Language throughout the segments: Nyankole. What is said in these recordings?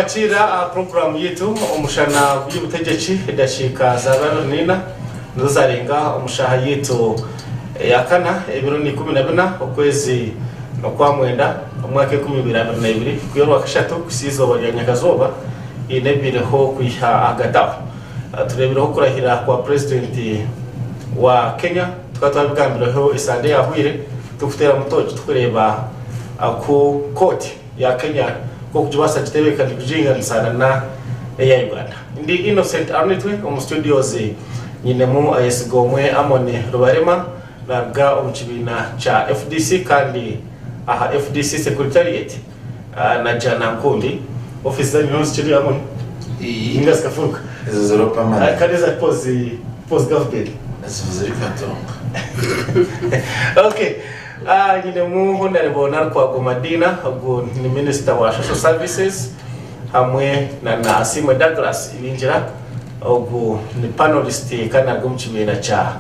Ninkwakiira aha puroguraamu yaitu Omushana gw'Eby'obutegyeki. Edakiika zaaba 24 nizo zarenga omu shaaha yaitu eya kana, ebiro ni 14 okwezi n'Okwamwenda omwaka 2022, kwiha Orwakashatu kuhitsya eizooba rya Nyakazooba haine ebibaireho kwiha ahagati aho. Tureebireho okurahira kwa Purezidenti wa Kenya, tukaba twabigambireho esande eyahweire turikuteeramu tooki turikureeba oku kooti ya Kenya nk'okugibaasa kugitebeekanisa kugiringanisa na n'eya Uganda. Ndi Innocent Arunitwe omu studios nyinemu Ayesigomwe Amon Rubarema naruga omu kibiina kya FDC kandi aha FDC Secretariat na Jana Nkumbi. Ofiisi zanyu niho zikiri Amon? Ninga zikafuruka? Ezo ziriho permanent. Kandi eza post government? Ezo ziri Katonga. Okay. Nyinemu Honarebo Nalukwago Madina, ogu ni minisita wa Social Services hamwe na na Asiimwe Douglas Ibingira, ogu ni panelist kandi naruga omu kibiina kya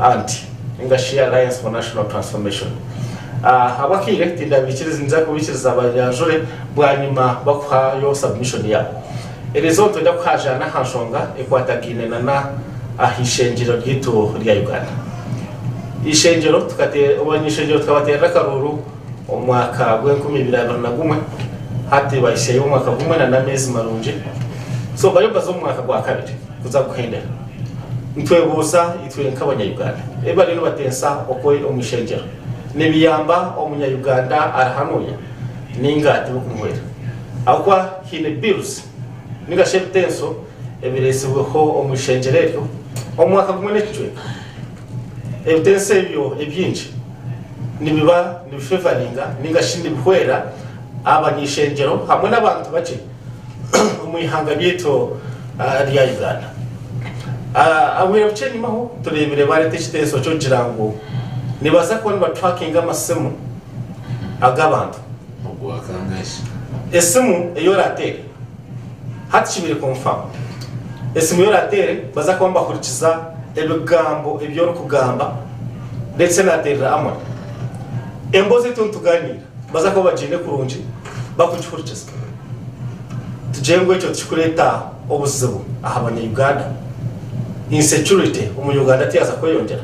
anti ninga shi Alliance for National Transformation. Ahabw'akaire tindabikiriza, ninza kubikiriza banyanjure bwanyima bakuhayo submission yaabo. Eriizooba nitwenda kuhajaana aha nshonga ekwatagaine na na aha ishengyero ryaitu rya Uganda. Eishengyero abany'ishengyero tukabateerera akaruuru omu mwaka gw'e 2021, hati bahitsyeyo omwaka gumwe na n'ameezi marungi, so bariyo nibaza omu mwaka gwakabiri kuza kuhendera. Nitwebuuza itwe nk'abanya-Uganda ebi bariyo nibatensa okwe omu ishengyero nibiyamba omunya-Uganda ari hanuya ninga tibikumuhwera? Ahabw'okuba haine bills ninga shi ebitenso ebireetsirweho omu ishengyero eryo omu mwaka gumwe n'ekicweka. Ebitenso ebyo ebingi nibiba nibifevaringa ninga shi nibihwera abanyaishengyero hamwe n'abantu bakye omu ihanga ryaitu rya Uganda. Obwire bukye enyimaho tureebire bareeta ekitenso ky'okugira ngu nibaza kuba nibatrakinga amasimu ag'abantu. Esimu ei orateere hati kibaire confirm esimu ei orateere nibaza kuba nibahurikiza ebigambo ebi orikugamba ndetse nateerera Amon emboozi ei turiyo nituganiira nibaza kuba bagiine kurungi barikugihurikiza. Tugire ngu ekyo tikirikureeta obuzibu aha banya Uganda? Insecurity omu Uganda tiyaaza kweyongyera?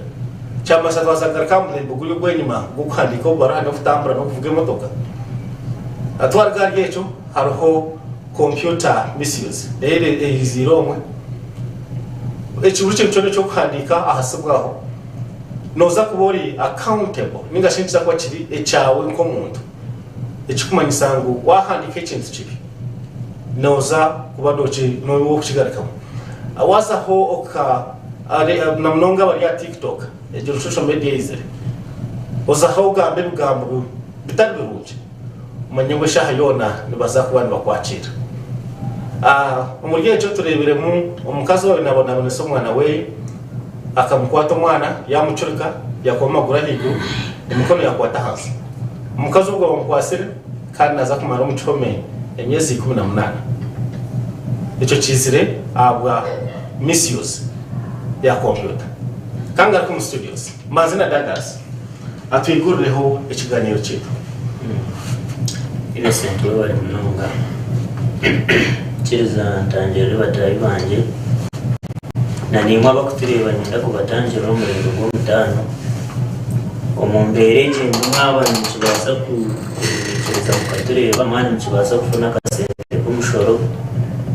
Kyamanyisa twaza kugaruka aha murembe guri ogw'enyima gw'okuhandiika obubaruha n'okutambura n'okuvuga emotoka? Twaruga ahari ekyo hariho computer misuse nayo eiziire omwe. Eki buri kintu kyona eky'okuhandiika aha simu aho nooza kuba ori accountable ninga shi nikiza kuba kiri ekyawe nk'omuntu. Ekirikumanyisa ngu waahandiika ekintu kibi nooza kuba niiwe ow'okukigarukamu. Waazaho oka na munonga abari aha TikTok, egyo social media eizire, ozaho ogamba ebigambo bitari birungi, omanye ngu eshaaha yoona nibaza kuba nibakwakiira. Omuri ekyo tureebiremu omukazi owaabaire naabonabonesa omwana we, akamukwata omwana yaamucurika, yaakuba amaguru ahaiguru, emikono yaakwata ahansi. Omukazi ogwo bamukwatsire kandi naaza kumara omu kihome emyezi 18. Ekyo kiizire ahabwa misuse ya kompyuta. Ka ngaruke omu studios, mbanze na Douglas atwigurireho ekiganiiro kyaitu. Innocent webare munonga. Ikiriza ntangirire bataahi bangye na naimwe abakutureeba niinyenda kubatangirira omuringo gw'omutaano. Omu mbeera egi ndimu mwaba nimukibaasa kugumisiriza mukatureeba mwaba nimukibaasa kufuna akasente k'omushoro,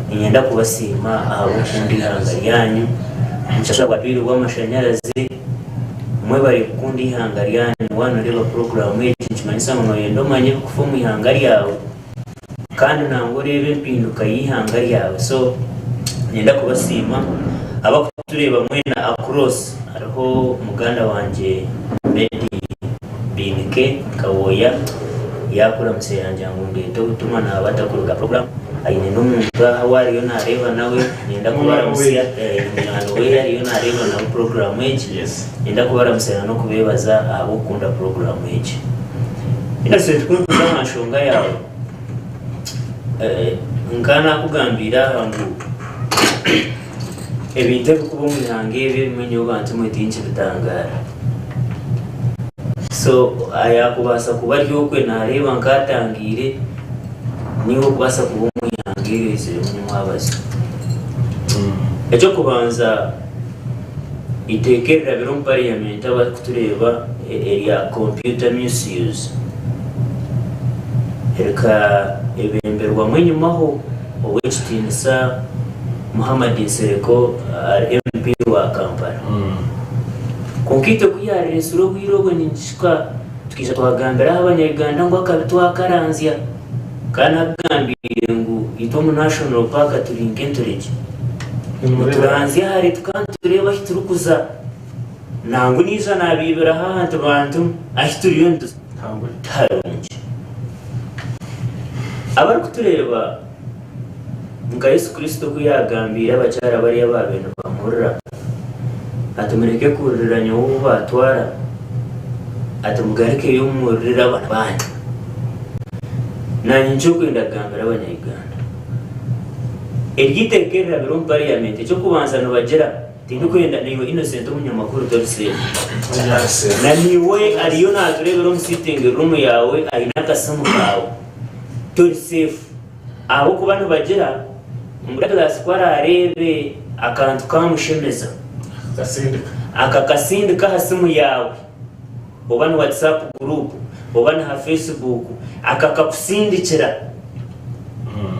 niinyenda kubasiima ahabw'okukunda eihanga ryanyu. Nimushashura bwa bill bw'amashanyarazi, mwebare kukunda eihanga ryanyu. Waaba nooreeba puroguraamu egi nikimanyisa ngu nooyenda omanye ebirikufa omu ihanga ryawe kandi nangwa oreebe empinduka y'eihanga ryawe. So niinyenda kubasiima abarikutureeba mwena across. Hariho muganda wangye Medi Biinike Kawooya yaakuramutsya yangira ngu ndeete obutumwa naaba atakuruga program aine n'omuntu aha ou ariyo naareeba nawe niinyenda kubaramutsya munywani we ariyo naareeba nawe puroguraamu egi niinyenda kubaramutsya na n'okubeebaza ahabw'okukunda puroguraamu egi. Innocent ku ndikuza aha nshonga yaawe nkaba naakugambiire aha ngu Ebintu ebirikuba omu ihanga ebi ebimwe nyowe bantu mwe tinkibitangaara. So yaakubaasa kuba ari okwe naareeba nk'atangiire. Niiwe okubaasa kuba omu ihanga eri oiziremu nyimwabazi. Eky'okubanza, eiteeka erirabire omu pariyamenti abarikutureeba erya Computer Misuse rikebemberwamu enyimaho Ow'ekitiinisa Muhammad Nsereko ari MP wa Kampala. Kwonka itwe ku yaareetsire obwire obwo ninkishuka Tukaija twagambira aha abanya-Uganda ngu akabi twakaranzya. Kandi nakugambiire ngu itwe omu National Park turi nk'enturegye. Nituranzya hare tukaba nitureeba ahu turikuza. Nangwa naija nabiibiraho aha nti bantu ahu turiyo nituza tiharungi. Abarikutureeba nka Yesu Kristo oku yaagambiire abakyara bariya abaabaire nibamurira ati, Mureke kuririra nyowe ou baatwara, ati, Mugarukeyo muririre abaana baanyu. Naanye nikyo ndikwenda kugambira Abanya-Uganda. Eryo iteeka erirabire omu pariyamenti, eky'okubanza nibagira, tindikwenda naiwe Innocent omunyamakuru tori seefu. Na naiwe ariyo naatureebera omu sitting room yaawe aine akasimu kaawe, tori seefu. Ahabw'okuba nibagira ngu Douglas ku araareebe akantu kaamushemeza, akakasindika aha simu yaawe, oba ni WhatsApp group, oba ni ha Facebook, akakakusindikira,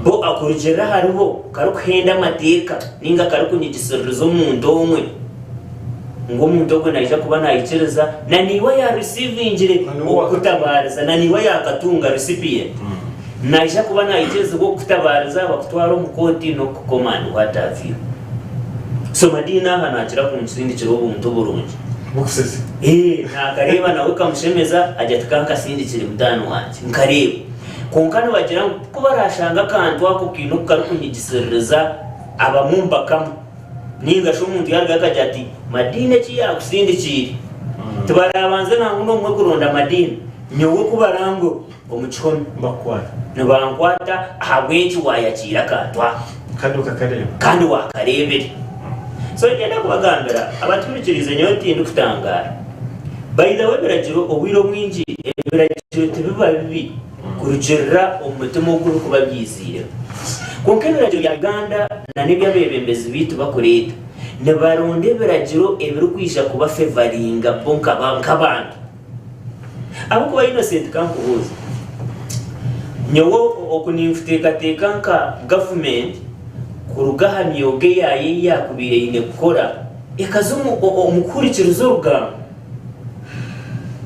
bo kurugiirira aharibo karikuhenda amateeka nainga karikunyigisirirza omuntu omwe, ngu omuntu ogwo naija kuba naikiriza na naiwe ayaarisiivingire okukutabaariza, na naiwe ayaakatunga, recipient. Naija kuba naikirizibwa okukutabaariza bakutware omu kooti n'okukukoma and what have you. So Madiina aha nakira kunsindikira obuntu burungi. Bukusese. Eeh nakareeba nawe kamushemeza agira ati kankasindikire mutaani wangye nkareeba. Kwonka nibagira ngu ku barashanga akantu ako kaine oku karikunyigisiririza abamwe omu bakama Nainga shi omuntu yaarugayo akagira ati, Madiina eki yaakusindikiire, tibarabanze nangwa n'omwe kuronda Madiina, nyowe ku barangwe omu kihome Nibakukwata. nibankwata ahabw'enki waayakiire akantu ako Kandi okakareeba. kandi waakareebire. So niinyenda kubagambira abatuhurikiriize nyowe tindikutangaara. By the way ebiragiro obwire obwingi ebiragiro tibiba bibi kurugiirira omu mutima ogu birikuba byiziiremu. Kwonka ebiragiro bya Uganda na n'eby'abeebembezi baitu bakureeta, nibaronda ebiragiro ebirikwija kuba favoringa bo nk'abantu. Ahabw'okuba Innocent kankubuuze, nyowe oku ninkuteekateeka nka gavumenti kuruga aha myoga eyaayo ei yaakubaire eine kukora ekaza omu kuhurikiriza orugambo.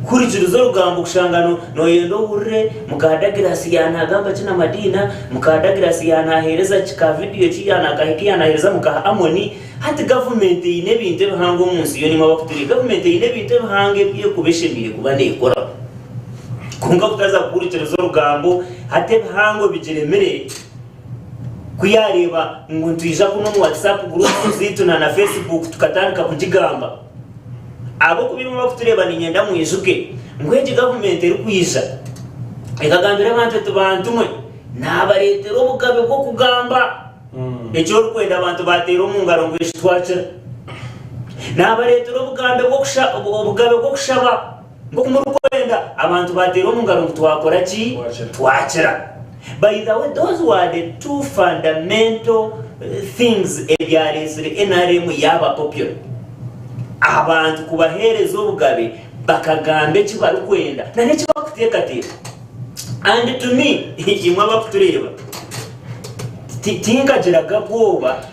Kuhurikiriza orugambo kushanga noyenda ohurire muka Douglas yanagamba ki na Madina, muka Douglas yanahereza ki ka vidiyo ki yanakahika yanahereza muka Amoni. Hati gavumenti eine ebintu ebihango omu nsi yoona imwe abakuturiire. Gavumenti eine ebintu ebihango ebi erikuba eshemereire kuba nekoraho. Kwonka kutaza kuhurikiriza orugambo hati ebihango bigiremire ku yareeba ngu nitwija kunu omu WhatsApp groups zaitu na na Facebook tukatandika kugigamba. Ahabw'okuba imwe abarikutureeba niinyenda mwijuke ngu egi gavumenti erikwija ekagambira abantu eti, Bantu mwe, naabareetera obugabe bw'okugamba eki orikwenda abantu baateera omu ngaro ngu eki twakira. Naabareetera obugabe bw'okushaba nk'oku murikwenda abantu baateera omu ngaro ngu twakora ki? Twakira. By the way, those were the two fundamental things ebyareetsire nrm yaaba popular. Abantu kubaheereza obugabe bakagamba eki barikwenda na n'eki barikuteekateeka. And to me, imwe abarikutureeba, tinkagiraga bwoba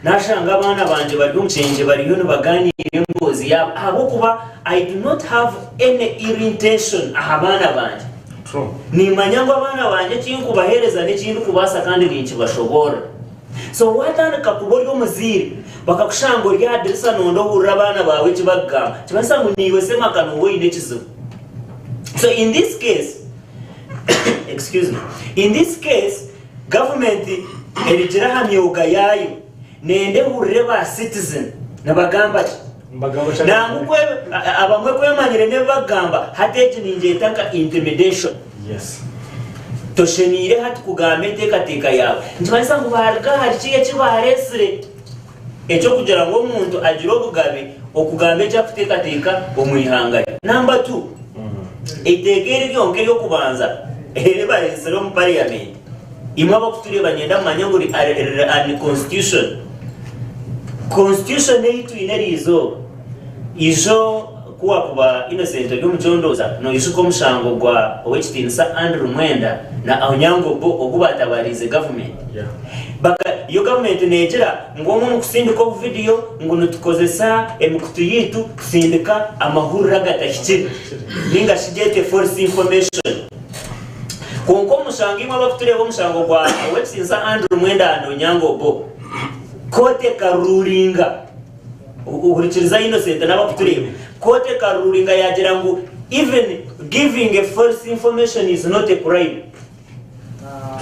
nashanga abaana bangye bari omu kishengye bariyo nibaganiira emboozi yaabo ahabw'okuba I do not have any ill intention aha baana bangye. Nimanya ngu abaana bangye eki nkubaheereza n'eki ndikubaasa kandi ninkibashoboorora. So waatandika kuba ori omuzaire bakakushanga ori aha dirisa noonda ohurire abaana baawe eki barikugamba, nikimanyisa ngu naiwe semaka nooba oine ekizibu. So in this case, excuse me, in this case gavumenti erugire aha myoga yaayo nenda ehurire ba citizen nibagamba ki. Nangwa kwe abamwe kwemanyire n'ebi bakugamba hati egi ningyeta nka intimidation. Toshemeire hati kugamba enteekateeka yaawe. Nikimanyisa ngu baaruga ahari kiri eki baareetsire eky'okugira ngu omuntu agire obugabe okugamba eki arikuteekateeka omu ihanga rye. Namba tu, eiteeka eri ryonka ery'okubanza eri bareetsire omu pariyamenti. Imwe abakutureeba niinyenda mumanye ngu riri unconstitution. Constitution ei twine eriizooba, ijo ku wakuba Innocent ori omucondooza noijuka omushango gwa Owekitiinisa Andrew Mwenda na Onyango Obbo ogu baatabariize gavumenti. Baka, yo gavumenti neegira ngu omwe omu kusindika obuvidiyo ngu nitukozesa emikutu yaitu kusindika amahurire agatahikire ninga shi gyete false information. Kwonka omu mushango imwe abakutureeba omushango gwa Owekitiinisa Andrew Mwenda and Onyango Obbo, kooti ekaruuringa, hurikiriza Innocent n'abakutureeba, kooti ekaruuringa yaagira ngu even giving a false information is not a crime.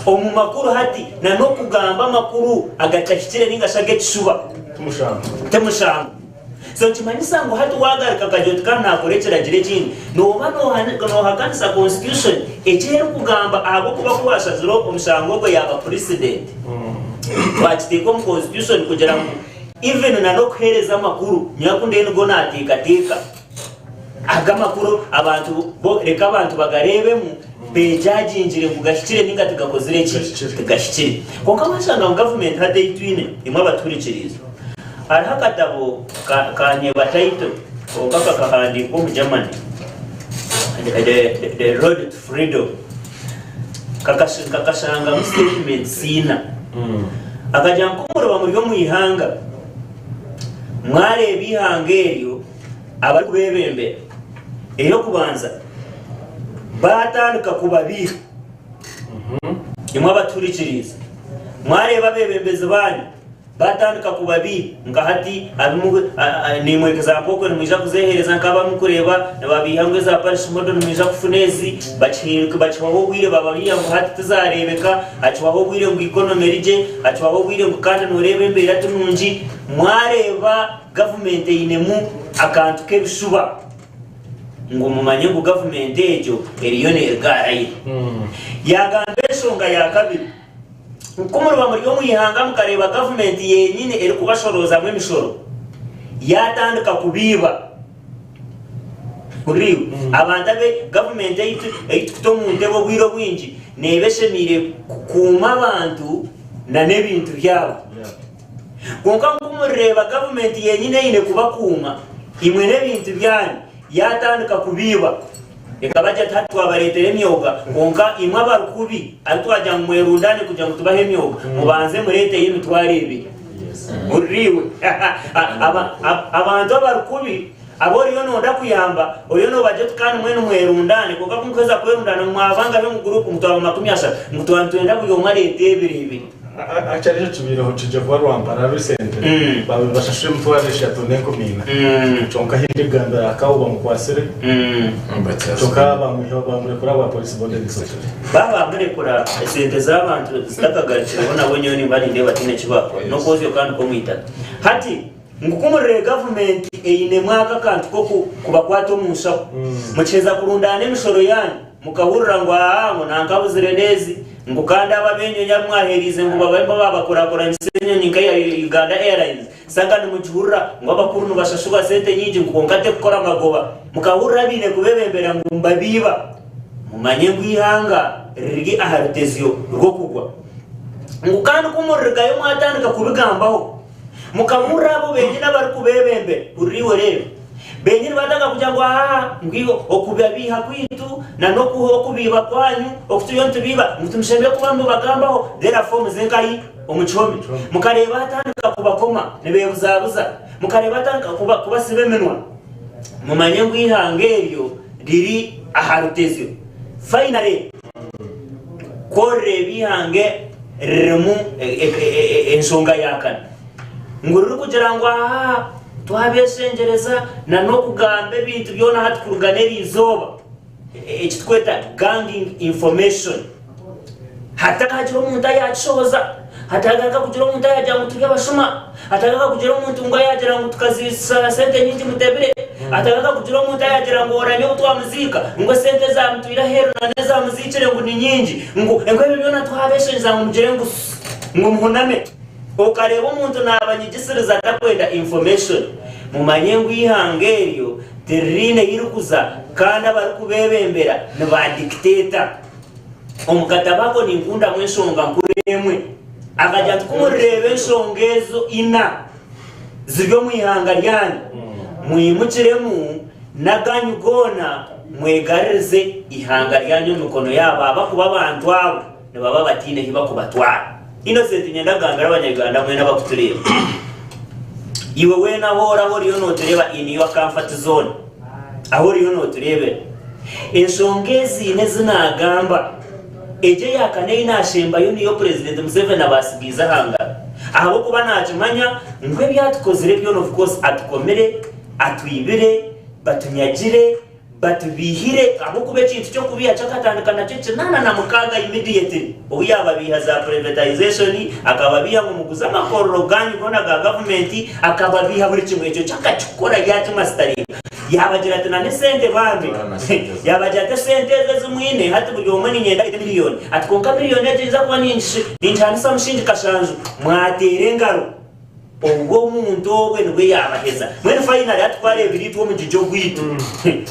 Omu makuru hati na n'okugamba amakuru agatahikire ninga shi ag'ekishuba ti mushango. So nikimanyisa ngu hati wagaruka okagira oti kandi nakora ekiragiro ekindi, nooba nohakanisa constitution eki erikugamba ahabw'okuba ku washazire omushango ogwo yaaba precedent. Twakiteeka omu constitution kugira ngu even na n'okuheereza amakuru, nyowe ku ndiyo nigo nateekateeka. Aga amakuru abantu bo reka abantu bagareebemu bejagingire ngu gahikire ninga tigakozire ki? Tigahikire. Kwonka washanga ngu gavumenti hati ei twine imwe abatuhurikiriize hariho akatabo ka kanyeba title kwonka kakahandiikwa omu Germany the, the road to freedom kakashangamu statements ina akagira ngu kumuriba muri omu ihanga mwareeba ihanga eryo abarikubeebembera, ey'okubanza baatandika kubabiiha. Imwe abatuhurikiriize, mwareeba abeebembezi baanyu baatandika kubabiiha, nka hati abu naimwe example okwe nimwija kuzeehereza nk'abamukureeba nibabiiha ngu eza parish model nimwija kufuna ezi, bakihwaho obwire bababiiha ngu hati tizareebeka, hakihwaho obwire ngu economy eri gye, hakihwaho obwire ngu kandi nooreeba embeera ti nungi, mwareeba Gavumenti einemu akantu k'ebishuba ngu mumanye ngu gavumenti egyo eriyo neeruga aha rayini. Yaagamba enshonga ya kabiri ngu ku muriba muri omu ihanga mukareeba gavumenti yenyine erikubashoroozamu emishoro yaatandika kubiiba, hurira iwe, abantu abe gavumenti ei turikuta omu ntebe obwire obwingi neeba eshemeire kukuuma abantu n'ebintu byabo. Kwonka nk'oku murireeba gavumenti yenyine eine kubakuuma imwe n'ebintu byanyu yaatandika kubiiba. Ekabagira ati hati twabareetera emyoga kwonka imwe abarikubi abu twagira ngu mwerundaane kugira ngu tubahe emyoga mubanze mureeteyo emitwaro ebiri. Hurira iwe abantu abarikubi abu oriyo nooyenda kuyamba oriyo noobagira oti kandi mbwenu mwerundaane kwonka ku mukuheza kwerundaana ngu mwaba ngahi omu guruupu ngu twaba 30 ngu twaba nitwenda buri omwe areete ebiri ebiri. Actually ekyo kibaireho kija kuba Rwampara recently babaire bashashura emitwaro eshatu n'enkumi ina kyonka ahi ndikugambira Akawo bamukwatsire kyonka bamwihaho bamurekura ahabwa police bond emisatu. Baaba bamurekura esente z'abantu zitakagarukireho nabo nyowe nimba nindeeba tihaine eki baakora n'okwozya kandi kw'omwitaka. Hati Ngu ku murire gavumenti einemu aka akantu k'okubakwata omu nshaho, mukiheza kurundaana emishoro yaanyu, mukahurira ngu aa ngu nanka abuzire n'ezi, ngu kandi abo ab'enyonyi abu mwaheereize ngu babaye nibo baabakurakuranisa enyonyi nka eya Uganda Airlines, saka nimugihurira ngu abakuru nibashashurwa sente nyingi ngu kwonka terikukora magoba. Mukahurira abaine kubeebembera ngu nibabiiba. Mumanye ngu eihanga riri aha rutezyo rw'okugwa. Ngu kandi ku muririgayo mwatandika kubigambaho, Mukahurira abo benyini abarikubeebembera, hurira iwe reeba, benyini baatandika kugira ngu ahaa, ngu iwe okubabiiha kwaitu na n'okubiiba kwanyu oku turiyo nitubiiba, ngu timushemereire kuba nimubagambaho, therefore muze nkahi? Omu kihome. Mukareeba atandika kubakoma nibeebuzabuza, mukareeba atandika kubasiba eminwa. Mumanye ngu eihanga eryo riri aha rutezyo. Finally, Ku orireeba eihanga ririmu enshonga ya kane ngu ririkugira ngu aha twabeshengyereza na n'okugamba ebintu byona hati kuruga n'eri izooba eki turikweta ganging information hatakagira omuntu ayakishohoza hatagaruka kugira omuntu ayagira ngu turi abashuma hatagaruka kugira omuntu ngu ayagira ngu tukazisa sente nyingi mutebire hatagaruka kugira omuntu ayagira ngu oranye obu twamuziika ngu esente ezamutwire aheeru na n'ezamuziikire ngu ni nyingi ngu ngu ebyo byona twabeshengyeza ngu mugire ngu ngu muhuname okareeba omuntu nabanyigisiriza atakwenda information mumanye ngu eihanga eryo tiririine ei rikuza kandi abarikubebembera ni ba dictator. Omu katabo ako ninkundamu enshonga nkuru emwe. Akagira ati, Ku murireeba enshonga ezo ina ziri omu ihanga ryanyu, mwimukiremu n'agaanyu goona mwegarurize eihanga ryanyu omu mikono yaabo, ahabw'okuba abantu abo nibaba bataine hi bakubatwara. Innocent niinyenda kugambira Abanya-Uganda mwena abakutureeba, iwe weena ahu ori ahu oriyo nootureeba in your comfort zone, ahu oriyo nootureebera, enshonga ezi ina ezi naagamba, egyo eya kana ei naashembayo niyo Purezidenti Museveni abaasigiize aha ngaro ahabw'okuba naakimanya ngu ebi atukozire byona of course atukomire, atwibire, batunyagire, Batubiihire ahabw'okuba ekintu ky'okubiiha kyakatandika nakyo 86 immediately obu yaababiiha za privatization, akababiiha ngu muguze amakorero gaanyu goona ga gavumenti, akababiiha buri kimwe ekyo kyakakikora yaakimasitaringa. Yaabagira ati na n'esente bambi, yaabagira ati esente ezo ezi mwine hati buri omwe niinyenda areete miriyoni, ati kwonka miriyoni egyo ninza kuba ningihanisa mushingi kashanju, mwateera engaro. Obwo omuntu obwe nibwe yaabaheza. Mbwenu finally hati twareebire itwe omugigi ogwaitu.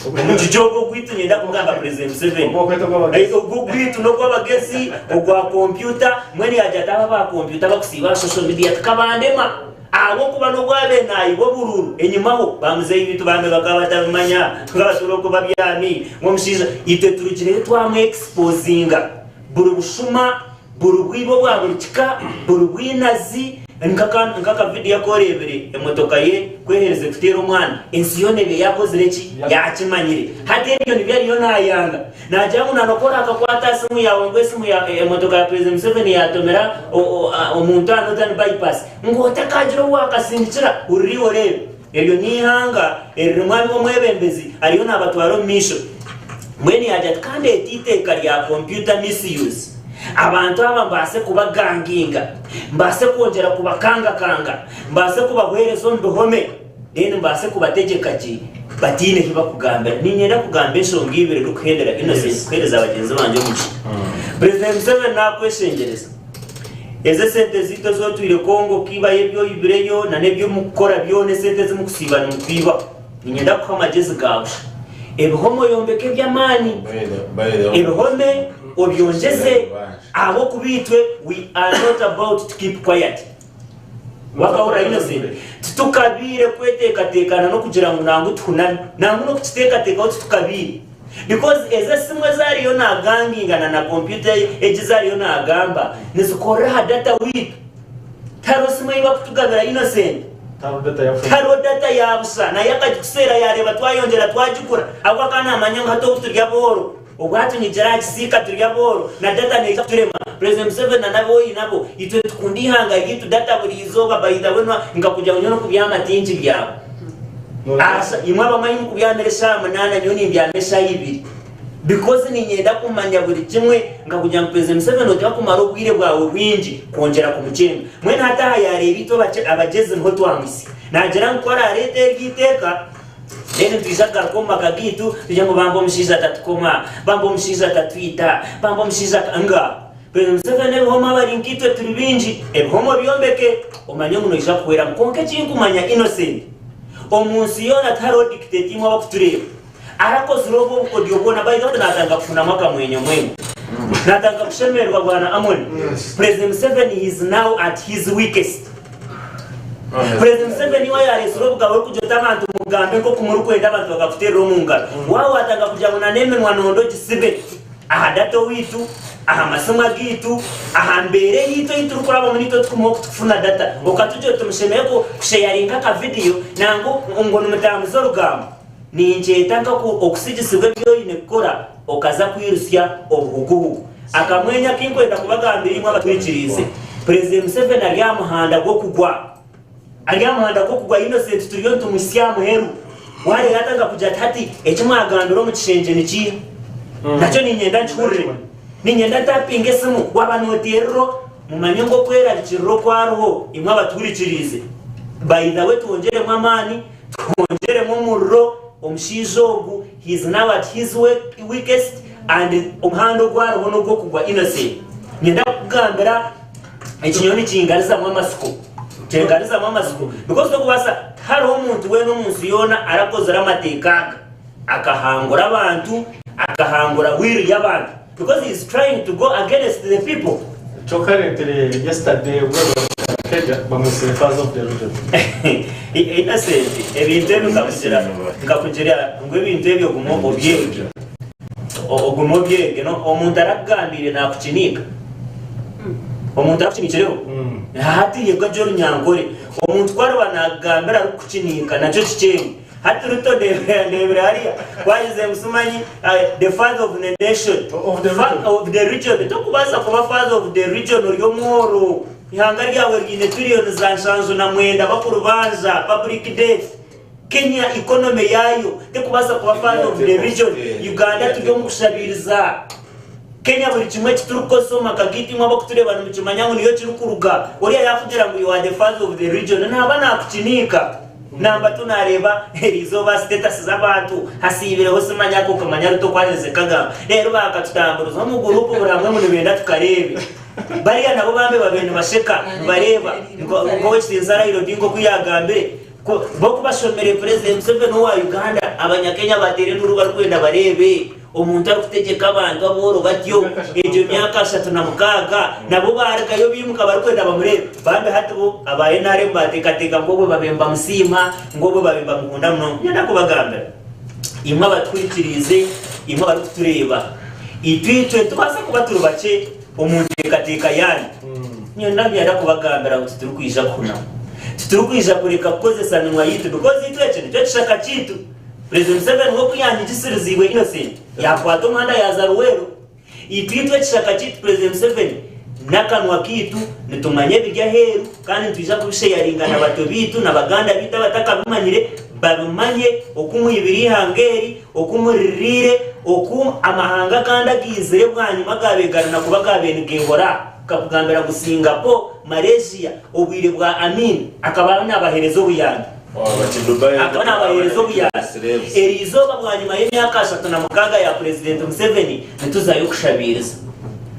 Omugigi ogwo ogwaitu niinyenda kugamba President Museveni. Ogwo ogwaitu n'ogw'abagezi, ogwa kompyuta, mbwenu yaagira ati aba aba kompyuta abakusiiba aha social media tikabandema. Ahabw'okuba n'obu abaire naayiba oburuuru enyimaho, ba muzeeyi baitu bambi bakaba batabimanya, bakaba batuura okwo babyami, ngu omushaija itwe turugireyo twamu exposinga buri bushuma, Buri bwiba obwa buri kika, buri bwinazi, nk'akavidiyo aku oreebire emotoka ye ku eherize kuteera omwana, ensi yoona ebe yaakozire ki? Yaakimanyire. Hati ebyo nibyo ariyo naayanga. Naagira ngu na ku oraakakwata aha simu yaawe ngu esimu ya emotoka ya Purezidenti Museveni yaatomera omuntu aha Northern Bypass, ngu otakaagira ou waakasindikira, hurira iwe oreebe. Eryo n'eihanga eririmu abiha omwebembezi ariyo naabatwara omu maisho. Mbwenu yaagira ati, Ka ndeete eiteeka rya computer misuse, abantu aba mbaase kubaganginga, mbaase kwongyera kubakangakanga, mbaase kubahwereza omu bihome, then mbaase kubategyeka gye bataine hi bakugambira. Niinyenda kugamba enshonga ibiri ndikuhendera Innocent kuheereza bagyenzi bangye omugisha. President Museveni naakweshengyereza. Ezo esente zaitu ezi otwire Congo okaibayo ebi oibireyo na n'ebi omukukora byona esente ezi mukusiiba nimutwibaho. Niinyenda kukuha amagyezi ga busha. Ebihome oyombeke eby'amaani. Ebihome obyongyeze ahabw'okuba itwe we are not about to keep quiet. Wakahurira Innocent? Titukabiire kweteekateekana n'okugira ngu nangwa tuhuname. Nangwa n'okukiteekateekaho titukabiire. Because ezo esimu ezi ariyo naganginga na na computer egi ezi ariyo nagamba nizikorera aha data waitu. Tihariho simu ei bakutugabira Innocent. Tihariho data ya busha. Nayo akagikuseera yareeba twayongyera twagigura ahabw'okuba akaba namanya ngu hati obu turi abooro, obu atunyigira aha kisiika turi abooro na data neija kuturema. President Museveni na nabi oine abo, itwe nitukunda eihanga ryaitu data buri izooba by the way nkakugira ngu nyowe n'okubyama tinkibyama. Asa, imwe abamwe ahi mukubyamira eshaaha munaana nyowe nimbyama eshaaha ibiri because niinyenda kumanya buri kimwe nkakugira ngu President Museveni otakumara obwire bwawe bwingi kwongyera kumukyenga. Mbwenu hati aha yaareeba itwe abakye abagyezi niho twamuhitsya. Naagira ngu ku araareete eryo iteeka then nitwija kugaruka omu maka gaitu tugire ngu bambe omushaija atatukoma, bambe omushaija atatwita, bambe omushaija ata nga. President Museveni ebihome abari nkaitwe turi baingi, ebihome obyombeke omanye ngu noija kuhweramu. Kwonka ekinkumanya Innocent, omu nsi yoona tihariho dictator imwe abakutureeba arakozire obwo obukodyo bwona. By the way natandika kufunamu akamwenyomwenyo, natandika kushemererwa bwana Amon. President Museveni he is now at his weakest. President Museveni iwe yaresire obugabe orikugira oti abantu mugambe nkoku murikwenda abantu bakakuterera omu ngaro. Waaba watandika kugira ngu nan'eminwa nondo ogisibe. Aha data owaitu, aha masimu agaitu, aha mbeera eyaitu ei turikurabamu naitwe tukumuha oku tukufuna data. Okatugira oti mushemereire kusheyaringa akavidiyo nangwa ngu nimutambuza orugambo. Ninkyeta nka okusigisibwa ebi oine kukora okaza kwirutsya obuhuguhugu. Akamwenyo aku nkwenda kubagambira imwe abatwikiriize, Purezidenti Museveni ari aha muhanda gw'okugwa. Ari aha muhanda gw'okugwa Innocent turiyo nitumuhitsya aha muheru. Waareeba atandika kugira ati hati eki mwagambira omu kishengye ni kiiha? Nakyo niinyenda nkihurire. Niinyenda ntapinge esimu. Waaba nooteerera mumanye ngu okwerarikirira okwariho imwe abatuhurikiriize. By the way twongyeremu amaani, twongyeremu omuriro, omushaija ogu he is now at his weakest and omuhanda ogu ariho n'ogw'okugwa Innocent. Niinyenda kukugambira Eki nyowe nikingarizamu amatsiko. Kingarizamu amatsiko because tokubaasa tihariho omuntu weena omu nsi yoona arakozire amateeka aga akahangura abantu, akahangura will y'abantu. Because he is trying to go against the people. Kyonka areetere yesterday obwo Kenya bamwetsire father of the region. Innocent, ebintu ebi nkakugira nkakugira ngu ebintu ebyo ogume obyege. Ogume obyege. No, omuntu arakugambiire nakukiniika. Omuntu arakukiniikireho. Hati yega gye orunyankore. Omuntu ku ariba nakugambira arikukukiniika nakyo kikyeemu. Hati Ruto ndeebire hariya ku agize ngu simanyi the father of the nation, Of the region. of the region. Tokubaasa kuba father of the region ori omworo. Eihanga ryawe riine tiriyoni za 79 bakurubanja, public debt. Kenya economy yaayo tekubaasa kuba father of the region. Uganda turi omu kushabiiriza. Kenya buri kimwe eki turikukozesa omu maka gaitu imwe abarikutureeba nimukimanya ngu niyo kirikuruga. Oriya yaakugira ngu you are the father of the region naaba naakukiniika. Namba tu naareeba eriizooba status z'abantu hasiibireho simanya ako okamanya Ruto ku aherize kagamba reero baakatutamburiza omu guruupu buri hamwe ngu nibenda tukareebe. Bariya nabo bambe babaire nibasheka nibareeba nk'Owekitiinisa Raila Odinga oku yaagambire ku bo ku bashomire Purezidenti Museveni owa Uganda Abanyakenya bateera enduuru barikwenda bareebe. Omuntu arikutegyeka abantu abooro batyo egyo myaka 36, nabo baarugayo baimuka barikwenda bamureebe. Bambi hati bo aba nrm baateekateeka ngu obwo babaire nibamusiima, ngu obwo babaire nibamukunda munonga. Niinyenda kubagambira imwe abatuhurikiriize, imwe abarikutureeba, itwe itwe nitubaasa kuba turi bakye omu nteekateeka yaanyu. Niinyenda niinyenda kubagambira ngu titurikwija kuhunama. Titurikwija kureka kukozesa minwa yaitu because itwe eki nikyo kishaka kyaitu. President Museveni we ku yanyigisiriziibwe Innocent yakwata omuhanda yaaza Luweero. Itwe itwe ekishaka kyaitu President Museveni n'akanwa kaitu nitumanya ebiri aheeru kandi nitwija kubisheyaringa na bato baitu na baganda baitu abatakabimanyire babimanye oku mwibire eihanga eri, oku muriririire, oku amahanga agandi agaizire bwanyima gaabeegarana kuba gaabaire nigeehora. Nkakugambira ngu Singapore, Malaysia obwire bwa Amin akaba naabaheereza obuyambi. Akaba naabaheereza obuyambi. Eri izooba bwanyima y'emyaka 36 ya Purezidenti Museveni nituzayo kushabiiriza.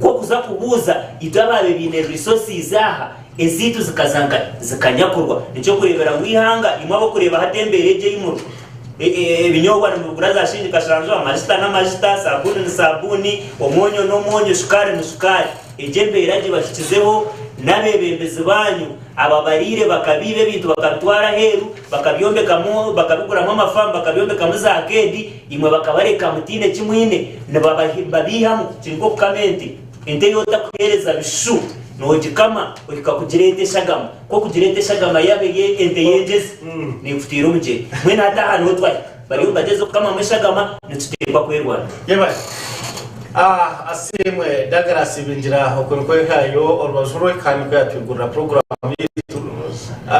Ku okuza kubuuza itwe abaabaire baine resources aha ezaitu zikaza nkahi? Zikanyakurwa. Nikyokureebera ngu eihanga imwe abokureeba hati embeera egi ei murimu, ebinyobwa nimubigura za shilingi kashanju, amajita n'amajita, sabuuni ni sabuuni, omwonyo n'omwonyo, shukaari ni shukaari. Egyo embeera gibahikizeho n'abeebembezi baanyu ababariire bakabiiba ebintu bakabitwara aheeru, bakabyombekamu, bakabiguramu amafaamu, bakabyombekamu zaakeedi, imwe bakabareka mutaine ki mwine, nibabaihamu. Kiri nk'okukama ente. Ente ei otarikuheereza bishushu, noogikama ohika kugireeta eshagama. Ku orikugireeta eshagama yaaba eri ente y'engyezi, neekutiira omugyere. Mbwenu hati aha niho twahika. Bariyo nibagyeza okukamamu eshagama, nituteekwa kwerwanaho. Yebare. Asiimwe Douglas Ibingira okwo nikwo yaihayo orubaju rwe kandi nikwo yatwigurira puroguraamu yaitu.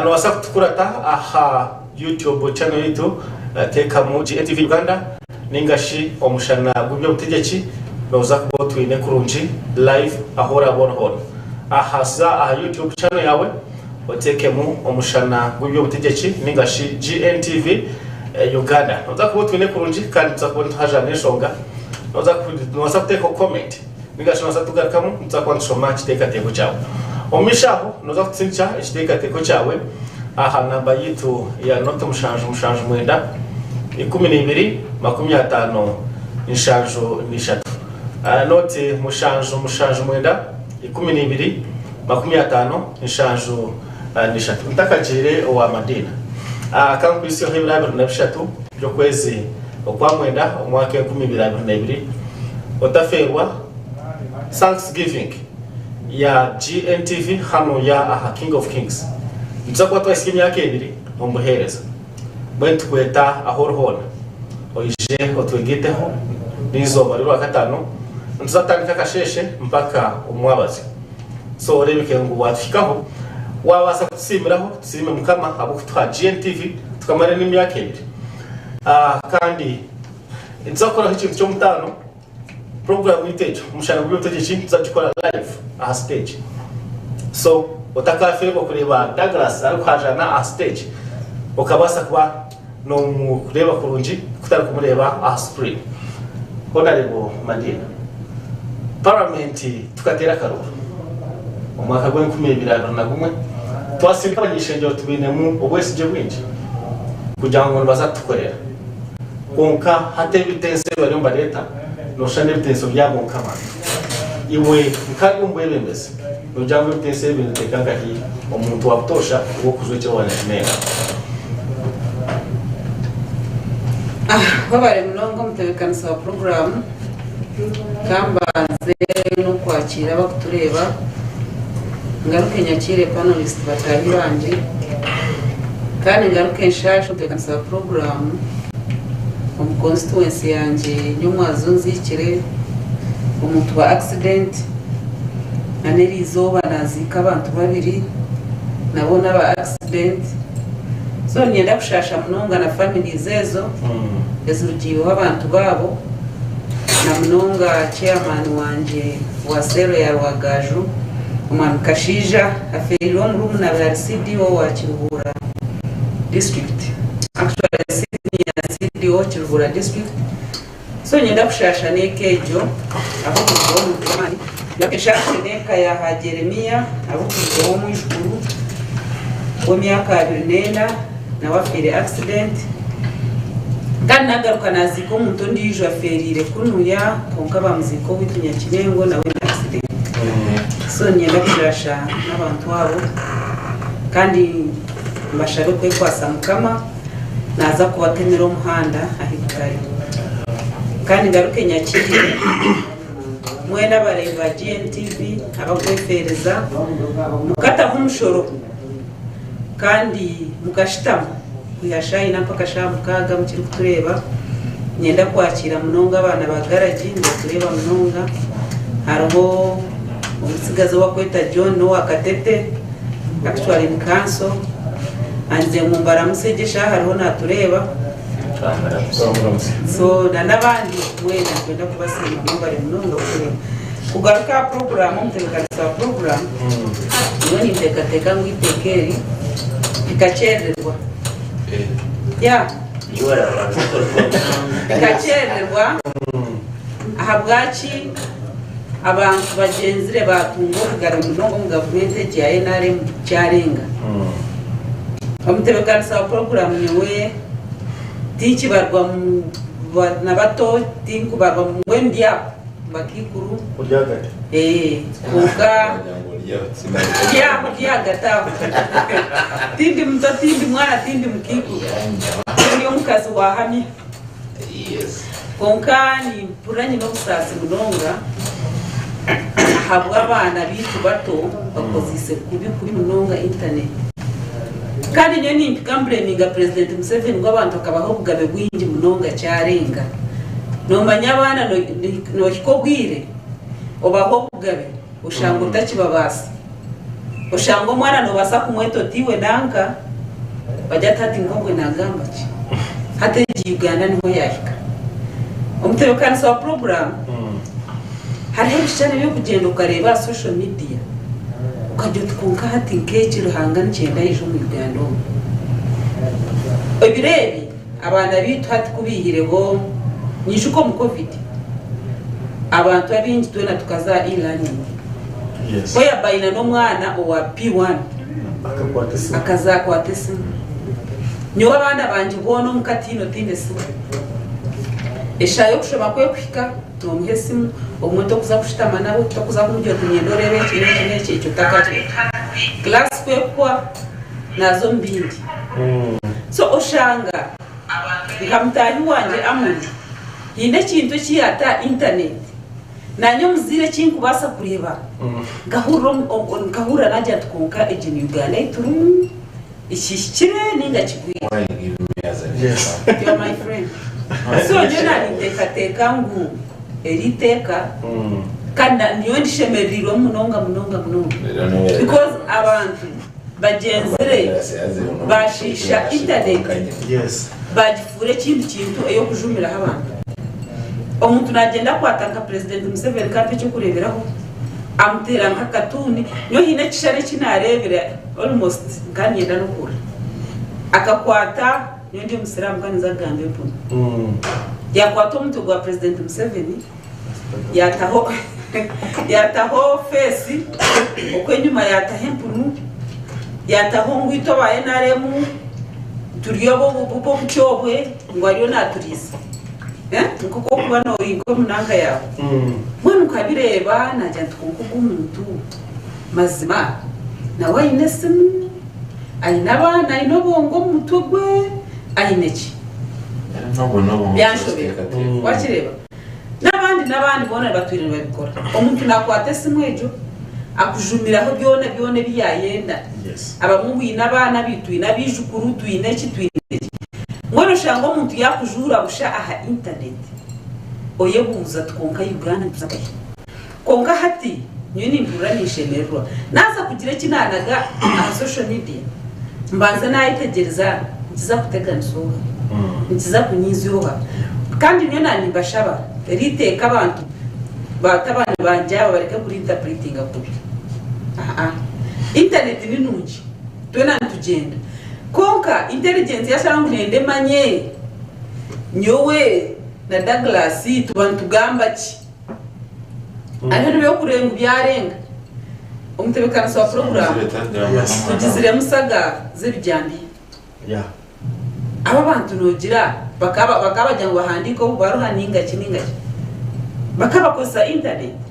Nobaasa kutukurata aha YouTube channel yaitu teekamu GNTV Uganda ninga shi Omushana gw'eby'obutegyeki noza kuba otwine kurungi live ahu oraabe ori hoona. Aha za aha YouTube channel yaawe oteekemu Omushana gw'eby'obutegyeki ninga shi GNTV Uganda. Noza kuba otwine kurungi kandi nituza kuba nituhajaana enshonga. Nobaasa kuteekaho comment ninga shi nobaasa kutugarukamu nituza kuba nitushoma ekiteekateeko kyawe. Omu maisho aho noza kutsindikya ekiteekateeko kyawe aha namba yaitu ya 0779 12 50 73. 0779 12 50 73. Ntakagiire owa Madiina, ka nkwitseho ebiro 23 by'okwezi Okwamwenda omwaka 2022, otafeerwa Thanksgiving ya GNTV hanu ya aha King of Kings. Nituza kuba twahitsya emyaka ebiri omu buheereza. Mbwenu tukweta ahu ori hoona oije otwegaiteho n'eizooba ry'Orwakataano. Nituza kutandika akasheeshe mpaka omu mwabazyo. So oreebeke ngu waatuhikaho. Waabaasa kutusiimiraho, tusiime Mukama ahabw'okutuha GNTV tukamara n'emyaka ebiri. Kandi nituza kukoraho ekintu ky'omutaano, puroguraamu yaitu egyo, Omushana gw'Eby'obutegyeki, nituza kugikora live aha siteegi. So otakaafeerwa kureeba Douglas arikuhajaana aha siteegi, okabaasa kuba noomureeba kurungi kutari kumureeba aha sikuriini. Honourable Madina, Paramenti tukateera akaruuru omu mwaka gw'enkumi ibiri abiri na gumwe, twasindika abany'eishengyero tubainemu obwesigye bwingi kugira ngu nibaza kutukorera. Kwonka hati ebitenso ebi bariyo nibareeta Nooshusha n'ebitenso byabo nk'abantu. Iwe nkari omu bwebembezi, noogira ngu ebitenso ebi nibiteeka nkahi omuntu wa butoosha ow'okujwekyera owa Nyakimenga? Webare munonga omutebeekanisa wa puroguraamu. Ka mbanze n'okwakiira abarikutureeba, ngaruke nyakiire panelists bataahi bangye, kandi ngaruke nshaashe omutebeekanisa wa puroguraamu. Omu constituency yangye nyomwazo nziikire omuntu wa accident na n'eriizooba naziika abantu babiri nabo n'aba accident so niinyenda kushaasha munonga na families ezo ezirugiirweho abantu baabo na munonga chairman wangye wa cell ya Rwagaju omwami Kashaija afeereire omurumuna we ari CDO wa Kiruhura district. Actually Senior CDO Kiruhura district. So niinyenda kushaasha n'eka egyo ahabw'okurugaho omuntu w'amaani. Ngaruke nshaashe n'eka ya ha Jeremia ahabw'okurugaho omwijukuru w'emyaka 24 nawe afiire accident. Kandi nagaruka naziika omuntu ondiijo afeereire kunuya kwonka bamuziika owaitu Nyakinengo nawe ni accident. So niinyenda kushaasha n'abantu abo kandi Mbashabe kwekwasa Mukama, naaza kubatemera omuhanda ahi gutari. Kandi ngaruke nyakiire mwena abareebi ba GNTV abakwefeereza mukataho omushoro kandi mukashutama kwiha shaaha ina mpaka shaaha mukaaga mukirikutureeba. Niinyenda kwakiira munonga abaana ba garagi nibatureeba munonga. Hariho omutsigazi ou bakweta John n'owa Katete. Actually ni kanso angize ngu mbaramusye gye eshaaha ariho natureeba so na n'abandi mwena nitwenda kubasiima mwebare munonga kutureeba. Kugaruka aha puroguraamu omutebeekanisa wa puroguraamu nyowe ninteekateeka ngu eiteeka eri rikakyerererwa yeah rikakyerererwa ahabwaki Abantu bagyenzire baatunga obugabe munonga omu gavumenti egi ya nrm kyarenga. Omutebeekanisa wa puroguraamu nyowe tinkibarwa mu baana bato, tinkubarwa mbwenu ndi aho omu bakaikuru Ori ahagati. Kwonka ndi aho ndi ahagati aho. Tindi muto, tindi mwana, tindi mukaikuru. Ndi omukazi waahamya. Kwonka nimpurira nyine obusaasi munonga ahabw'abaana baitu bato bakozeise kubi kubi munonga intaneti. Kandi nyowe nimpika mbureminga Purezidenti Museveni ngu abantu akabaha obugabe bwingi munonga kyarenga. Noomanya abaana noohika obwire obaha obugabe oshanga otakibabaasa. Oshanga omwana noobaasa kumweta oti iwe nanka, bagye ati hati nk'ogwe naagamba ki? Hati egi Uganda niho yaahika. Omutebeekanisa wa puroguraamu, hariho ebishushani eby'okugyenda okareeba aha social media okagira oti kwonka hati nk'eki Ruhanga nikyenda aije omu Uganda omu. Ebiro ebi abaana baitu hati ku baihireho, nyijuka omu covid, abantu abaingi twena tukaza aha e-learning. Yes. Ku yaaba aine n'omwana owa P1 Akakwata esimu. akaza akwata esimu. Nyowe abaana bangye boona omuka tihaine otaine simu. Eshaaha y'okushoma ku ekuhika noomuha esimu, obumwe tokuza kushutama nawe, tokuza kumugira oti niinyenda oreebe eki n'eki n'eki, ekyo otakakikora. Kilaasi ku ekuhwa naaza omu bindi. So oshanga nka mutaahi wangye Amon, haine ekintu eki yaata aha intaneti. Naanye omuzaire eki nkubaasa kureeba nkahurira nkahurira naagira nti kwonka egi ni Uganda ei turimu, kihikire nainga kigwire. Why you give me as an Yes. example? You are my friend. So nyowe naaninteekateeka ngu eri iteeka kandi na- nyowe ndishemerereirwemu munonga munonga munonga They don't know where because abantu bagyenzire baashiisha intaneti. Yes. Baagifuura ekindi kintu ey'okujumiraho abantu. Omuntu naagyenda akwata nka Purezidenti Museveni ka mpe eky'okureeberaho, amuteera nk'akatuuni. Nyowe haine ekishushani eki naareebire almost nkaba niinyenda n'okurira. Akakwata, nyowe ndi Omusiraamu kandi ninza kugamba empunu, yaakwata omutwe gwa Purezidenti Museveni yaataho yaataho feesi, okw'enyima yaataho empunu, yaataho ngu itwe aba nrm turi ab'obukye obwe ngu ariyo naaturiisa. Nk'oku orikuba noori nk'omu nanka yaawe. Mbwenu nkabireeba naagira nti kwonka ogu omuntu mazima nawe aine esimu, aine abaana, aine obwongo omu mutwe gwe, aine ki? Byanshobera. Wakireeba? N'abandi n'abandi boona batwire nibabikora. Omuntu naakwata esimu egyo akujumiraho byona byona ebi yaayenda. Abamwe bwine abaana, twine abaijukuru, twine ki, twine ki. Mbwenu oshanga omuntu yaakujuura busha aha intaneti, oyebuuza oti kwonka Uganda nituza nkahi? Kwonka hati nyowe nimpurira ninshemererwa. Naaza kugira eki naanaga aha social media, mbanza naayetegyereza nikiza kuteganisa oha, nikiza kunyiiza oha. Kandi nyowe naanimbashaba eriteeka abantu batabani bangye aba bareke kurinterpretinga kubi. Aa, intaneti ni nungi, twena nitugyenda. Kwonka intelligence yasharaho ngu nenda emanye nyowe na Douglas tuba nitugamba ki. Hariho n'ebyokureeba ngu byarenga. Omutebeekanisa wa puroguraamu tugiziremu saga z'ebijambiya. Aba abantu noogira bakaba bagira ngu bahandiike obubaruha nainga ki nainga ki, bakaba bakozesa intaneti.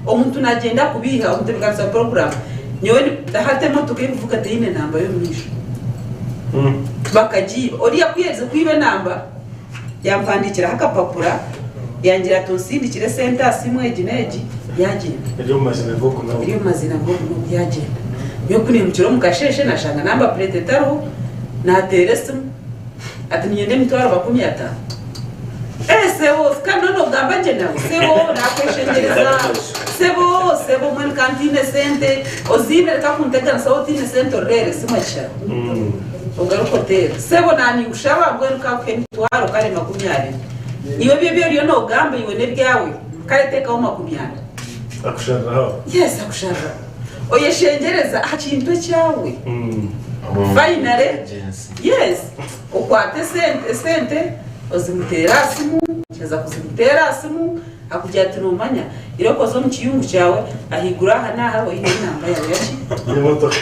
Omuntu naagyenda kubiiha omutebeekanisa wa puroguraamu, nyowe hati emotoka erikuvuga teine namba y'omu maisho. Bakagiiba. Oriya ku yaaherize kwiba enamba, Yampandiikiraho akapapura, yangira ati onsindikire esente aha simu egi n'egi, yagyenda. Eri omu maziina g'ogu n'ogu. Eri omu maziina g'ogu n'ogu, yagyenda. Nyowe ku naimukire omu kasheeshe nashanga namba pureti etariho, naateera esimu ati niinyenda emitwaro 50. Eh sebo, kandi noona ogamba gye nawe, sebo naakweshengyereza, sebo, sebo mbwenu ka ntaine sente, oziine reka kunteganisa waaba otaine sente oreere esimu agishara. Ogaruke oteere. Sebo naninkushaba mbwenu kankuhe emitwaro kare 20. Iwe ebyo ebi oriyo nogamba iwe nebyawe kare tekaho 40. Akushariraho. Yes akushariraho. Oyeshengyereza aha kintu ekyawe. Finally yes okwate esente esente ozimuteere aha simu, okiheeza kuzimuteera aha simu akugira ati nomanya irooko oze omu kiyungu kyawe ahaiguru aha n'aha oiheyo enamba yawe yaki? Y'emotoka.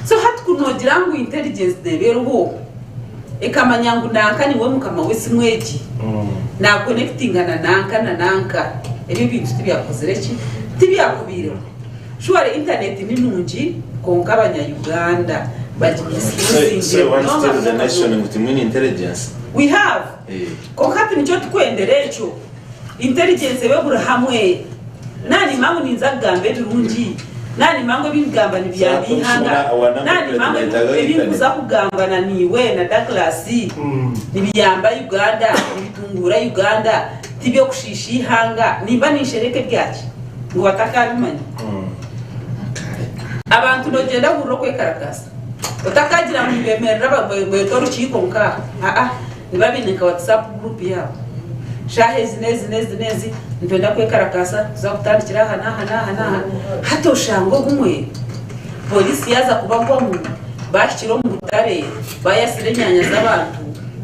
So hati ku noogira ngu intelligence neeba eriho ekamanya ngu nanka niwe mukama w'esimu egi, naakonekitinga na nanka na nanka, ebyo ebintu tibyakukozire ki? Tibyakubaireho. Surely internet ni nungi kwonka abanya Uganda bagi So you misusingire want to munonga tell the munonga nation munonga. ngu timwine intelligence? We have. Eh. Kwonka hati nikyo tukwendera ekyo. Intelligence ebe buri hamwe. Naanima ngu ninza kugamba ebirungi, naanima ngu ebi nkugamba nibiyamba eihanga, naanima ngu ebi nkuza kugamba na naiwe na Douglas nibiyamba Uganda, nibitunguura Uganda, tiby'okushiisha eihanga, nimba ninshereka ebyaki ngu batakaabimanya? Abantu noogyenda ohurira okwekarakaasa, otakagira ngu nibeemerera beete orukiiko nk'aha, aa. Niba baine nka WhatsApp group yaabo. Shaaha ezi n'ezi n'ezi n'ezi nitwenda kwekarakaasa tuza kutandikira aha n'aha n'aha n'aha. Hati oshanga obumwe pooriisi yaaza kubagwamu baahikire omu butare baayasire enyaanya z'abantu,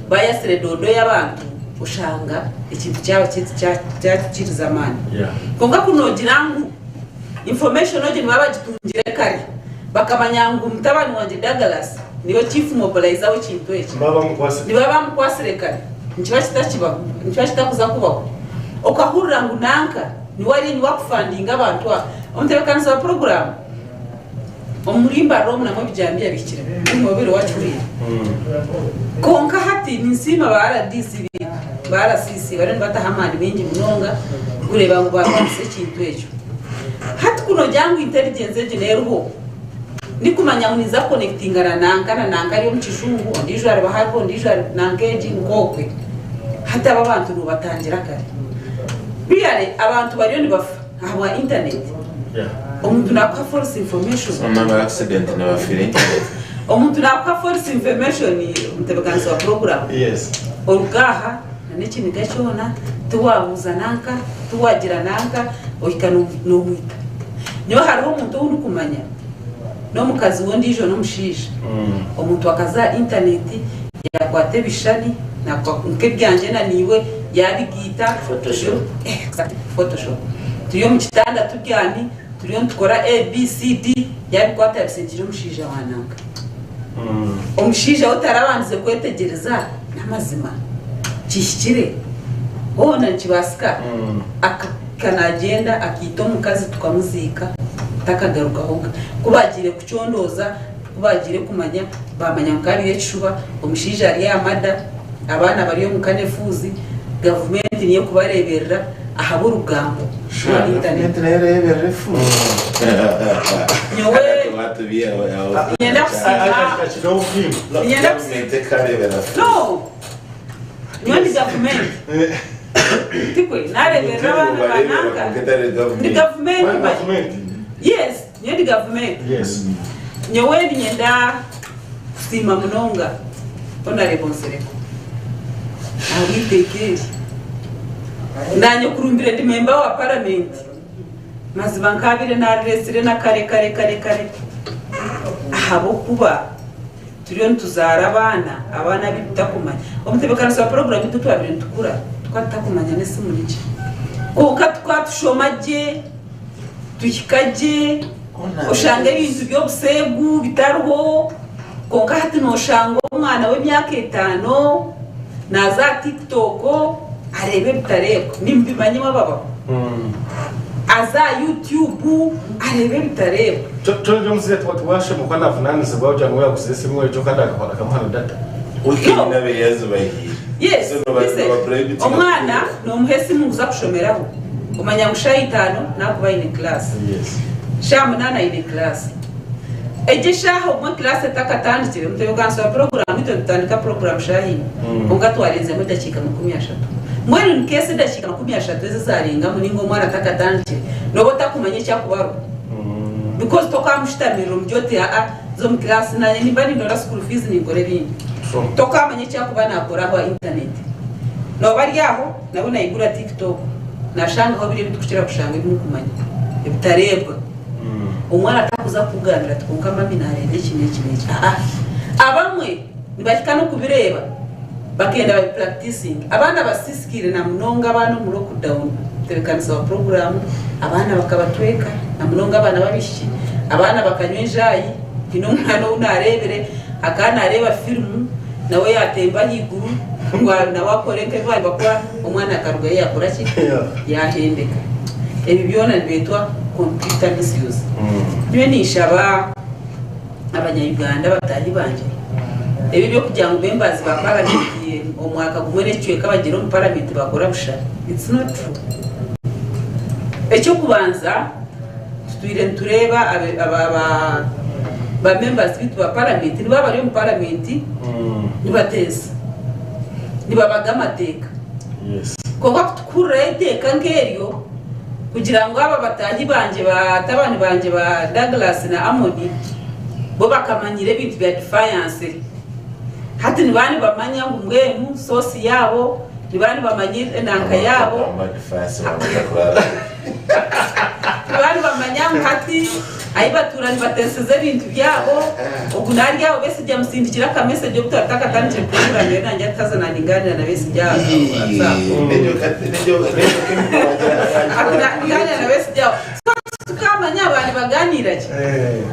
baayasire doodo y'abantu oshanga ekintu kyaba kyakiriza amaani. Kwonka ku noogira ngu information egyo nibaba bagitungire kare bakamanya ngu mutabani wangye Douglas Niwe chief mobilizer w'ekintu eki. Nibaba bamukwasire kare nikiba kitakibaho, nikiba kitakuza kubaho. Okahurira ngu nanka niwe ari niwe akufandinga abantu aba. Omutebekanisa wa puroguramu omuri Mbarara omu namwo ebijambiya bihikire buri obaire wakihurira. Kwonka hati ninsiima ba rdc beitu ba RCC bariyo nibataho amaani maingi munonga kureeba ngu barwanisa ekintu ekyo. Hati ku nogira ngu intelligence egyo neriho. Ndikumanya ngu ninza kukonekitinga na nanka na nanka ari omu kijungu, ondiijo ariba hariho, ondiijo ari nanka egi, nk'okwe. Hati abo abantu noobatangira kare. Really, abantu bariyo nibafa ahabwa intaneti. Omuntu naakuha false information. So n'aba accident nibafiira internet. Omuntu naakuha false information, omutebeekanisa wa puroguraamu. Yes. Oruga aha n'ekiniga kyona, tiwaabuuza nanka, tiwaagira nanka, ohika noomwita. Nyowe hariho omuntu ou ndikumanya, n'omukazi we ondiijo n'omushaija. Omuntu akaza aha intaneti yaakwata ebishushani nk'ebyangye na naiwe yaabigaita. Photoshop. Exactly, photoshop. Turi omu kitanda tubyami, turiyo nitukora ABCD, yaabikwata yaabisindikira omushaija wa nanka. Omushaija we tarabandize kwetegyereza n'amazima kihikire. Hoona nikibaasika akahika naagyenda akaita omukazi tukamuziika takagarukahoga. Ku baagiire kucondooza, ku baagiire kumanya, baamanya ngu kaariyo ekishuba, omushaija ari aha mada, abaana bari omu kanefuuzi, gavumenti niyo erikubareeberera ahabw'orugambo rw'aha intaneti. Gavumenti nayo ereeberera efuuzi? Nyowe niinyenda kusiima, niinyenda kusiima. Gavumenti ekareebera fuuzi? No! Nyowe ndi gavumenti. Tikwe? Nareeberera abaana ba nanka. Ndi gavumenti. Yes, nyowe ndi gavumenti. Nyowe niinyenda kusiima munonga Honourable Nsereko ahabw'eiteeka eri. Naanye kurumbire ndi memba wa paramenti, mazima nkaabaire naarireetsire na kare kare kare kare ahabw'okuba Turiyo nituzaara abaana, abaana abu tutakumanya. Omutebeekanisa wa puroguraamu itwe twabaire nitukura tukaba tutakumanya n'esimu niki. Kwonka tukaba tushoma gye, tuhika gye, oshanga ebintu by'obuseegu bitariho. Kwonka hati nooshanga omwana w'emyaka etaano naaza aha TikTok areeba ebitareebwa. Nimubimanya imwe ababaho. Aze aha YouTube areebe ebitareebwa. Kyonka omuzaire tiwashema ku navunanizibwa kugira ngu yaguza esimu egyo kandi akamuha na data. Weekend nabe yazibahiire. Yes, So noba listen, noba prohibitinga omwana kuguza. nomuha esimu ngu za kushomeraho omanya ngu shaaha itaano nakuba aine class, Yes. shaaha munaana aine class. Egyo eshaaha obumwe class etakatandikire mutebekanisa wa program itwe nitutandika program shaaha ina kwonka twarenzemu edakiika 30. Mbwenu in case edakiika 30 ezo ezarengamu ninga omwana atakatandikire noba otakumanya ekyakubaho. Because tokamushutamirira omugye oti aa za omu class nanye nimba nindora school fees ninkora ebindi. Tokamanya eki akuba nakora aho aha internet. Noba ari aho nawe naigura tiktok nashangaho biri ebitukukira kushanga ebimukumanya ebitareebwa. Omwana takuza kukugambira ati kwonka mummy nareeba eki neki neki aa. Abamwe nibahika nokubireeba bakenda babi practicinge. Abaana basisikiire namunonga abaana omu lockdown. Omutebeekanisa wa puroguraamu, abaana bakabatweka, na munonga abaana b'abaishiki. Abaana bakanywa enjaayi. Haine omwana ou naareebire akaba naareeba firimu nawe yaatemba ahaiguru ngu nawe akore nk'ebi baabaire nibakora, omwana akarugayo yaakora ki? Yaahendeka. Ebi byona nibyetwa computer misuse. Nyowe ninshaba Abanya-Uganda bataahi bangye, ebi eby'okugira ngu members ba paramenti omwaka gumwe n'ekicweka bagiire omu paramenti bakora busha, it's not true. Eky'okubanza, tutwire nitureeba ba members baitu ba paramenti nibo abari omu paramenti nibateesa, nibabaga amateeka. Kwonka kutukuhurirayo eiteeka nk'eryo, kugira ngu aba bataahi bangye, batabani bangye ba Douglas na Amoni, bo bakamanyira ebintu bya defiance. Hati nibaba nibamanya ngu mbwenu source yaabo, nibaba nibamanya enanka yaabo, nibaba nibamanya ngu hati ahi batuura nibateeseza ebintu byabo, ogu nari aho Besigye amusindikire aka message obu twaba tutakatandikire program reero nangye ati haza naningaanira na Besigye aha WhatsApp. Ati naningaanira na Besigye aho. So titukamanya baaba nibaganiira ki.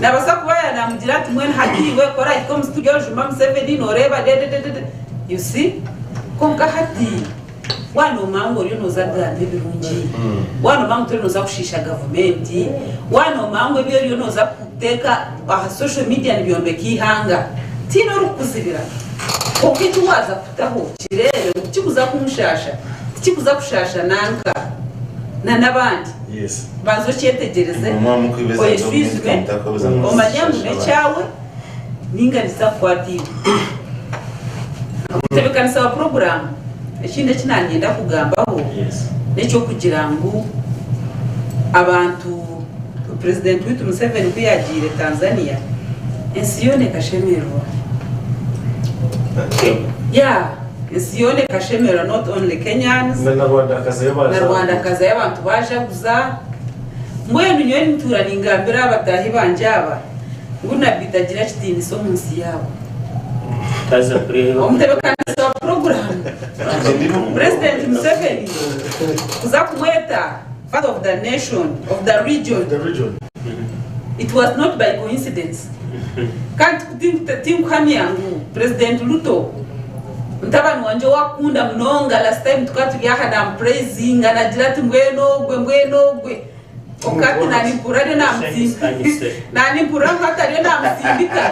Nabaasa kuba yaaba namugira ati mbwenu hati iwe ku orahike omu studio ojuma Museveni noreeba dedededede. You see? Kwonka hati Waaba noomanya ngu oriyo nooza kugamba ebirungi, waaba noomanya ngu toriyo nooza kushiisha gavumenti, waaba noomanya ngu ebi oriyo nooza kuteeka aha social media nibyombeka eihanga, tihaine orikukuzibira. Kwonka eki waaza kutaho kireebe ngu tikikuza kunshaasha, tikikuza kushaasha nanka na n'abandi. Banza okyetegyereze, oyeshwijume, omanye ngu n'ekyawe ninga nikiza kukwata iwe. Omutebeekanisa wa puroguraamu, ekindi eki naanyenda kugambaho n'eky'okugira ngu abantu, Purezidenti waitu Museveni ku yaagiire Tanzania, ensi yoona ekashemererwa. Yeah, ensi yoona ekashemererwa not only Kenyans, Na Rwanda hakazayo na baajaguza. Rwanda hakazayo abantu baajaguza. Mbwenu nyowe nintuura ningambira abataahi bangye aba ngu Nabbi tagira kitiinisa omu nsi yaabo. Taza kureeba. Omutebekanisa wa puroguraamu, Purezidenti Museveni kuza kumweta Father of the Nation, of the region, The region. it was not by coincidence. Kandi tinkuhamya ngu Purezidenti Ruto Mutabani wangye ou akunda munonga last time tukaba turi aha namupraisinga nagira ati mbwenu ogwe mbwenu ogwe kwonka hati nanimpurira ariyo namutsindika nanimpurira ngu hati ariyo namutsindika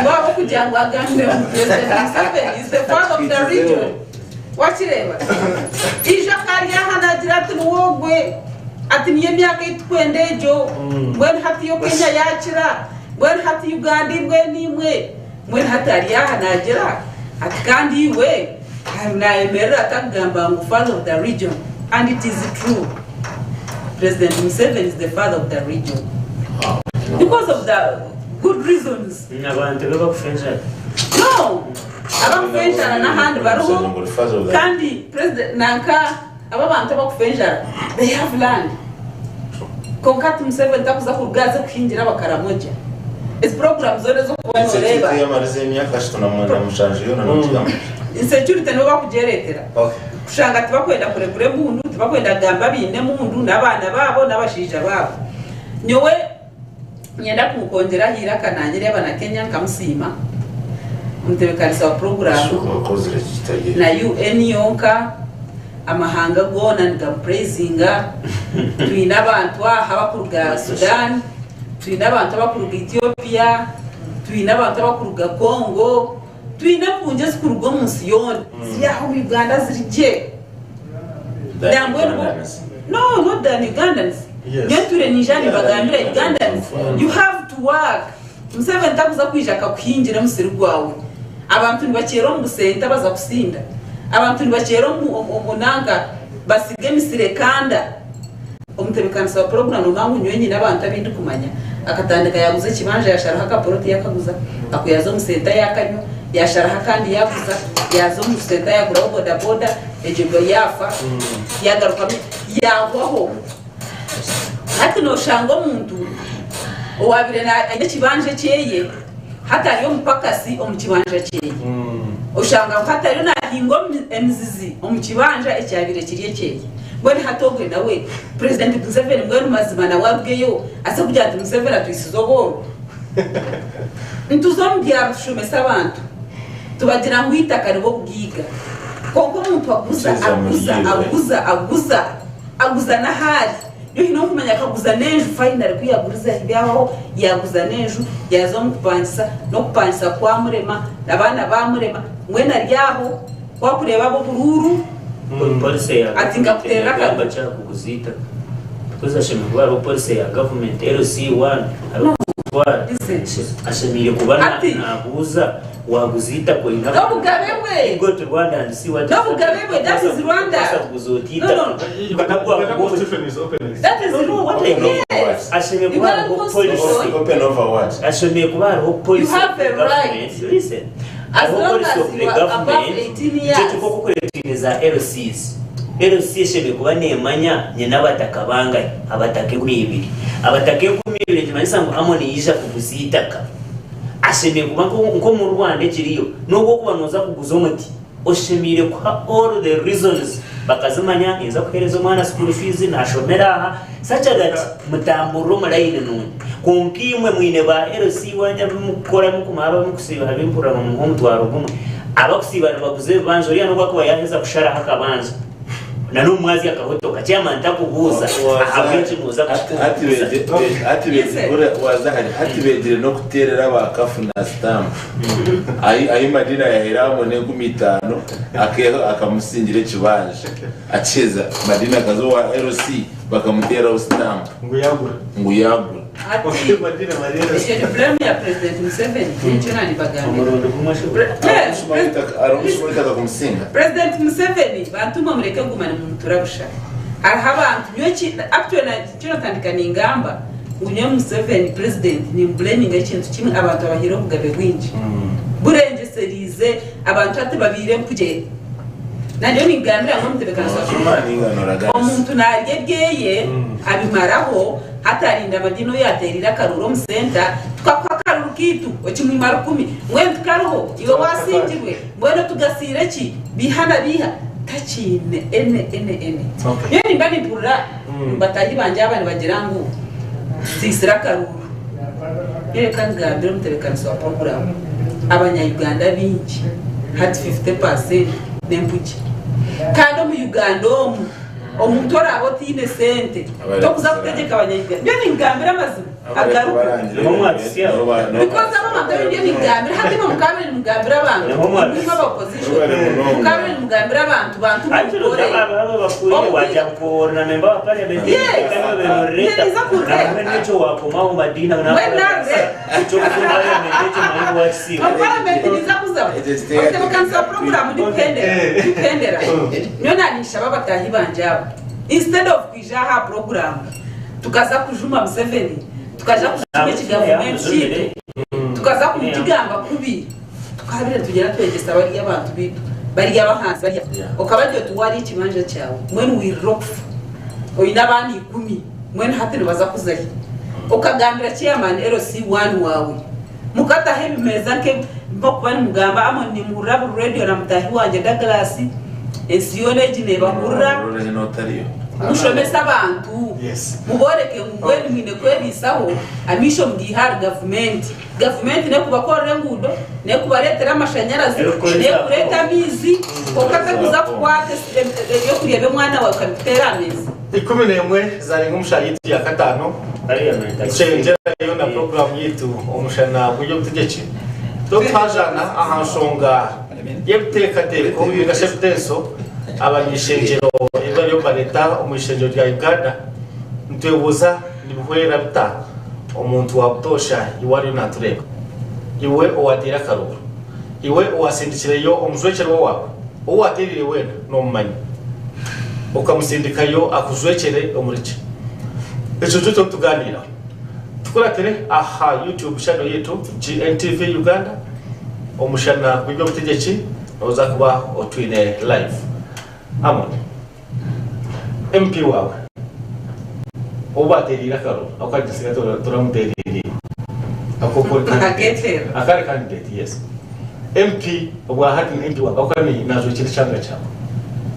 iwaabo kugira ngu agambire ngu President Museveni is the father of the region wakireeba ijo akari aha nagira ati niwe ogwe ati niyo emyaka ei tukwenda egyo mbwenu hati yo Kenya yakira mbwenu hati Uganda mbwenu imwe Mbwenu hati ari aha naagira ati kandi iwe nayemerera atakugamba ngu father of the region and it is true President Museveni is the father of the region because of the good reasons. Abantu be bakufa enjara. No abakufa enjara n'ahandi bariho kandi president nanka abo abantu abakufa enjara they have land kwonka hati Museveni takuza kuruga aze kuhingira abakaramoja ezi program zoona ezokuba noreeba Insecurity yamarize emyaka 37 yoona nokigamba. Insecurity nibo bakugyeretera kushanga tibakwenda kurekura embundu tibakwenda kugamba abaine embundu n'abaana baabo n'abashaija baabo nyowe Niinyenda kukwongyera aha iraka naanye reeba na Kenya nkamusiima omutebeekanisa wa puroguraamu na UN yonka amahanga goona nigamupureizinga. Twine abantu aha abakuruga Sudan, twine abantu abakuruga Ethiopia, twine abantu abakuruga Congo, twine empungi ezikuruga omu nsi yoona ziri aha omu Uganda ziri gye. Nambwenu bo no not than Ugandans. Yes. Nyowe ntuire ninja nimbagambira Ugandans you have to work. Museveni takuza kwija akakuhingira omusiri gwawe. Abantu nibakyera omu busenta baza kusinda. Abantu nibakyera omu omu nanka basiga emisiri ekanda. Omutebekanisa wa puroguramu nomanya ngu nyowe nyine abantu abu ndikumanya akatandika yaguza ekibanja yasharaho akapoloti yakaguza aku yaza omu senta yakanywa yasharaho akandi yaguza yaza omu senta yaguraho bodaboda egyo yaafa yagarukamu yahwaho. Hati noshanga omuntu owabaire aine ekibanja ekyeye hati ari omupakasi omu kibanja kyeye. Oshanga ngu hati ariyo nahinga emizizi omu kibanja ekyabaire kiri ekyeye. Mbwenu hati ogwe nawe Purezidenti Museveni mbwenu mazima nawe arugeyo aze kugira ati Museveni atwisize obworo? Nituza omu byaro tushomesa abantu tubagira ngu eitaka ribe obugaiga kwonka omuntu aguza aguza aguza aguza aguza n'ahaari nyowe haine owunkumanya akaguza n'enju finally ku yagurize byabaho yaguza n'enju yaaza omu kupangisa n'okupangisa kwamurema n'abaana bamurema mbwenu ari aho ku arikureeba ab'oburuuru Policy ya ati gavumenti nkakuteerera negamba akaru ki aha kuguza eitaka? Because hashemereire kuba hariho policy ya gavumenti LC1 arikutwara Listen. ashemereire kuba na- Ati. nabuuza waguza eitaka oine N'obugabe bwe. You go to Rwanda and see what is N'obugabe happening. bwe, that is Rwanda. Kubaasa kuguza ota No, no. eitaka? Uganda Nabwo- constitution is open. That is No, no, what I mean, Yes. ashemereire kuba Uganda hariho constitution. policy. Open over what? Ashemereire kuba hariho policy You have of the a right. government. Listen. As Hariho long policy as of the you are above government. 18 Nikyo years. kikwo kukorera twine za LCs. LC eshemereire kuba neemanya nyine abataka bangahi, abataka 2000. Abataka 2000 nikimanyisa ngu Amoni yaija kuguza eitaka, ashemereire kuba nk'omu Rwanda ekiriyo, n'obu orikuba nooza kuguza omuti, oshemereire kuha all the reasons bakazimanya, ninza kuheereza omwana school fees, naashomera aha, such that mutamburire omu layini nungi. Kwonka imwe mwine ba LC waanyu abu murikukora murikumara abu murikusiiba abu mpurira ngu nimuha omutwaro gumwe, abakusiiba nibaguza ebibanja oriya nobu akuba yaaheza kusharaho akabanja na n'omu mwazyo akahotoka, chairman takubuuza ahabw'enki nooza kuguza. Hati beegire n'okuteerera aba kafu na sitampu ahi Madina yaheera hamwe n'enkumi itaano akamusingira ekibanja akiheza Madina akaza owa LC bakamuteeraho sitampu Ngu yagura. ngu yagura. Hati ekyo ni blame ya president Museveni nikyo nanibagambira. Omurundi gumwe ashobora. Yes, Hariho omushuma w'eitaka kumusinga? President Museveni bantu mwe mureke kuguma nimumutura busha. Hariho abantu nyowe ki actually na nikyo natandika ningamba ngu nyowe Museveni president nimublaminga ekintu kimwe abantu abahaire obugabe bwingi burengyeseriize abantu hati babaire mpugye. Nanyowe ningambira ngu omutebekanisa wa Omuntu naarya ebyeye abimaraho hati arinda amadini ou yaateereire akaruuru omu senta tukakuha akaruru kaitu okimwima rukumi mbwenu tikariho iwe waasingirwe mbwenu otugasiire ki biiha na biiha takiine any any any Nyowe nimba nimpurira bataahi bangye aba nibagira ngu tusiisire akaruru nyowe reka ngambire omutebeekanisa wa puroguraamu abanya Uganda baingi. Hati 50% n'empugye. Kandi omu Uganda omu, omuntu oraabe otaine sente, tokuza kutegyeka abanya-Uganda. Nyowe ningambira amazima agaruka. Because abo abantu abu ndiyo ningambira, hati imwe mukaabaire nimugambira abantu, imwe aba opposition, mukaabaire nimugambira abantu, bantu mukore. Yes, niza kureeba. Mbwenu narureeba. Omu paramenti ninza kuzamu. Obutebeekanisa bwa puroguraamu ndikuhendera, ndikuhendera. Nyowe naninshaba abataahi bangye aba, instead of kwija aha puroguraamu tukaza kujuma Museveni, tukaza kujuma ekigavumenti kyaitu, tukaza kugigamba kubi, tukaabire nitugyenda twegyesa bariya abantu baitu, bariya ab'ahansi bariya. Okabagira oti waarya ekibanja kyawe, mbwenu wirire okufa, oine abaana ikumi. Mbwenu hati nibaza kuza hi? Okagambira chairman LC one wawe mukataho ebimeeza nke nkokuba nimugamba Amon nimuhurira buri radio na mutahi wangye Douglas ensi yoona egi nebahurira mushomese abantu muboreke ngu mbwenu mwine kwebiisaho amaisho mugaihe ahari gavumenti. Gavumenti nekubakorera enguudo, nekubareetera amashanyarazi, nekureeta amaizi kwonka tekuza kukwata ebyokurya by'omwana waawe ekabikuteera aha meeza. 11 zarenga omu shaaha yaitu ya kataano, nitushengyerayo na puroguraamu yaitu Omushana gw'eby'obutegyeki. Tikuhajaana aha nshonga y'ebiteekateeko ninga shi ebitenso abany'eishengyero ebi bariyo nibareeta omu ishengyero rya Uganda. Nitwebuuza nibihwera bita omuntu wa butoosha iwe ariyo naatureeba? Iwe owaateire akaruru? Iwe owaasindikireyo omujwekyerwa waawe, ou waateereire weena noomumanya, okamusindikayo akujwekyere omuri ki? Ekyo nikyo turikutugaaniiraho. Tukuratire aha YouTube channel yaitu GNTV Uganda, Omushana gw'eby'obutegyeki, nooza kuba otwine live. Amon, MP waawe ou baateereire akaruru, aku kagyesiga toramuteereire aku ori candidate, Akeeteerera. aku ari candidate, yes. MP obwa hati ni MP waawe ahabw'okuba naajwekyera ekyanga kyawe.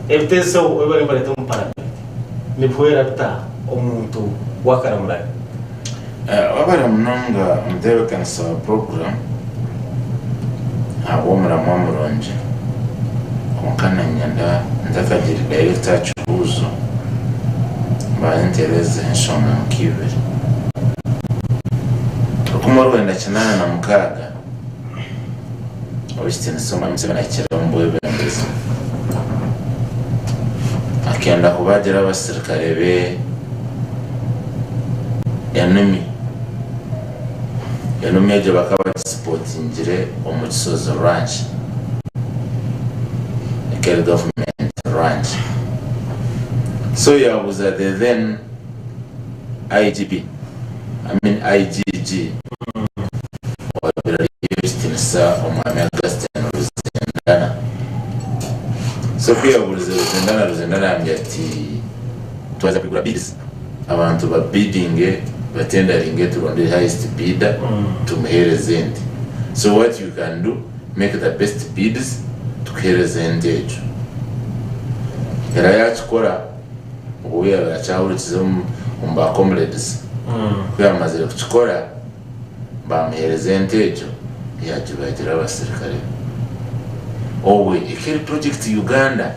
Ebiteeso ebi bariyo nibareeta omu paramenti nibihwera bita omuntu w'akaramurari? Wabare munonga omutebeekanisa wa puroguraamu ahabw'omuramwa murungi. Kwonka niinyenda ntakagire direct aha kibuuzo, mbanze ntereezeho enshonga nk'ibiri. 1986 Ow'ekitiinisa Omwami Museveni ahikire omu bwebembezi, akenda kubagira abasirikare be enumi. Enumi egyo bakaba bagisipotingire omu Kisozi Ranch, ekeri gavumenti ranch. So yabuuza the then IGP, I mean IGG, Owaabaire ari ow'ekitiinisa Omwami Augustine Ruzindana. So ku yaabuurize Ruzindana, Ruzindana yaamugira ati, Twaza kwigura bids, abantu ba biddinge, batendaringe turonde highest bidder tumuheereze ente. So what you can do, make the best bids tukuheereze ente egyo. Era yaakikora, obu yaabaire akyahurikize omu ba comrades. Ku yaamazire kukikora, Baamuheereza ente egyo yaagibagira abasirikare be. Obwe eka eri project Uganda,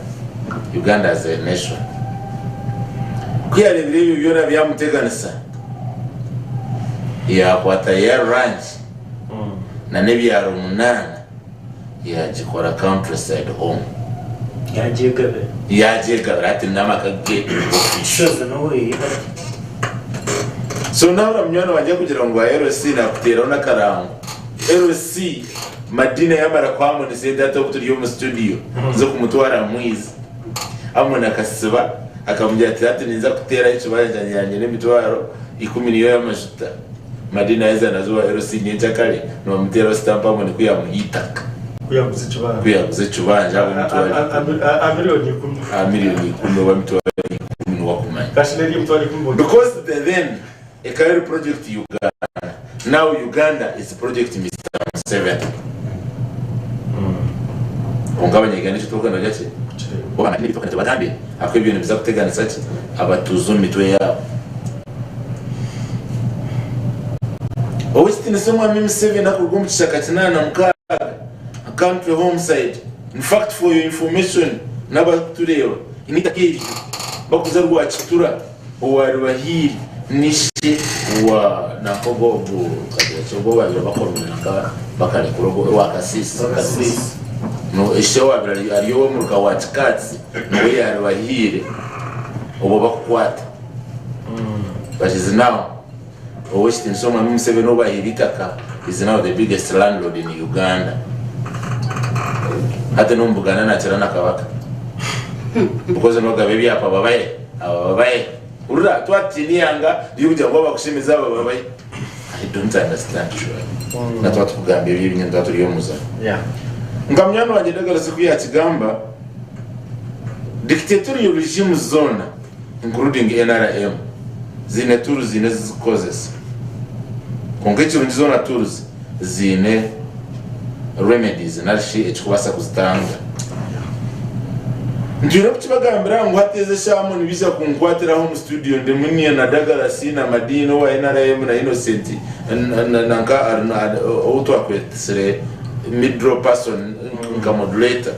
Uganda as a nation. Ku yaareebire ebyo byona byamuteganisa, yaakwata ya ranch na n'ebyaro munaana yaagikora countryside home. Yaagyegabira. Yaagyegabira hati n'amaka ge official. Kishozi n'ohuriire hati. So nahura munywani wangye arikugira ngu LC nakuteeraho n'akarango. LC Madina yamara kuha Amoni sente hati obu turi omu studio z'okumutwara Mwizi. Amoni akasiba akamugira ati hati ninza kuteeraho ekibanja kyangye yangye n'emitwaro ikumi niyo y'amajuta. Madina yaheza naza owa LC nyenkyakare nibamuteeraho sitampu Amoni ku yamuha eitaka. Ku yaguza ekibanja. Ku yaguza ekibanja ahabw'emitwaro ikumi. Aha milioni ikumi. Aha milioni ikumi oba emitwaro ikumi niwe akumanya. Kashi n'eri emitwaro ikumi buri. Because the then ekaba eri project Uganda now Uganda is project Mister Museveni. Kwonka abanyayuganda ekyo tibarikwenda kugira ki? Bo bamanyire ebi turikwenda tubagambire ahabw'okuba ebyo nibiza kuteganisa ki? Abatuuze omu mitwe yaabo. Ow'ekitiinisa Omwami Museveni akuruga omu kishaka 86. Country Homeside. In fact for your information n'abarikutureeba haine eitaka eryo bakuza Rwakitura owaaribahaire n'ishe wa nanka ogwo ogwo kagira ki ogwo owaabaire bakomire nanka bakarekura ogwo Rwakasiisi. No ishe owaabaire ari ow'omuruka wa Kikaatsi niwe yaaribahaire obwo bakukwata. But is now Ow'ekitiinisa Omwami Museveni ou bahaire eitaka is now the biggest landlord in Uganda. Hati n'omu Buganda nakira na Kabaka. Because nogaba ebyapa babahe, aba babahe. Hurira twatutiina eihanga ry'okugira ngu abakushemeza aba babahe. I don't understand surely. Na twaba tukugamba ebyo ebinyine twaba turi omu muzano. Yeah. Nka munywani wangye Douglas ku yakigamba, dictatorial regimes zoona including nrm ziine tools ziine ezizikukozesa kwonka ekirungi zoona tools ziine remedies narishi ekikubaasa kuzitanga. Ntwire kukibagambira ngu hati ezi eshaaha nibaija kunkwatiraho omu studio ndimu nye na Douglas na Madina owa nrm na Innocent nanka ou twakwetsire middle person nka moderator.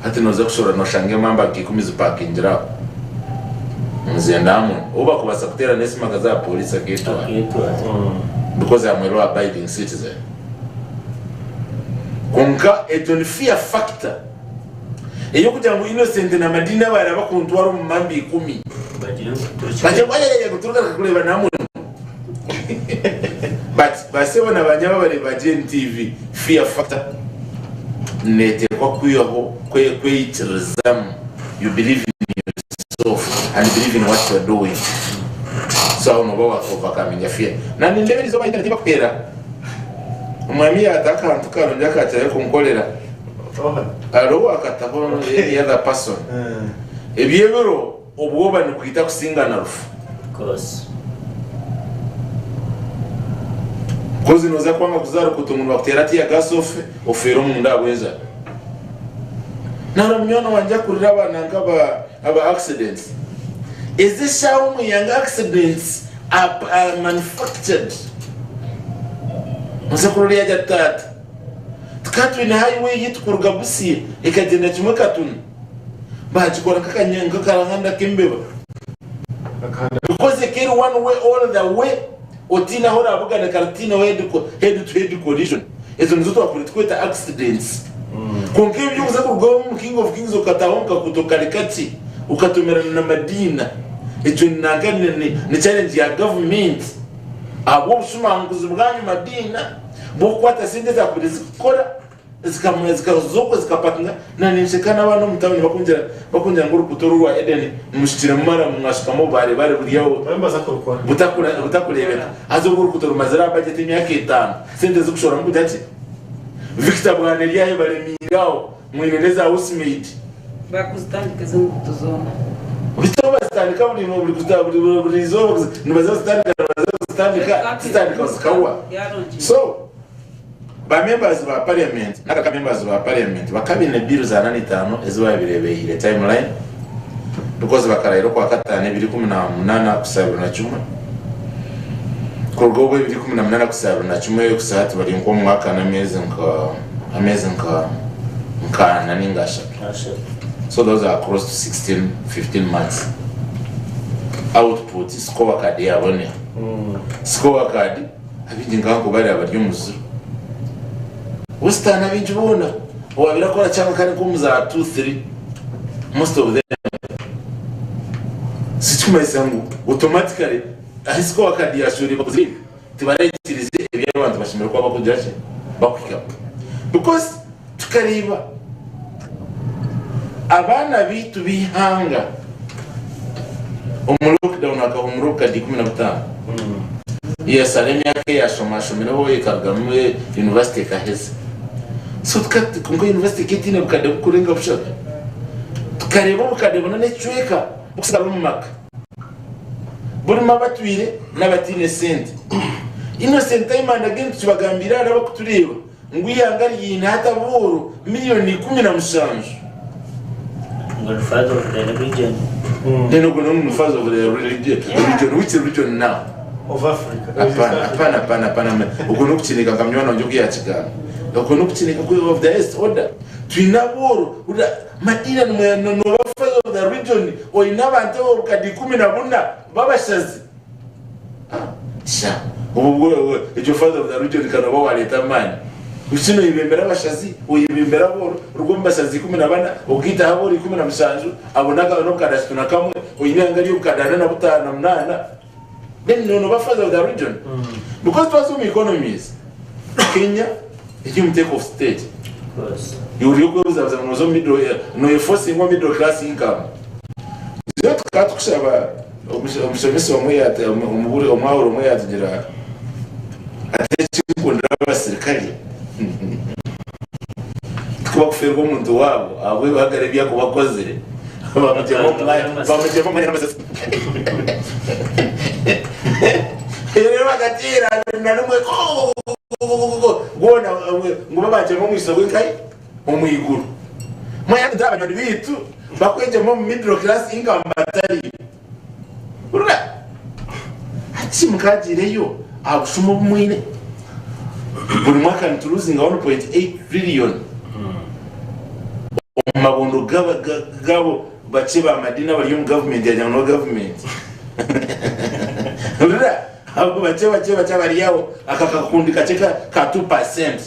Hati noza kushorora noshanga emamba nka ikumi zipakingire aho nizenda Amoni ou bakubasa kuteera n'esimu akaza aha police aketwara because am a law abiding citizen. Kwonka egyo ni fear factor ey'okugira ngu Innocent na Madina abaraba bakuntwara omu mamba ikumi bagire ngu ayayaya ngu turikugaruka kureeba na Amoni but basebo na banyabo abareeba GNTV fear factor netekwa kwihaho kweyikiririzamu you believe in yourself and believe in what you are doing so aho noba wa overcominga fear na nindeeba erizooba internet bakuhera omwami yata akantu karungi akakirayo kunkorera hariho owakataho any other person ebyebiro obwoba nikwita kusinga na rufu. Kozi noza kwanga kuza aha rukuuto ngu nibakuteera tear gas ofe, ofeere omunda ahabw'enjara. Nari munywani wangye akurira aba nanka aba aba accidents. Ezi eshaaha omu ihanga accidents are, are manufactured. Noza kurora yagira ati taata, tukaba twine highway yitu kuruga Busia ekagyenda kimwe Katuna. Bagikora nk'akahanda k'embeba. Because ekeri one way all the way otiine ahu orabugana kare tiineho head head to head collision ezo nizo twakubire tukweta accidents kwonka ebi ebyokuza kuruga omu king of kings okataaha omu kakuuto kari kakye okatomerana na madiina ekyo nanka ni challenge ya government ahabw'obushumanguzi bwanyu madiina bw'okukwata sente ezakubire zikukora Zikaza okwo zikapakinga na ninsheka n'abaana omu tawuni bakungira bakungira ngu oruguuto oru orwa Eden mushukiremu maramu mwashukamu obubaare baare buri aho Barimu nibaza kurukora. butakureebeka haza obwo oruguuto rumazire aha budget emyaka etaano sente zirikushohoramu kugira ki? Victor Bwaneryahe baremiire aho mwine n'eza housemaid. Bakuzitandika ezi nguuto zoona. Beitu ahu bazitandika buri buri buri izooba nibaza bazitandika nibaza bazitandika zitandika zikahwa so Ba members ba parliament naka members ba parliament bakabaine bill za nana itano ezi babaire behire timeline because bakarahira okwakatano ebiri ikumi na munana kuhitsya abiri na kimwe kuruga obwo ebiri ikumi na munana kuhitsya abiri na kimwe kuhitsya hati bari nk'omu mwaka n'ameezi nka ameezi nka nkaana ninga ashatu so those are close to 16 15 months output score card yabonera score card Abaingi nkanku bariya bari omu ziro. Western abaingi boona owabaire akora kyangwa kare nk'omu za two three most of them so ekikumanyisa ngu automatically ahi score card yashohweire bakozire ebi tibaraikirize ebi abantu bashemereire kuba bakugira ki bakuhikaho because tukareeba abaana baitu b'eihanga omu lockdown akahumura obukadde 15 yes hariho emyaka ei yashoma ashomireho ekarugamu university ekaheza so kwonka university ekaba etaine bukadde bukurenga bushatu tukareeba obukadde buna n'ekicweka bukusigara omu maka burimu abatwire n'abataine sente Innocent time and again tukibagambiire hariho abakutureeba Ngu eihanga ryiine hati abooro miriyoni 17. Ngu ni father of the religion. Then ogwo niwe ngu father of the religion, which religion now? Of Africa. Apana, apana, apana, apana. Ogwo n'okukinika nka munywani wangye oku yakigamba. Okwo n'okukineka kwe of the highest order. Twine abooro, hurira Madina nooba father of the region oine abantu obukadde 14 b'abashazi. Sha obu bwo egyo father of the region ka nooba waareeta amaani. Biki nooyebembera abashazi, oyebembera abooro, oruga omu bashazi 14 ogaitaho abooro 17, abo n'obukadde 31, oine eihanga ry'obukadde 45 na munaana. Then nooba father of the region. Because twaza omu economies, Kenya eri omu take off state. Iwe ori okwebuzabuza ngu nooza omu middle, noyeforcinga omu middle class income. Nyowe tukaba tukushaba omushomesa omwe omwahuri omwe yatugira ati ekinkundira abasirikare tikuba kufeerwa omuntu waabo ahabw'ebihagaro ebi arikuba akozire bamugyema omwanya n'amasasi reero bakateera 21 gwona ngu babagyema omwisho gw'enkahi omu iguru. Mwanya ngu abanywani baitu bakwegyema omu middle class income batariyo. Hurira! Hati mukagiireyo aha bushuma obu mwine. Buri mwaka nituruzinga 1.8 trillion omu mabondo gabo bakye ba madini abari omu gavumenti yagira ngu nibo gavumenti. Hurira! Abo bakye bakye bakye abari aho aka kakundi kakye ka 2%.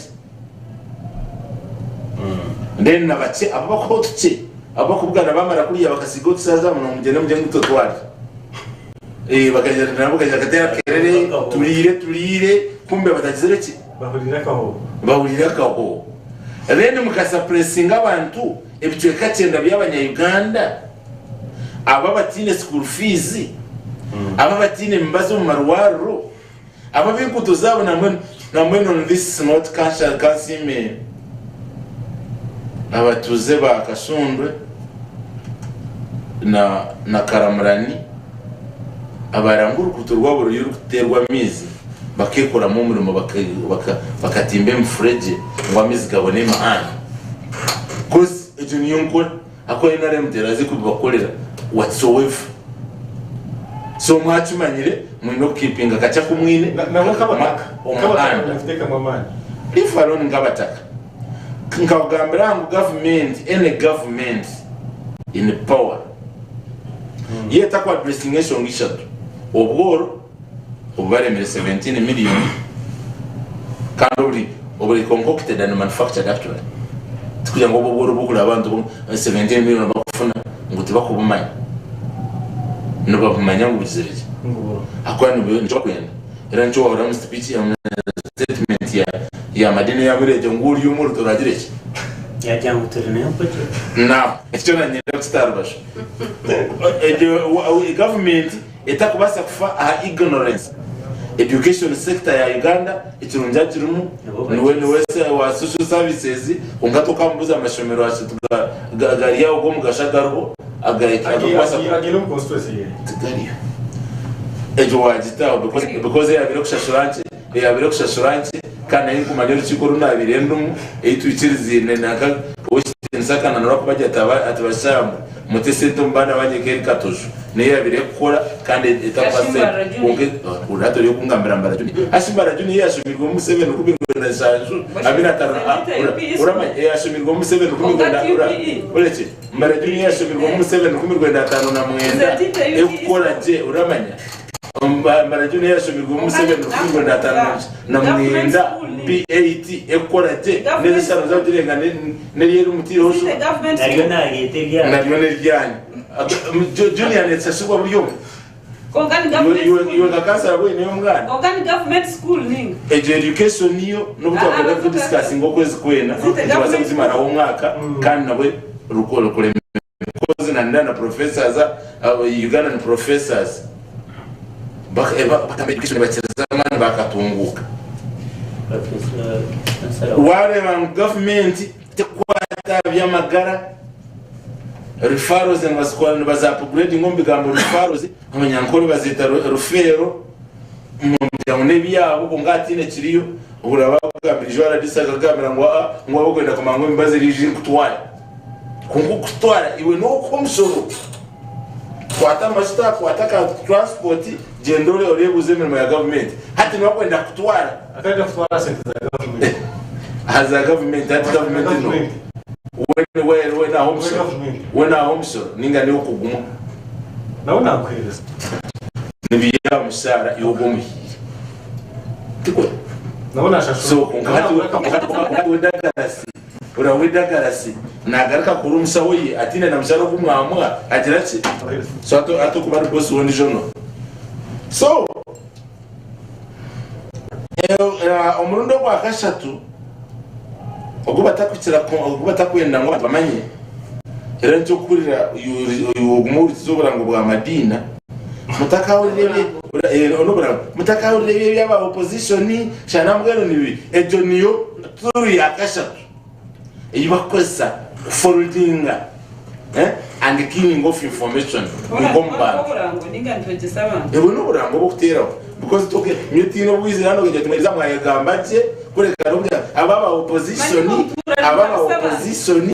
Then na bakye abu bakuha otukye abu bakubugana bamara kurya bakasiga otusaaza aho nomugyende mugye ngu itwe twarya. Eh, bakagira nabo bakagira bakateera kerere turiire turiire kumbe batagizire ki? Bahuriire akahooho. Bahuriire akahooho. Then mukasapuresinga abantu ebicweka kyenda by'abanya Uganda abo abataine school fees, abo abataine mibazi omu marwariro. Abo ab'enguuto zaabo nambwenu on this note kansiime abatuuze ba Kashundwe na Karamurani abaranga oruguuto rwabo ruriyo rurikuteerwa amaizi bakeekoramu omurimo bakatimba emifuregye ngu amaizi gabone emihanda coz egyo niyo nkora ahakuba NRM teraze kubibakorera whatsoever. So mwakimanyire mwine okukipinga kakye aku mwine Nabwo nk'abataka nk'abataka omuhanda. mwine kuteekamu amaani. Leave alone nk'abataka. Nkakugambira ngu gavumenti, any government in power yo etaku addressinga enshonga ishatu, obworo obubaremire 17 million kandi oburi oburi concocted and manufactured actually tikugira ngu obwo obworo obu abantu 17 million bakufuna ngu tibakubumanya nibabumanya ngu bugizire gye ahakuba nikyo bakwenda era nikyo wahurira omu speech omu statement ya ya Madina eyamwire egyo ngu ori omworo toragire ki Yagira ngu turi n'empugye. Now ekyo nanyenda kukita aha rubaju egyo gavumenti etakubaasa kufa aha ignorance. Education sector ya Uganda ekirungi agirimu niwe niwe wa social services kwonka tokamubuza amashomero ashatu gari aho g'omugasho agariho agakubaasa Agiine omu constituency ye. Tigariyo. Egyo wagita aho because because eyabaire ekushashura nkye eyabaire ekushashura nkye kandi nayo nkumanya orukiiko oru nabaire ndumu ei twikiriziine nanka ow'ekitiinisa akananura kuba gye ati bashambwe Mute esente omu baana bangye nk'eri katojo niyo yaabaire erikukora kandi etakuha sente kwonka hurira hati ori okungambira Mbara Junior hashi Mbara Junior yashomirwemu Museveni 17 abiri atano oramanya eyashomirwemu Museveni 19 hurira Mbara Junior yashomirwemu Museveni 1959 erikukora gye oramanya Mbara Junior yashomirwemu Museveni 1959 P8 erikukora gye n'ezi eshano zagirenga N'eri eri mutaireho shuba. Naryo naryeta eryanyu. Naryo n'eryanyu. Junior netsashirwa buri omwe. Iwe nka kansara bwine omwana. Egyo education yo n'obu twakwenda kugidiscussinga okwezi kwena nitubaasa kugimaraho omwaka kandi nabwe rukuremire because na na professors Ugandan professors bakagamba education nibakiriza amaani bakatunguuka. Wareeba ngu gavumenti tekukwata aha by'amagara, referrals nibazikora nibaza upgradinga omu bigambo referrals, abanyankore bazeeta rufeero kugira ngu n'ebyabo kwonka hatiine ekiriyo. Ohurira bakugambira ijo RDC akakugambira ngu aa ngu waaba orikwenda kumanya ngu emibazi eriija erikutwara. Kwonka okukutwara iwe n'okuha omushoro. Kwata amajuta, kwata ka transport, gyenda oreebuuze emirimo ya gavumenti. Hati nibakwenda kukutwara. Akenda kutwara sente za gavumenti. Aha za gavumenti hati gavumenti no we we naha omushoro we naha omushoro ninga niwe okuguma. Nawe nakuhereza. Nibiiha aha mushaara iwe ogu omuhiire. Tikwe? Nawe nashashura. So kwonka hati hati we Douglas ora we Douglas nagaruka akore omushaho ye atiine na mushaara ogu mwamuha agira ki? So hati hati okuba ari boss w'ondijo no. So Omurundi ogwa kashatu ogu batakwenda ngu abantu bamanye, era nikyo orikuhurira ogume ohurikize oburango bwa Madiina, mutakahurira ebyo eby'aba opposition shana mbwenu nibi, egyo niyo tool ya kashatu ei barikukozesa kufoldinga and killing off information kuruga omu bantu. Ebwo n'oburango obw'okuteeraho because nyowe tihaine obu waizire hanu okagira oti mweriza mwayegamba gye kureka n'okugira aba aba opposition aba aba opposition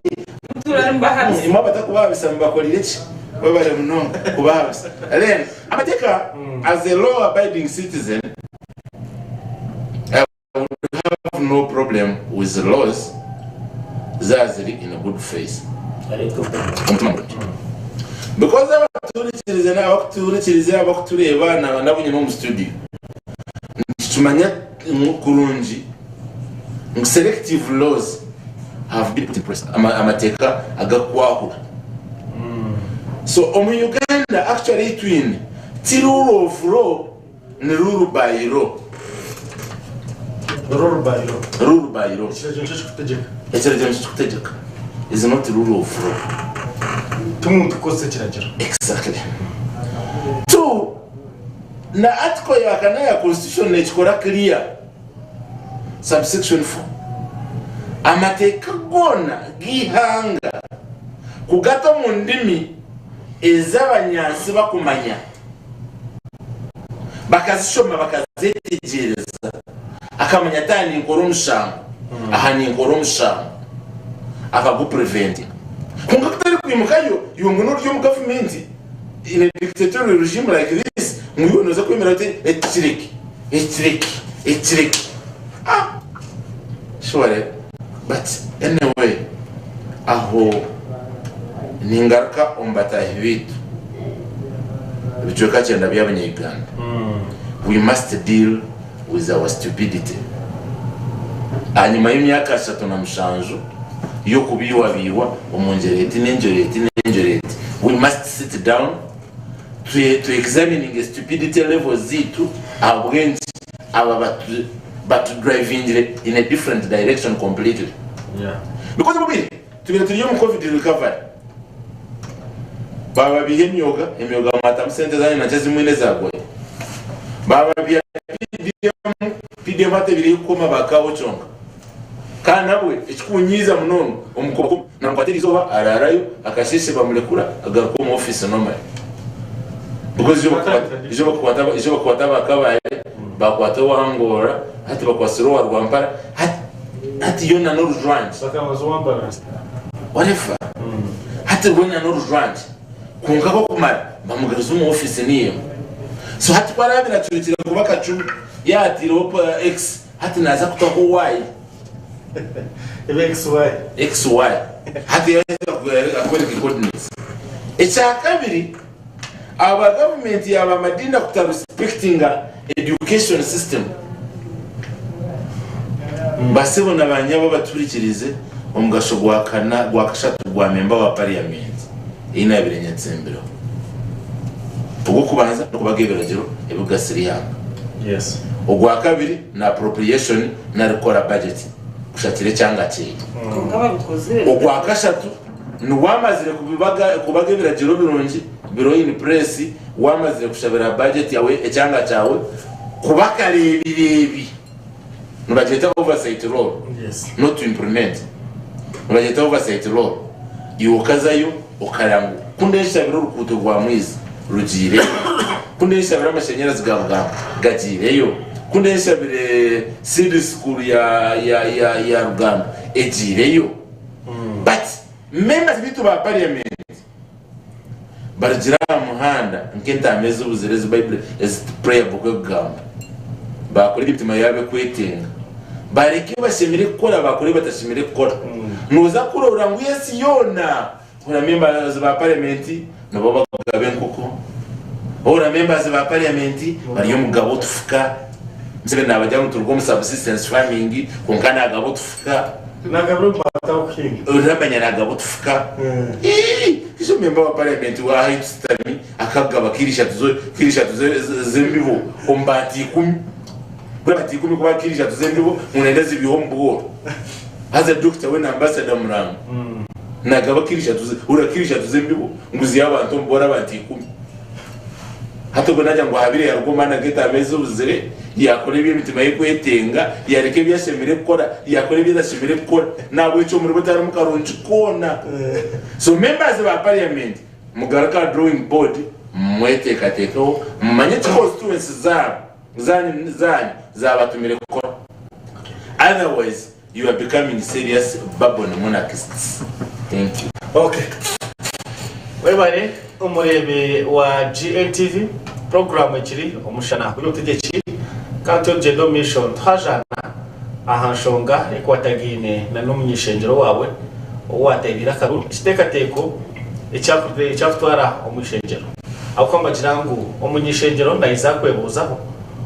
imwe abatakubahabisa mubakorire ki? Mwebare munonga kubahabisa. Then amateeka as a law abiding citizen I would have no problem with laws zaba ziri in good faith, omutima murungi because abatuhurikirize abakutuhurikirize abakutureeba nabo nyine omu studio nitukimanya kurungi ngu selective laws have been put in place, amateeka agakwahura. So omu Uganda actually ei twine ti rule of law Ni rule by law. Rule by law. Rule by law. Ekiragiro nikyo kirikutegyeka. Ekiragiro nikyo kirikutegyeka. Is not rule of law. Ti muntu kukozesa ekiragiro. Exactly. Two, na article ya kana ya constitution nekikora clear. Subsection 4. Amateeka goona g'eihanga kugata omu ndimi ezi abanyansi bakumanya. Bakazishoma bakazetegyereza akamanya ati aha ninkora omushango, aha ninkora omushango akagupreventinga. Kwonka ku tarikwimukayo iwe ngu nori omu gavumenti in a dictatorial regime like this ngu iwe noza kwemerera oti eki kireke, eki kireke, eki kireke. Ah! Surely but anyway aho ningaruka omu bataahi baitu ebicweka kyenda by'abanya-Uganda we must deal with our stupidity ahanyima y'emyaka 37 y'okubiihwabiihwa omu ngyero eti n'engyero eti n'engyero eti we must sit down tu examininge stupidity levels zaitu ahabw'enki aba batu batu drivingire in a different direction completely because obwire tubaire turi omu covid recovery baba babiha emyoga emyoga mwatamu sente zanyu nakyo ezimwine ezagwayo baba babiha PDM PDM hati ebire kukoma bakaho kyonka kandi nabwe ekikunyiiza munonga omukoba namukwata erizooba ararayo akasheshe bamurekura agaruka omu office normally Because ijo bakukwata aba Kabale, bakwata owa Ngorora, hati bakwasire owa Rwampara, hati yoona n'orujwangye. Whatever. Hati rwena n'orujwangye. Kwonka bakumara bamugaruza omu ofiisi niyo emwe. So hati ku araabe nacurikire kuba akacumu, yaataireho X, hati naaza kutaho Y. XY. Hati akwereke coordinates. Ekyakabiri, aba gavumenti ya bamadini kuta respectinga education system. Basebo na banyabo abatuhurikirize omugasho gwa kana gwa kashatu gwa memba wa parliament ei nabire nyatsimbireho. Ogw'okubanza n'okubaga ebiragiro ebikugasira eihanga. Ogwakabiri ni appropriation nari kukora budget kushakira ekyanga kyaitu. Kwonka babikozire. Ogwakashatu ni wamazire kubaga ebiragiro birungi biri in place, wamazire kushabira budget yawe ekyanga kyawe kuba kareebireebi nibagyeta oversight role not to implement nibagyeta oversight role iwe okazayo okareba ngu ku ndeshabira orukuuto rwa Mwiza rugiireyo, ku ndeshabira amashanyarazi ga Bugamba gagiireyo, ku ndeshabire seed school ya ya ya ya Rugando egiireyo but members baitu ba parliament Barugire aha muhanda nk'entaama ezibuzire ezi Baibuli ezi prayer book ekugamba. Baakora ebi emitima yaabo ekwetenga. Bareke ebashemereire kukora bakore ebibatashemereire kukora. Noza kurora ngu ensi yoona ora members ba parliament nibo bakugaba enkoko, ora members ba parliament bari omu kugaba otufuka, Museveni nabagira ngu turuge omu subsistence farming kwonka nagaba otufuka. Nagabira omu bantu abakuhinga. Oramanya nagaba otufuka. Ii, ijo member wa parliament waha tusitami akagaba kiro ishatu z'embibo omu bantu ikumi. Buri bantu ikumi kubaha kiro ishatu z'embibo ngu nenda zibihe omu bworo. Haza doctor we na ambassador murangwa nagaba kiro ishatu ura kiro ishatu z'embibo ngu zihe abantu omu bworo abantu ikumi. Hati ogwo nagira ngu ahabire yaruga omu maani ag'etaama ezibuzire, yaakora ebi emitima ye ekwetenga, yaareka ebi ashemereire kukora, yaakora ebi atashemereire kukora. Nahabwekyo omuribo tiharimu karungi koona. So members ba parliament mugaruke aha drawing board mweteekateekeho mumanye eki constituency zaabo zanyu zanyu zaabatumire kukora. Otherwise you are becoming serious babbon monarchists. Thank you. Okay. Webare omureebi wa GNTV, puroguraamu ekiri omushana gw'eby'obutegyeki kandi turiyo nitugyenda omu maisho nituhajaana aha nshonga ekwatagaine na n'omuny'ishengyero waawe ou waateereire akaruru ekiteekateeko ekyakutwara omu ishengyero. Ahabw'okuba nibagira ngu omuny'ishengyero naija kwebuuzaho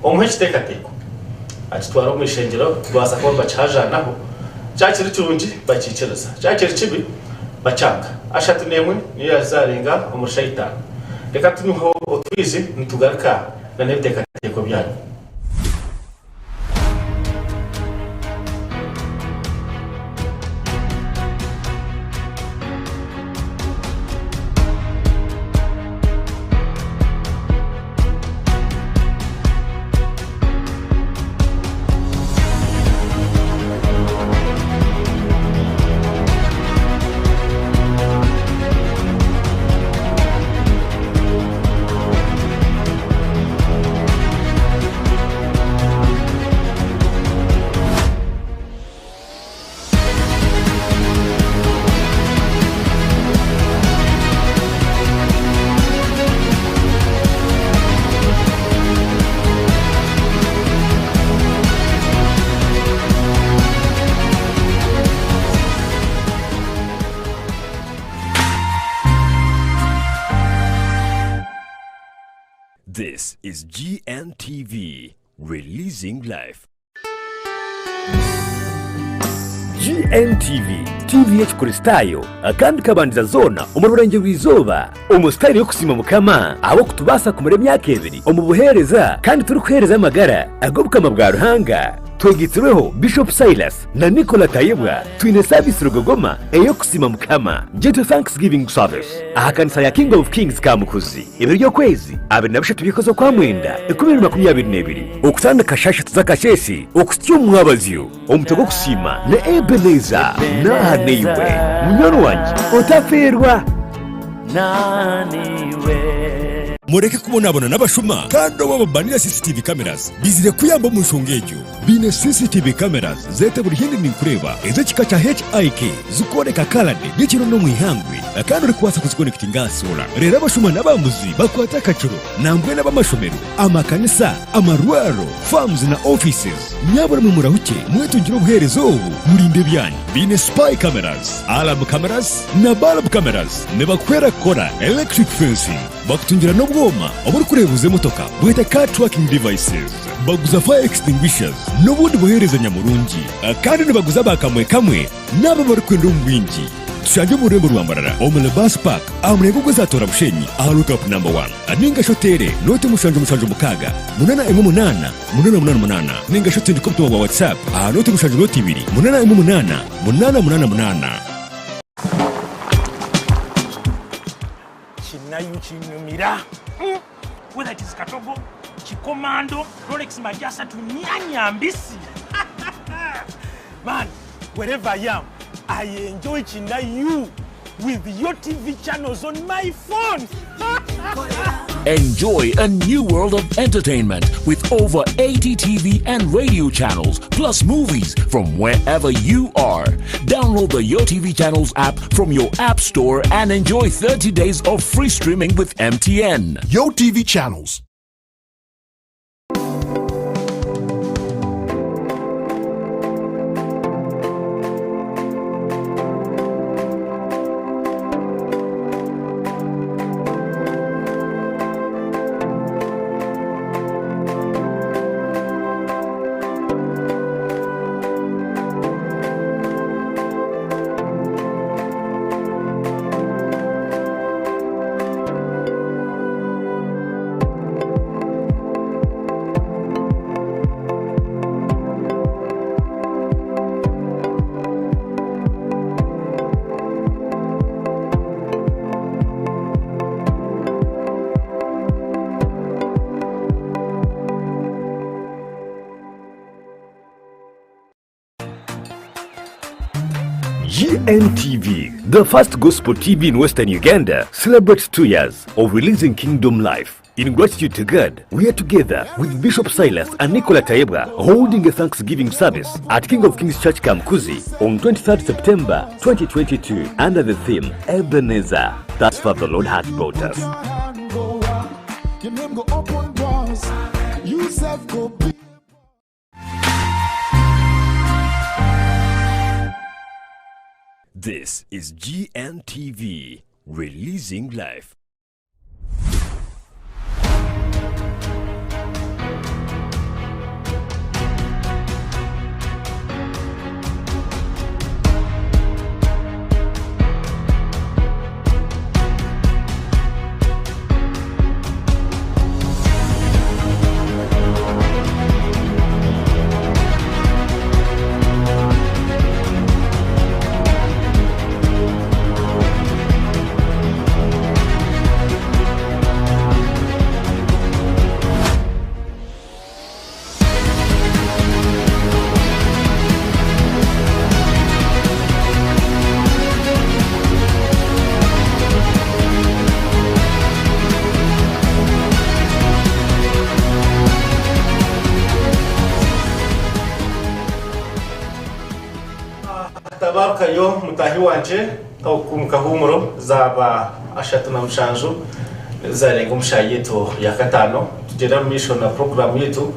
omuhe ekiteekateeko. Akitwara omu ishengyero kubaasa kuba nibakihajaanaho, kyaba kiri kirungi bakiikiriza, kyaba kiri kibi bakyanga. Ashatu n'emwe niyo yaazarenga omuri shaaha itaano. Reka tunyweho otwizi nitugaruka na n'ebiteekateeko byanyu. This is GNTV, releasing life. GNTV, TV y'Ekikristaayo kandi kabandiza zoona omu Rurengyerwa-izooba omu sitayiro y'okusiima Mukama ahabw'okutubaasa kumara emyaka ebiri omu buheereza kandi turikuheereza amagara ag'Obukama bwa Ruhanga. Twegaitsirweho Bishop Silas na Nicola Tayebwa, twine saviisi rugogoma ey'okusiima Mukama, Gentle Thanksgiving Service, aha kanisa ya King of Kings Kamukuzi. Ebiro by'okwezi 23 by'okwezi okwamwenda 2022, okutandika shaaha ishatu z'akasheeshe okuhitsya omu mwabazyo, omutwe gw'okusiima na Ebenezer naaha naiwe. Munywani wangye otafeerwa! Mureke kubonabona n'abashuma kandi obu ababanira CCTV cameras bizire kuyamba omu nshonga egyo. Baine CCTV cameras zeete buri hindi ninkureeba ez'ekika kya HIK zikworeka kalade nyekiro n'omu ihangwe kandi orikubaasa kuzikonekitinga aha sola reero abashuma n'abambuzi bakwate akacuro nambwenu ab'amashomero, amakanisa, amarwariro, farms na offices. Nyabura mwe murahukye mwetungire obuheereza obu murinde ebyanyu. Baine spy cameras, alarm cameras na bulb cameras. Nibakuhwera kukora electric fencing, bakutungira n'obwoma oburikureebuza emotoka bwete car tracking devices. Baguza fire extinguishers n'obundi buheereza nyamurungi. Kandi nibaguza ba kamwe kamwe n'abo abarikwenda omu bwingi. Tushangye omu rurembo rwa Mbarara omu Lebas Park aha murengo gw'ezaatoora Bushenyi aha lookup number one ninga shi oteere nooti 776 818 888 ninga shi otsindike obutumwa bwa WhatsApp aha nooti 7 nooti 2 818 888. Kinayu kinyumira mm. Whether it is katogo, kikomando, Rolex majasa tunyanya mbisi. Man, wherever I am, I enjoy Kinayu with your TV channels on my phone. Enjoy a new world of entertainment with over 80 TV and radio channels, plus movies from wherever you are. Download the Your TV Channels app from your app store and enjoy 30 days of free streaming with MTN. Yo TV channels. GNTV, the first gospel TV in Western Uganda, celebrates 2 years of releasing Kingdom Life. In gratitude to God, we are together with Bishop Silas and Nicola Tayebwa holding a Thanksgiving service at King of Kings Church Kamukuzi on 23rd September 2022 under the theme Ebenezer. That's far the Lord has brought us. This is GNTV, releasing life. Tabarukayo mutaahi wangye oku mukahuumuro zaaba ashatu na mushanju zarenga omu shaaha yaitu ya kataano tugyenda omu maisho na puroguraamu yaitu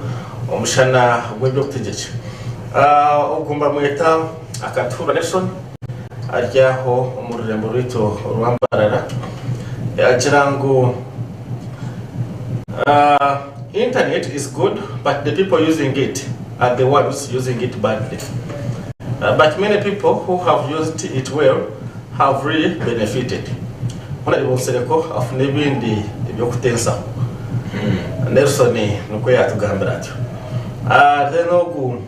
omushana gw'eby'obutegyeki. Ogu nibamweta Akatuhurwa Nelson ari aho omu rurembo rwaitu orwa Mbarara yaagira ngu internet is good but the people using it are the ones using it badly but many people who have used it well have really benefited. Honourable Nsereko afune ebindi eby'okutensaho. Nelson nikwo yaatugambira atyo. Then ogu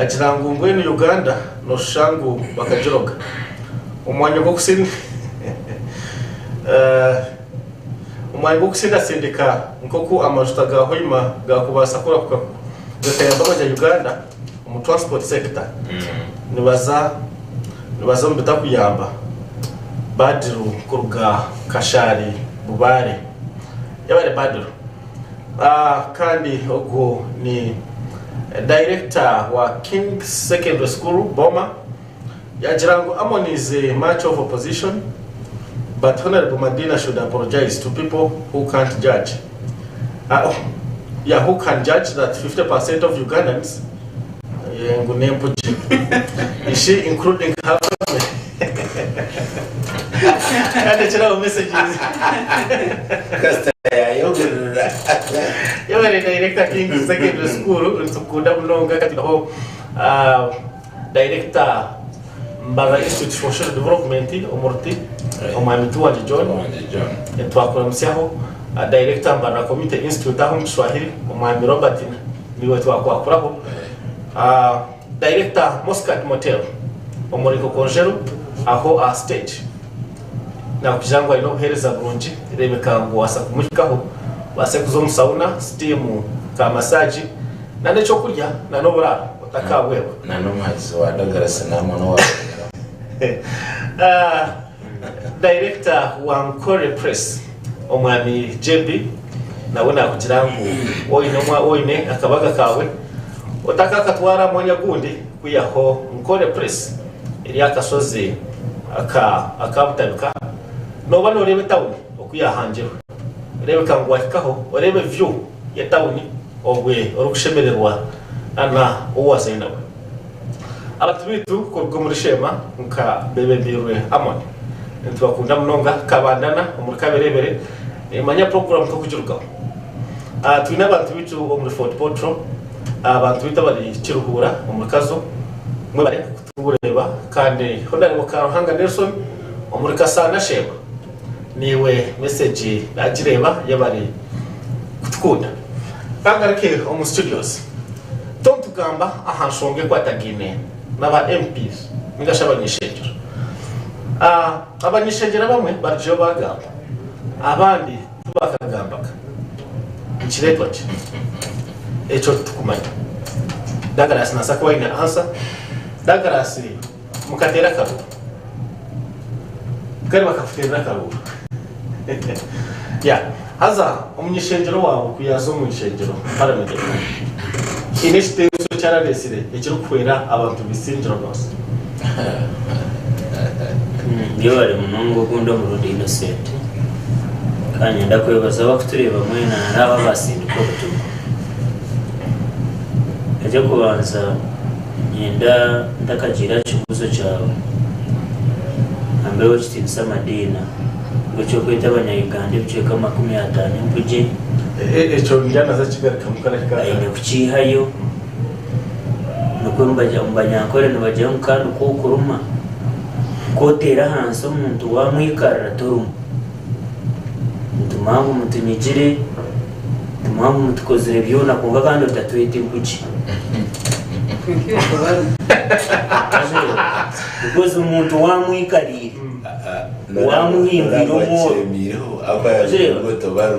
agira ngu mbwenu Uganda noshusha ngu bakagiroga. Omwanya gw'okusin omwanya gw'okusindatsindika nk'oku amajuta ga Hoima gaakubaasa kurahuka gakayamba abanya Uganda omu transport sector nibaza nibaza omu bitakuyamba Badiru kuruga Kashari Bubare yabare Badiru kandi ogu ni director wa Kings Secondary School Boma yagira ngu Amon is a much of opposition but Honourable Madina should apologise to people who can't judge uh, yeah, who can judge that 50% of Ugandans ngu n'empugye is she including her family kandi ekiraho messages Kasita yayogerera. Yebare director Kings Secondary School nitukunda munonga kati aho ah, director Mbarara Institute for Social Development omuruti omwami Tuwangye John Tuwangye John. twakuramutsyaho ah, director Mbarara Community Institute aho omu Kiswahili omwami Robert Niiwe twakwakuraho. Director Muscat Motel omuri Nkokonjeru aho aha stage nakugira ngu aine obuheereza burungi reebeka ngu wabaasa kumuhikaho obaase kuza omu sauna, steam, ka massage na n'ekyokurya na n'oburaaro otakaabwebwa. Na n'omuhagizi wa Douglas Namwe n'owa Director wa Nkore Press Omwami JB nawe nakugira ngu oine oine akabaga kaawe otakakatwara aha mwanya gundi kwihaho Nkore Press eri aha kashozi aka aka Butabika nooba nooreeba etawuni oku yaahangirwe reebeka ngu wahikaho oreebe view y'etawuni obwe orikushemererwa na ou wazayo nawe. Abantu baitu kuruga omuri Sheema nka bebembeirwe Amon. Nitubakunda munonga Kabandana omuri Kaberebere manya puroguramu nk'okugirugaho. Twine abantu baitu omuri Fort Portal, abantu baitu abari Kiruhura omuri Kazo mwebare kutureeba kandi Honarebo Karuhanga Nelson omuri Kasaana Sheema niiwe mesegi nagireeba yebare kutukunda. Kangaruke omu studios. Tom tugamba aha nshonga ekwatagaine n'aba MPs ninga shi abany'ishengyero. Abany'ishengyero abamwe barugireyo baagamba, abandi tibakagambaga. Nikireetwa ki? Ekyo titukumanya. Douglas naabaasa kuba aine answer. Douglas. Mukateera akaruuru. Kare bakakuteerera akaruuru. Yeah. Haza omuny'ishengyero waawe ku yaaza omu ishengyero, parliament, haine ekitenso eki arareetsire ekirikuhwera abantu b'Isingiro North? Yebare munonga ogundi omurundi Innocent. Kandi niinyenda kwebaza abakutureeba mwena n'abo abaasindika obutumwa. Eky'okubanza niinyenda ntakagiire aha kibuuzo kyawe, ngambe Owekitiinisa Madiina ngu eky'okweta abanya-Uganda ebicweka 50 empugye, Ekyo ndyanaza kigarukamu karahika. Aine kukiihayo. Nikwo omu Banyankore nibagira ngu kandi ku okuruma, ku oteera ahansi omuntu waamwikarira torumwa. Nituma ngu mutunyigire, nituma ngu mutukozire byona kwonka kandi otatweta empugye. Because omuntu waamwikariire, waamuhindwire omworo,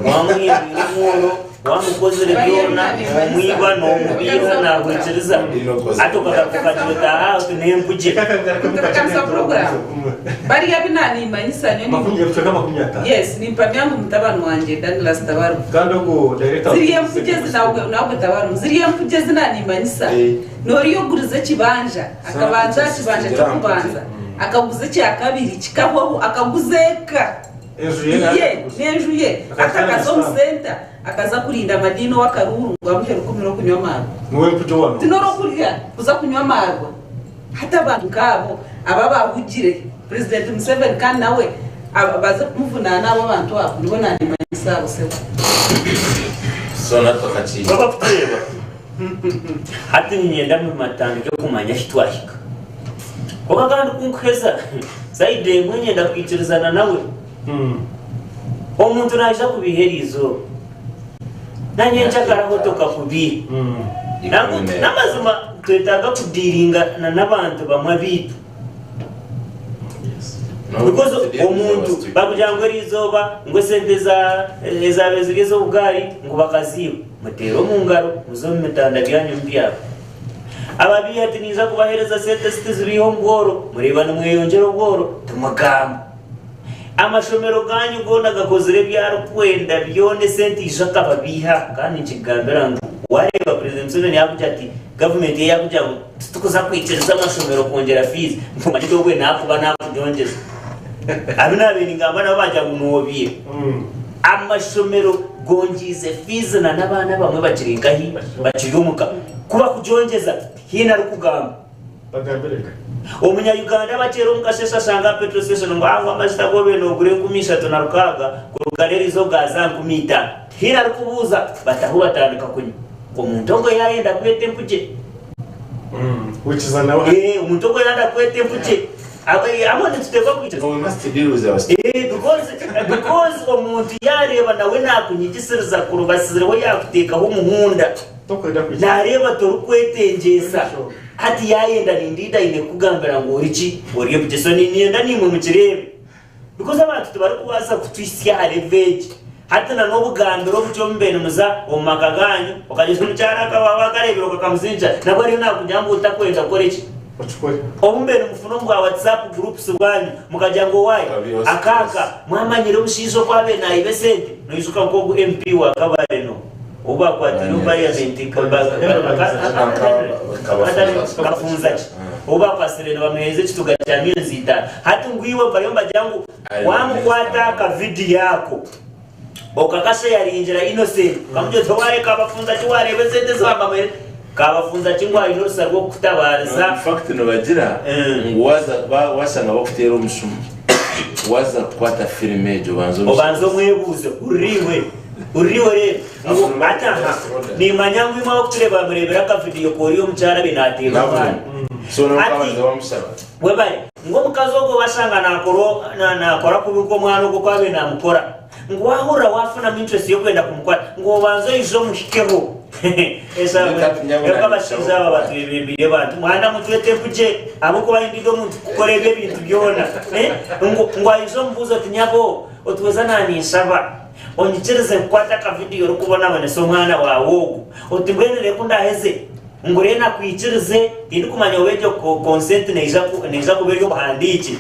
waamuhindwire omworo, Wamukozire byona, nomwiba, nomubiiha, nahurikiriza, hati okagaruka okagira oti aha oti nempugye. Ntebekanisa program bariya abu nanimanyisa nyowe yes nimpamya ngu mutabani wangye Douglas tabarimu ziri empugye ezi nawe tabarimu ziri empugye ezi nanimanyisa noriya ogurize ekibanja akabanza aha kibanja kyokubanza akaguza ekyakabiri kikahwaho akaguza eka. Enju ye Ye naagiguza. n'enju ye. Hati Akagitwara akaza omu stamp. senta akaza kurinda amadiini ow'akaruuru ngu amuhe rukumi rw'okunywa amaarwa. Niwe mpugye owa Ti n'orw'okurya kuza kunywa amaarwa. Hati abantu nk'abo aba abahugire Purezidenti Museveni kandi nawe baze kumuvunaana abo abantu abo nibo naanimanyisa abo sebo. So natwe akakiiko. Abakutureeba hati niinyenda mutandike kumanya ahu twahika. Kwonka kandi ku nkuheza sayidi emwe nyenda kwikirizana nawe. Omuntu naija kubiiha eriizooba na nyenkyakara aho tokakubiiha. Nangwa n'amazima twetaaga kudiiringa n'abantu bamwe abaitu. Because omuntu bakugira ngu eriizooba ngu esente ezaabaire ziri ez'obugaari ngu bakaziiba, muteere omu ngaro muze omu bitanda byanyu mubyame. Ababiiha ati, Ninza kubaheereza sente ziti zibaihe omu bworo, mureeba nimweyongyera obworo, timugamba. Amashomero gaanyu goona gakozire ebi arikwenda byona esente ija akababiiha. Kandi ninkikugambira ngu waareeba Purezidenti Museveni yaakugira ati gavumenti ye yaakugira ngu titukuza kwikiriza amashomero kwongyera fiizi, omanye nti obwe naakuba naakugyongyeza. Abu naabaire ningamba nabo baagira ngu noobiiha. Amashomero Gongyeize fiizi na n'abaana abamwe bakiri nkahi? Bakiri omuka. Ku bakugyongyeza tihaine arikugamba. Omunya Uganda abakyera omu kasheeshe ashanga aha petrol station ngu ahu amajuta agu obaire noogura 3600 kuruga reero eizooba gaaza aha 5000. Tihaine arikubuuza bataho batandika kunywa. Omuntu ogwo yaayenda kweta empugye. Omuntu ogwo yaayenda kweta empugye. Abamwe nituteekwa kwikiriza. We must deal with our Eh, because, because omuntu yareeba nawe nakunyigisiriza kurubasireho yakuteekaho omuhunda Tokwenda kwikiriza. nareeba torikwetengyesa hati yayenda nindiida aine kukugambira ngu ori ki ori ebugye so niinyenda naimwe mukireebe because abantu tibarikubaasa kutuhitsya aha level egi hati na n'obugambiro obukye obu mubaire nimuza omu maka gaanyu okagira omukyara akaba akareebire okakamuzingira nabwo ariyo nakugira ngu otakwenda kukora eki Okikore. Obu mbe nimufuna omu bwa WhatsApp groups bwanyu mukagira ngu owaaye akaaka mwamanyire omushaija oku abaire naiba esente noijuka nk'ogu MP wa Kabale no ou bakwatiire omu parliament Kafunza ki ou bakwasire nibamuheereza ekituga kya millions itaano hati ngu iwe bariyo nibagira ngu wamukwata aka video ako Okakasheyaringira Innocent okamugira oti owaaye kabafunza ki wareeba esente ezi babamuhaire kabafunza ki ngu aine orusa rw'okukutabaariza. In fact nibagira ngu waza washanga bakuteera omushumu waza kukwata film egyo obanze Obanze omwebuuze hurira iwe hurira iwe reeba ngu hati aha nimanya ngu imwe abakutureeba mureebire akavidiyo k'oriya omukyara abaire nateera omwana So nabo hati kabanza bamushaba. Webare. Ngu omukazi ogwo washanga nakora kubi nk'omwana ogwo oku abaire namukora, ngu wahurira wafunamu interest y'okwenda kumukwata, ngu obanze oije omuhikeho. Eka abashaija aba batwebembeire bantu mwana mutwete empugye ahabw'okuba nindiga omuntu kukora ebyo ebintu byona. Ngu ngu aije omubuuze oti nyabo otuweza naninshaba onyikirize nkukwate akavidiyo orikubonabonesa omwana waawe ogu oti mbwenu reero ku ndaheze. Ngu reero akwikirize, tindikumanya obu egyo consent neija neija kuba eri obuhandiikye.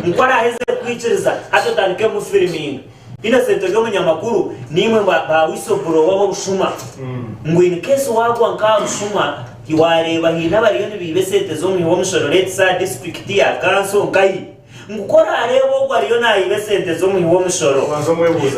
Ngu ku araaheze kukwikiriza, hati otandike kumufiriminga. Innocent ori omunyamakuru, naimwe ba ba whistleblower b'obushuma. Ngu in case waagwa nk'aha bushuma, waareeba haine abariyo nibaiba esente z'omuhi w'omushoro let's say aha district, aha kanso, nkahi. Ngu ku oraareeba ogwo ariyo naiba esente z'omuhi w'omushoro,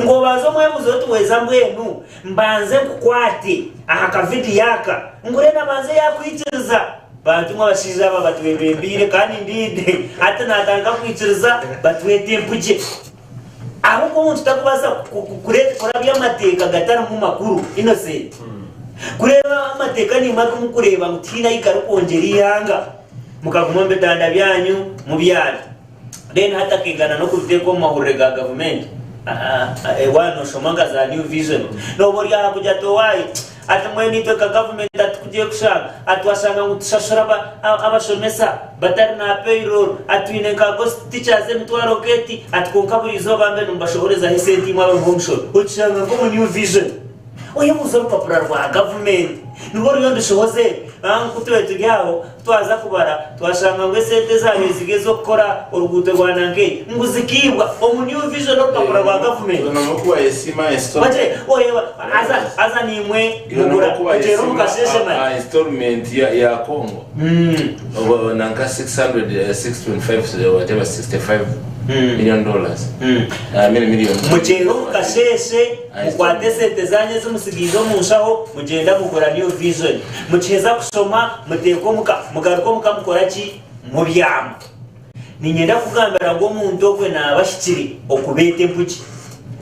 ngu obanze omwebuuze oti, Weeza mbwenu mbanze nkukwate aha kavidiyo aka? Ngu reero abanze yaakwikiriza. Bantu mwe abashaija aba batwebembeire kandi indeed hati naatandika kwikiriza batwete empugye. Ahabw'okuba omuntu tarikubaasa kurabya amateeka gatarimu makuru. Innocent. Kureeba amateeka naimwe agu murikureeba ngu tihaine ahu garikwongyera eihanga. Mukaguma omu bitanda byanyu mubyame. Then hati akeegana n'okubiteeka omu mahurire ga gavumenti. Waaba nooshoma nka za New Vision, nooba ori aha kugira ati owaaye, ati mbwenu itwe nka gavumenti ati tukugiye kushanga, ati twashanga ngu tushashura abashomesa batari na payroll, ati twine nka ghost teachers emitwaro nk'eti, ati kwonka buri izooba mbe nimubashohorezaho esente imwe abariho omushoro. Okishanga nk'omu New Vision. Oyebuuze orupapura rwa gavumenti nirwo ruriyo nirushohoza ebi. Ku tube turi aho twaza kubara twashanga ngu esente ezaabaire ziri ez'okukora oruguuto rwa Nankei ngu zikaibwa omu New Vision orupapura rwa gavumenti. Bagire oreeba haza haza naimwe mugura muteera omu kasheeshe manya. Muteere omu kasheeshe. Mukwate esente zanyu ezi mutsigaire omu nshaho, mugyende mugura New Vision. Mukiheza kushoma, muteeke omuka, mugaruke omuka mukora ki? Mubyama. Niinyenda kukugambira ngu omuntu ogwe naaba ahikire okubeeta empugi.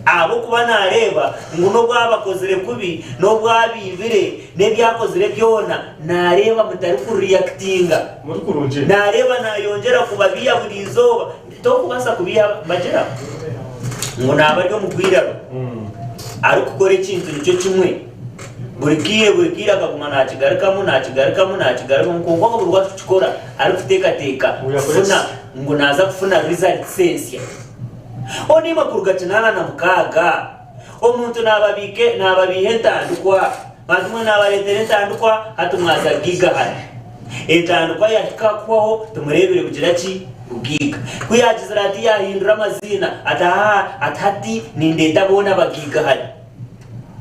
Ahabw'okuba naareeba ngu n'obu abakozire kubi, n'obu abaibire, n'ebi akozire byona, naareeba mutarikureactinga. Naareeba naayongyera kubabiiha buri izooba. Torikubaasa kubiiha bagira ngu naaba ari omu bwiraro arikukora ekintu nikyo kimwe buri kaire buri kaire akaguma naakigarukamu naakigarukamu naakigarukamu kwonka buri obu arikukikora arikuteekateeka kufuna ngu naaza kufuna results ensya. Onaimwe kuruga kinaana na mukaaga omuntu naababiiha entandikwa bantu mwe naabareetera entandikwa hati mwaza giga hati. Entandikwa yahika aha kuhwaho timureebire bugira ki? Bugaiga. Ku yaagizire ati yaahindura amaziina ati haa ati hati nindeeta boona abagaiga hare.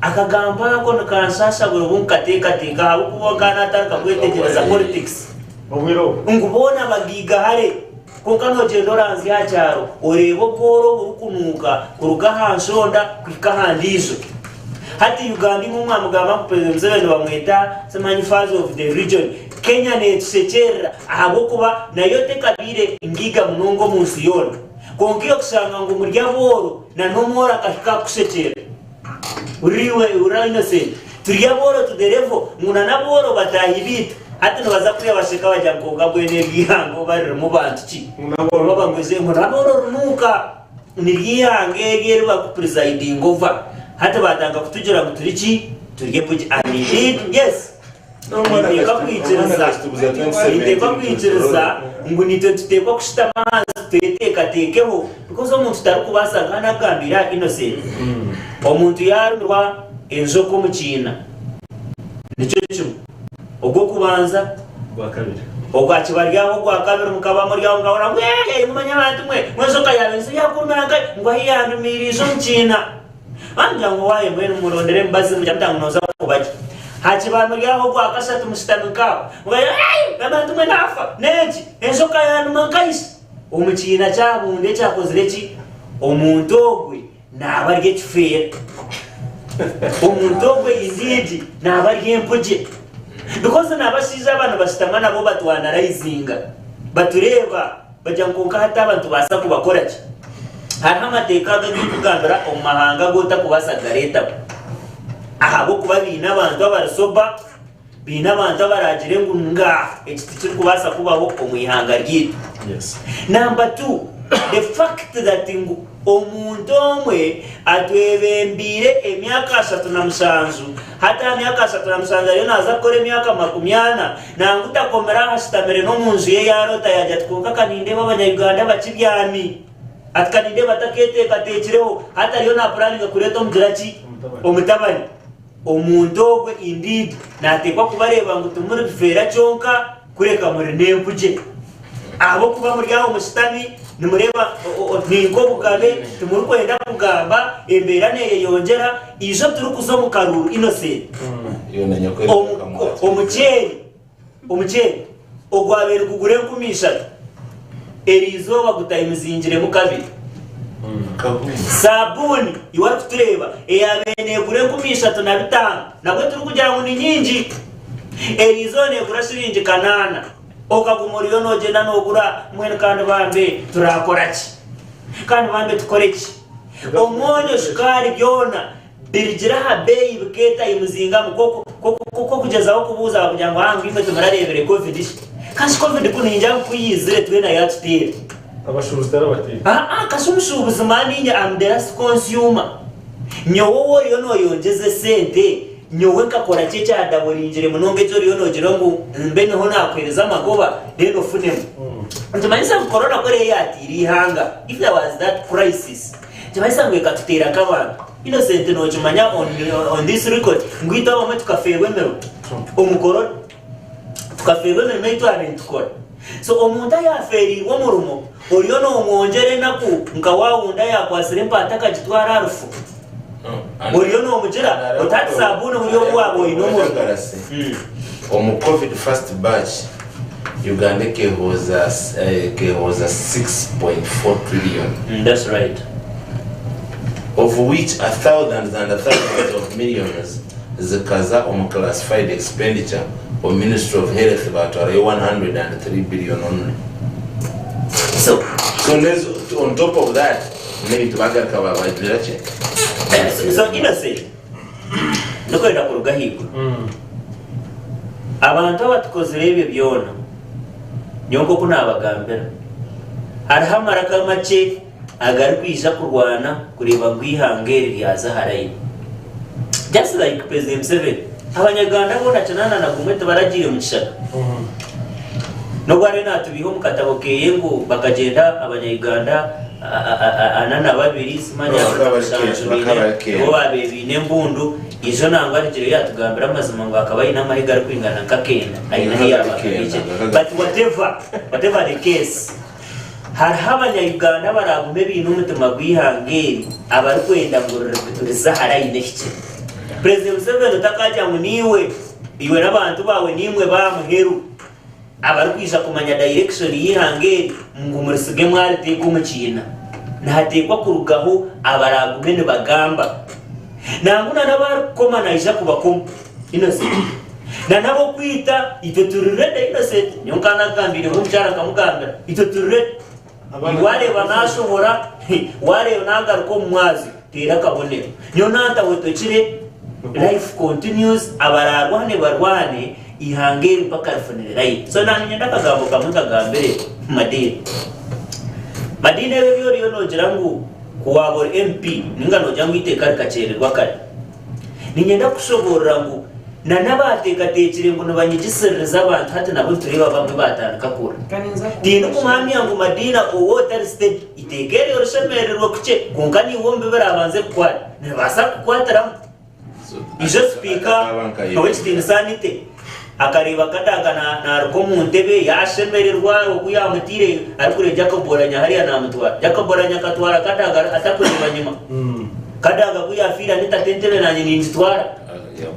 Akagambo ako nikanshasha buri obu nkateekateeka ahabw'okuba nkaba naatandika kwetegyereza politics ngu boona abagaiga hare. Kwonka noogyenda oranzya aha kyaro oreebe obworo oburikunuuka kuruga aha nshonda kuhika aha ndiijo. Hati Uganda imwe mwamugamba ngu President Museveni bamweta simanyi father of the region. Kenya netushekyerera ahabw'okuba nayo tekabaire ngaiga munonga omu nsi yoona. Kwonka iwe kushanga ngu muri abooro na n'omworo akahika kukushekyerera. Hurira iwe, hurira Innocent. Turi abooro to the level ngu na n'abooro bataahi baitu hati nibaza kuriya basheka bagira ngu kwonka mbwenu eri eihanga oba ririmu bantu ki? Oba bamweze ngu n'abooro runuuka. Niryo eihanga eryo eri barikupurizayidinga over. Hati baatandika kutugira ngu turi ki? Turi embugi. And indeed, yes, nituteekwa kwikiriza, nituteekwa kwikiriza ngu naitwe nituteekwa kushutama ahansi tweteekateekeho because omuntu tarikubaasa nka nakugambiire aha Innocent, omuntu yaarumirwa enjoka omu kiina, nikyo kimwe. Ogw'okubanza, ogwa kiba ryaho ogwakabiri mukaba muri aho mukahurira ngu eeh mumanye abantu mwe ngu enjoka yaawe ensi yaakurumira nkahi ngu ahi yandumiire ija omu kiina. Baamugira ngu owaaye mbwenu murondere emibazi mugira muta ngu nooza kuba gye. Hakiba muri aho ogwakashatu mushutami nk'aho mukagira eeh abantu mwe naafa n'enki enjoka yanduma nkahi shi? Omu kiina kyabunda ekyakozire ki? Omuntu ogwe Naaba ari ekifeera. Omuntu ogwo indeed naaba ari empugye. Because n'abashaija aba nibashutama nabo batwanarayizinga. Batureeba bagira ngu kwonka hati aba nitubaasa kubakora ki? Hariho amateeka ago agu ndikugambira omu mahanga agu otakubaasa kugareetamu. Ahabw'okuba baine abantu abari sober, baine abantu abaraagire ngu nga eki tikirikubaasa kubaho omu ihanga ryaitu. Number two, the fact that ngu omuntu omwe atwebembeire emyaka 37, hati aha myaka 37 ariyo naaza kukora emyaka 40, nangwa takomire aha ashutamire n'omu nju ye yaaroota yaagira ati kwonka ka nindeeba abanya-Uganda bakibyami, ati ka nindeeba takeeteekateekireho, hati ariyo naapuraninga kureeta omugira ki? Omutabani. Omuntu ogwe indeed nateekwa kubareeba ngu timuri bifeera kyonka kureka muri n'empugye. Ahabw'okuba muri aho mushutami nimureeba ninka obugabe timurikwenda kugamba, embeera neyeyongyera, ijo turikuza omu karuuru Innocent, omuceeri omuceeri ogwabaire nigugura 3000 eriizooba gutayimizingiremu kabiri. Saabuuni iwe orikutureeba eyaabaire neegura 3500 nabwo turikugira ngu ni nyingi, eriizooba neegura shiringi kanaana. Okaguma oriyo noogyenda noogura mbwenu kandi bambe turaakora ki? Kandi bambe tukore ki? Omwonyo, shukaari byona Birugire aha beeyi bikeetayimuzingamu nk'okugyezaho kubuuza bakugira ngu haa ngu imwe timurareebire Covid shi? Kashi Covid ku ningira ngu ku yaizire twena yaatuteera. Abashuubuzi tarabateera. Aa kashi omushuubuzi man niinye am the last consumer. Nyowe ou oriyo nooyongyeza esente nyowe nkakora ki ekyadaboringire munonga eki oriyo noogira ngu mbe niho naakuheereza amagoba then ofunemu. Nikimanyisa ngu corona ku eriyo yaatiire eihanga if there was that crisis Nikimanyisa ngu ekatuteera nk'abantu. Innocent nokimanya on, on this record ngu itwe abamwe tukafeerwa emirimo omu corona. Tukafeerwa emirimo ei twaabaire nitukora. So omuntu ayaafeereirwe omurimo oriyo nomwongyera enaku nka waawundi ayaakwasire empaata akagitwara aha rufu. Oriyo nomugira oti hati sabuuni buri obu waaba oine omurimo. Omu covid first batch Uganda ekehooza ekehooza 6.4 trillion. That's right. Of which a thousands and a thousands of millions zikaza omu classified expenditure omu ministry of health batwarayo 103 billion only. So, So nezo on top of that nebintu bagaruka babagira ki? so Innocent, ndikwenda kuruga ahaiguru. Abantu abatukozire ebyo byona, nyowe nk'oku naabagambira, hariho amaraka makye agarikwija kurwana kureeba ngu eihanga eri ryaza aha layini. Just like President Museveni, Abanyarwanda boona 81 tibaragiire mu kishaka. N'obu ariyo naatubiiha omu katabo keeye ngu bakagyenda Abanya-Uganda 42 simanya 74 nibo baabaire baine embundu, Ijo nangwa arigireyo yatugambira amazima ngu akaba aine amahe garikwingana nk'akenda aine ahu yaaba akabiikire but whatever whatever the case hariho abanya Uganda abaragume baine omutima gw'eihanga eri abarikwenda ngu rize aha line ehikire. President Museveni otakagira ngu niiwe iwe n'abantu baawe niimwe b'ahamuheru Abarikwija kumanya direction y'eihanga eri ngu murisige mwariteeka omu kiina. Nihateekwa kurugaho abaraagume nibagamba. Nangwa na n'abarikukoma naija kubakoma. Innocent. Na n'ab'okwita itwe turi ready Innocent. Nyowe nkaba nagambiireho omukyara nkamugambira itwe turi ready. Wareeba nashohora, wareeba nagaruka omu mwazyo, teera akabonero. Nyowe nantahwetokire, life continues, abaraarwane barwane, eihanga eri mpaka rifunire line. So nanye niinyenda akagambo kamwe nkagambire Madiina. Madiina ebyo ebi oriyo noogira ngu ku waaba ori MP ninga noogira ngu eiteeka rikakyererwa kare. Niinyenda kukushoboorora ngu na n'abaateekateekire ngu nibanyigisiririza abantu hati nabo nitureeba bamwe baatandika kurira. Tindikumuhamya ngu Madiina ou otari steady, eiteeka eryo rishemererwe kukye kwonka naiwe omu bi biraabanze kukwata niribaasa kukukwatiramu. Ijo sipiika ow'ekitiinisa Anite akareeba Kadaga naaruga omu ntebe yaashemererwa oku yaamutaire arikureeba Jacob Oulanyah hariya naamutwara. Jacob Oulanyah akatwara Kadaga atakureeba nyima. Kadaga ku yaafiire Anita ati entebe naanye ningitwara.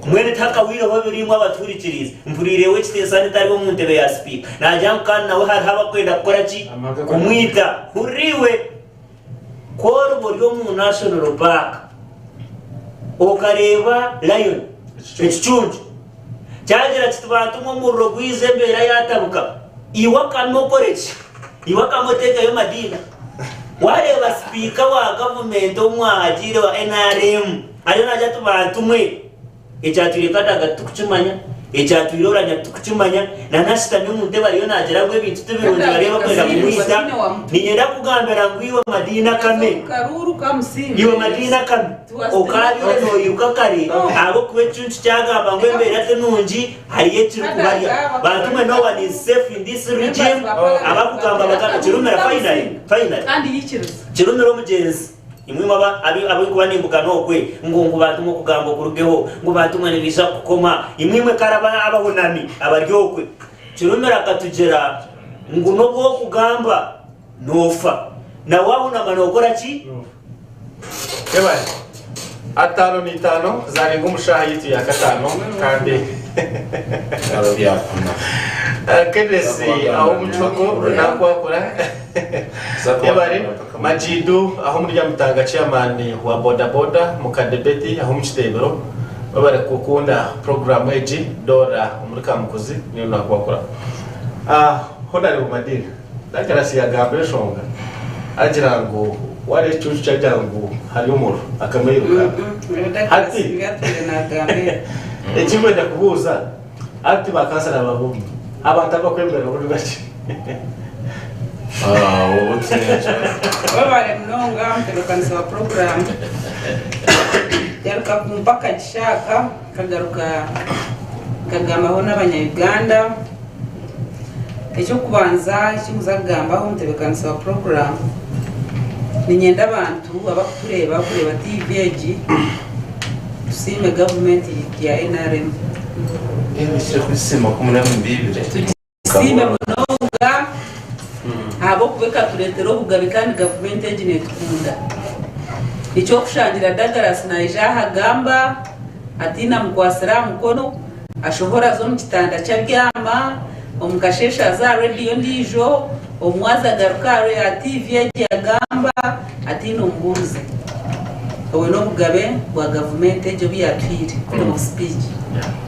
Mbwenu tihakahwireho ebiro imwe abatuhurikiriize. Mpuriire ow'ekitiinisa Anita ari omu ntebe ya sipiika naagira ngu kandi nawe hariho abarikwenda kukora ki? Kumwita. Hurira iwe! Ku oriba ori omu National Park okareeba lion, ekicuncu, kyagira kiti bantumwe omuriro gwija embeera yatabuka, iwe akame okore ki? Iwe akame oteekeyo Madiina. Wareeba sipiika wa gavumenti omwahagiire wa nrm ariyo naagira ati bantumwe. Ekyatwire Kadaga titukukimanya, ekyatwire Oulanyah titukukimanya, na n'ashutami omu ntebe ariyo naagira ngu ebintu ti birungi bariyo barikwenda kumwita. Niinyenda kukugambira ngu iwe Madiina Kame, iwe Madiina Kame, okaabaire noiruka kare ahabw'okuba ekicuncu kyagamba ngu embeera ti nungi hariyo ekirikubarya. Bantu mwe no one is safe in this regime, abakugamba bagambe Kirumira finally, finally, Kirumira omugyenzi. Imwe imwe abu ndikuba nimbugana okwe, ngu ngu baatumwa okugamba okurugeho, ngu baatumwa nibaija kukukoma. Imwe imwe kare abahunami abari okwe. Kirumira akatugira ngu n'obu orikugamba noofa, na waahunama nookora ki? Ebare ataano na itaano zarenga omu shaaha yaitu ya kataano kandi Kenneth aho omu kihogo nakwakura Ebare Majidu aho omuri Nyamutanga chairman wa boda boda Mukade Betty aho omu Kiteebero webare kukunda program egi Dora omuri Kamukuzi nyowe nakwakura Honarebo Madina. Douglas yagamba enshonga agira ngu wareeba ekicuucu kyagira ngu hariyo omuriro akamairuka. Hati ekinkwenda kubuuza hati ba kansara ba Bumba abantu abakwemerera bo nibaki? Webare munonga mutebekanisa wa puroguramu. Garuka kumpa akagisha aka nkagaruka nkagambaho n'abanya Uganda. Eky'okubanza eki nkuza kugambaho omutebeekanisa wa puroguraamu, niinyenda abantu abarikutureeba barikureeba tiivi egi tusiime gavumenti ya nrm. Tugisiime munonga ahabw'okuba ekatureetera obugabe kandi gavumenti egi neetukunda. Nikyo orikushangira Douglas naija aha agamba ataine amukwatsire aha mukono. Ashohora aza omu kitanda kye abyama, omu kasheeshe aza aha rediyo endiijo, omwazi agaruka aha tiivi egyo agamba ataine omubuurize. Obwo n'obugabe bwa gavumenti egyo obu yaatuhaire, freedom of speech.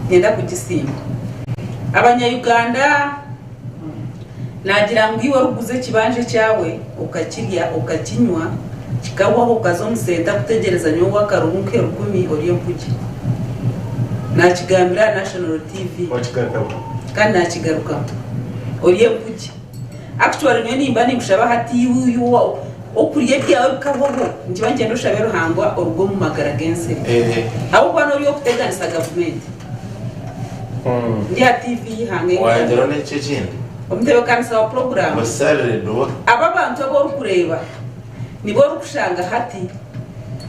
Niinyenda kugisiima. Abanya-Uganda naagira ngu iwe orikuguza ekibanja ekyawe okakirya, okakinywa, kikahwaho okaza omu senta kutegyereza nyowe ow'akaruru nk'erukumi ori empugye. Naakigambira aha National TV kandi naakigarukamu. Ori empugye. Actually nyowe nimba ninkushaba hati iwe iwe okurya ebyawe bikahwaho, nikiba nikyenda oshabe Ruhanga oruge omu magara g'ensi egi. Ahabw'okuba n'ori okuteganisa gavumenti. Ndi aha TV y'eihanga ei Wayongyeraho n'eki ekindi. Omutebeekanisa wa puroguraamu. Musharire dua. Abo abantu abu orikureeba nibo orikushanga hati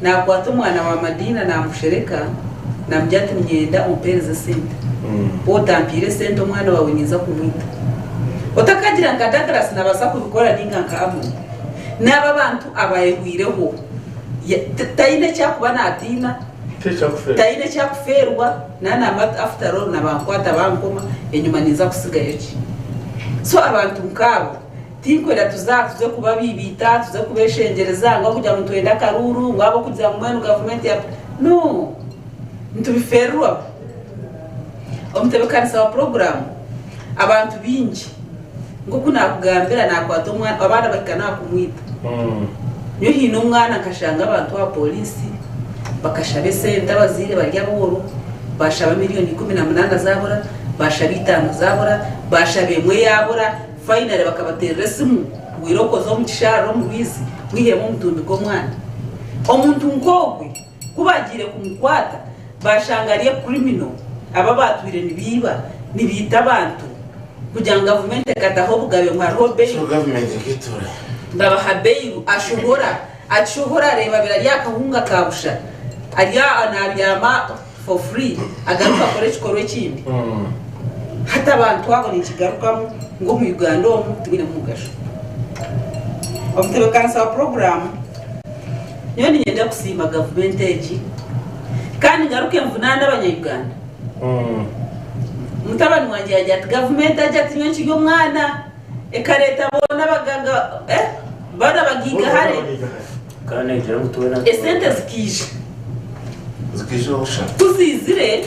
naakwata omwana wa Madina naamushereka naamugira ati niinyenda ompeereze esente. Waaba otampiire esente omwana waawe ninza kumwita. Otakagira nka Douglas naabaasa kubikora nainga nka Amon. N'abo abantu abaayehwireho. Taine eki arikuba naatiina, taine eki arikufeerwa. Naanamba ati after all na bankwata bankoma enyima ninza kusigayo ki? So abantu nkaabo tinkwenda tuze aha tuze kubabiibiita tuze kubeshengyereza ngu ahabw'okugira ngu nitwenda akaruuru ngu ahabw'okugira ngu mbwenu gavumenti ya no nitubifeererwa. Omutebekanisa wa puroguramu abantu baingi nk'oku naakugambira naakwata omwana abaana bahika n'aha kumwita. Nyowe haine omwana nkashanga abantu aha pooriisi bakashaba esente abazaire bari abooro baashaba miriyoni 18 zaabura, baashaba itaano zaabura, baashaba emwe yaabura, finally bakabateerera esimu ngu irooko oze omu kisharara omu rwizi wihemu omutumbi gw'omwana. Omuntu nk'ogwe ku baagiire kumukwata baashanga ari criminal aba abaatwire nibiiba, nibiita abantu. Kugira ngu gavumenti ekataho obugabe ngu hariho So bail, gavumenti nketura. babaha bail ashohora, akishohora areeba biri ari akahunga ka busha, ari aho nabyama for free agaruka akore ekikorwa ekindi. Hati abantu abo nikigarukamu ngu omu Uganda omu tibwinemu mugasho. Omutebekanisa wa puroguramu, nyowe niinyenda kusiima gavumenti egi kandi ngaruke nvunaane abanya Uganda. Mutabani wangye yaagira ati gavumenti agira ati nyowe nkiri omwana ekareeta boona abagaga eh boona bagaigahare Kandi neegira ngu twena esente zikaija. Zikaija busha. Ku ziizire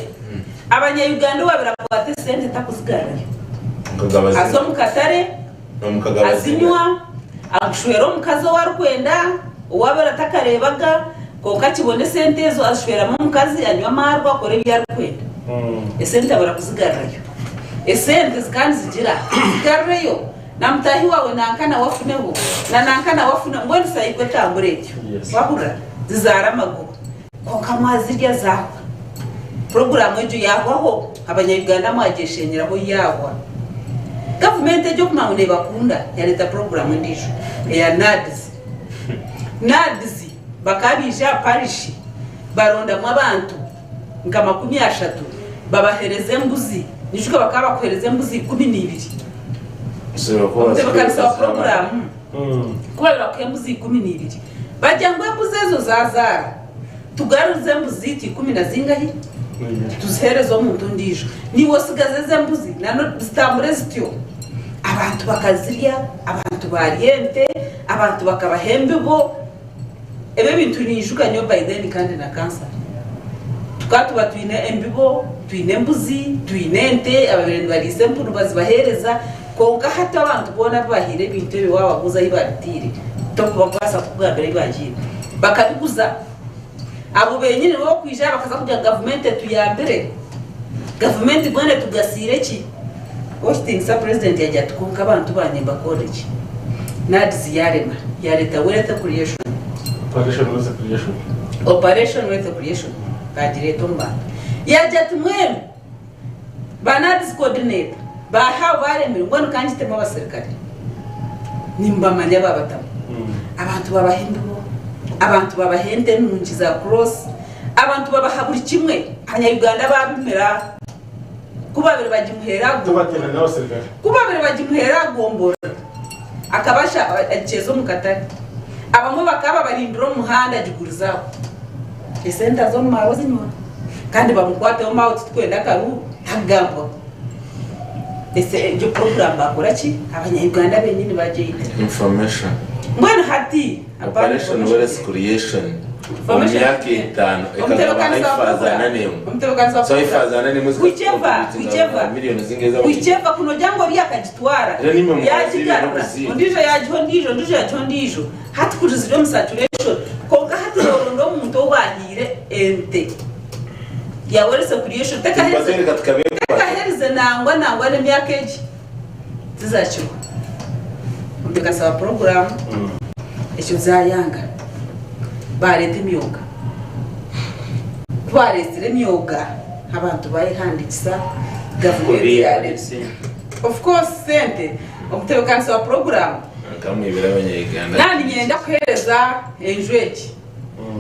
abanya-Uganda owaabaire akwata esente takuzigarurayo. Mukagaba Aza zinywa. omu katare Nomukagaba zinywa. azinywa, agushwera omukazi ou arikwenda ou abaire atakareebaga kwonka akibona esente ezo azishweramu omukazi anywa amaarwa akora ebi arikwenda. Esente abura kuzigarurayo. Esente zikaba nizigira zigarureyo na mutaahi waawe nanka nawe afuneho na nanka nawe afuneho mbwenu sayiko etambura etyo. Wahurira? Zizaara amagoba. Kwonka mwazirya zaahwa. Puroguraamu egyo yaahwaho, Abanya-Uganda mwagyeshenyeraho yaahwa. Gavumenti egyo okumanya ngu neebakunda yareeta puroguraamu endiijo eya NAADS. NAADS. Bakaba baija aha parishi barondamu abantu nka 30 babahereza embuzi. Nyijuka bakaba bakuhereza embuzi 12. Omutebekanisa wa puroguraamu ku baabaire bakuha embuzi 12, bagira ngu embuzi ezo zaazaara, tugaruze embuzi zaitu ikumi na zingahi tuziheereze omuntu ondiijo. Naiwe osigaze ezi embuzi zitambure zityo. Abantu bakazirya, abantu baarya ente, abantu bakabaha embibo. Ebi ebintu ninyijuka nyowe by then kandi na kansara tukaba tuba twine embibo, twine embuzi, twine ente, ababaire nibariisa empunu bazibahereza kwonka hati abantu boona abu bahaire ebintu ebyo wababuuza ahu babiteire tokubakubaasa kukugambira ahu bagiire. Bakabiguza. Abo benyini nibo bakwija aha bakaza kugira ngu gavumenti etuyambire, gavumenti mbwenu etugasiire ki? Owekitiinisa Purezidenti yagira ati kwonka abantu bangye mbakorere ki? NAADS yarema, yareta wealth creation. Operation wealth creation. Operation wealth creation bagireeta omu bantu. Yagira ati mbwenu ba NAADS coordinator baahaawe baremire mbwenu kangitemu abaserukare nimbamanya babatamu. Abantu babaha embibo, abantu babaha ente nungi za cross, abantu babaha buri kimwe. Abanya-Uganda babimira. Ku baabaire bagimuheera agombora, ku baabaire bagimuheera agombora, akaba agikyeza omu katare. Abamwe bakaba babarindira omu muhanda agigurize aho. Esente aza omu maarwa azinywa kandi bamukwateho maawe titukwenda akaruuru tagambwaho. Ese egyo puroguraamu baakora ki? Abanya-Uganda benyini bagyeita. Information. Mbwenu hati Operation Wealth Creation omu myaka etaano ekagaba haifazi ana n'emwe. So haifazi ana n'emwe zikacontributinga millioni zingahi z'abanyarwanda? Whichever kunogira ngu oriya akagitwara Era nimwe mubaziire yagigarura n'okuziiga. ondiijo yagiha ondiijo ondiijo yagiha ondiijo hati kuri ziri omu saturation kwonka hati noronda omuntu ou bahaire ente ya wealth creation Tubatwereka tukabekwata. tekaherize nangwa nangwa n'emyaka egi. Tizakirwa. Nkasaba puroguraamu ekyo zaayanga. Baareeta emyoga. Ku baareetsire emyoga, abantu baayehandiikisa, gavumenti yaareeta. Of course sente, omutebeekanisa wa puroguraamu. Nkamwibira abanya-Uganda. Naaba niinyenda kuheereza enju egi,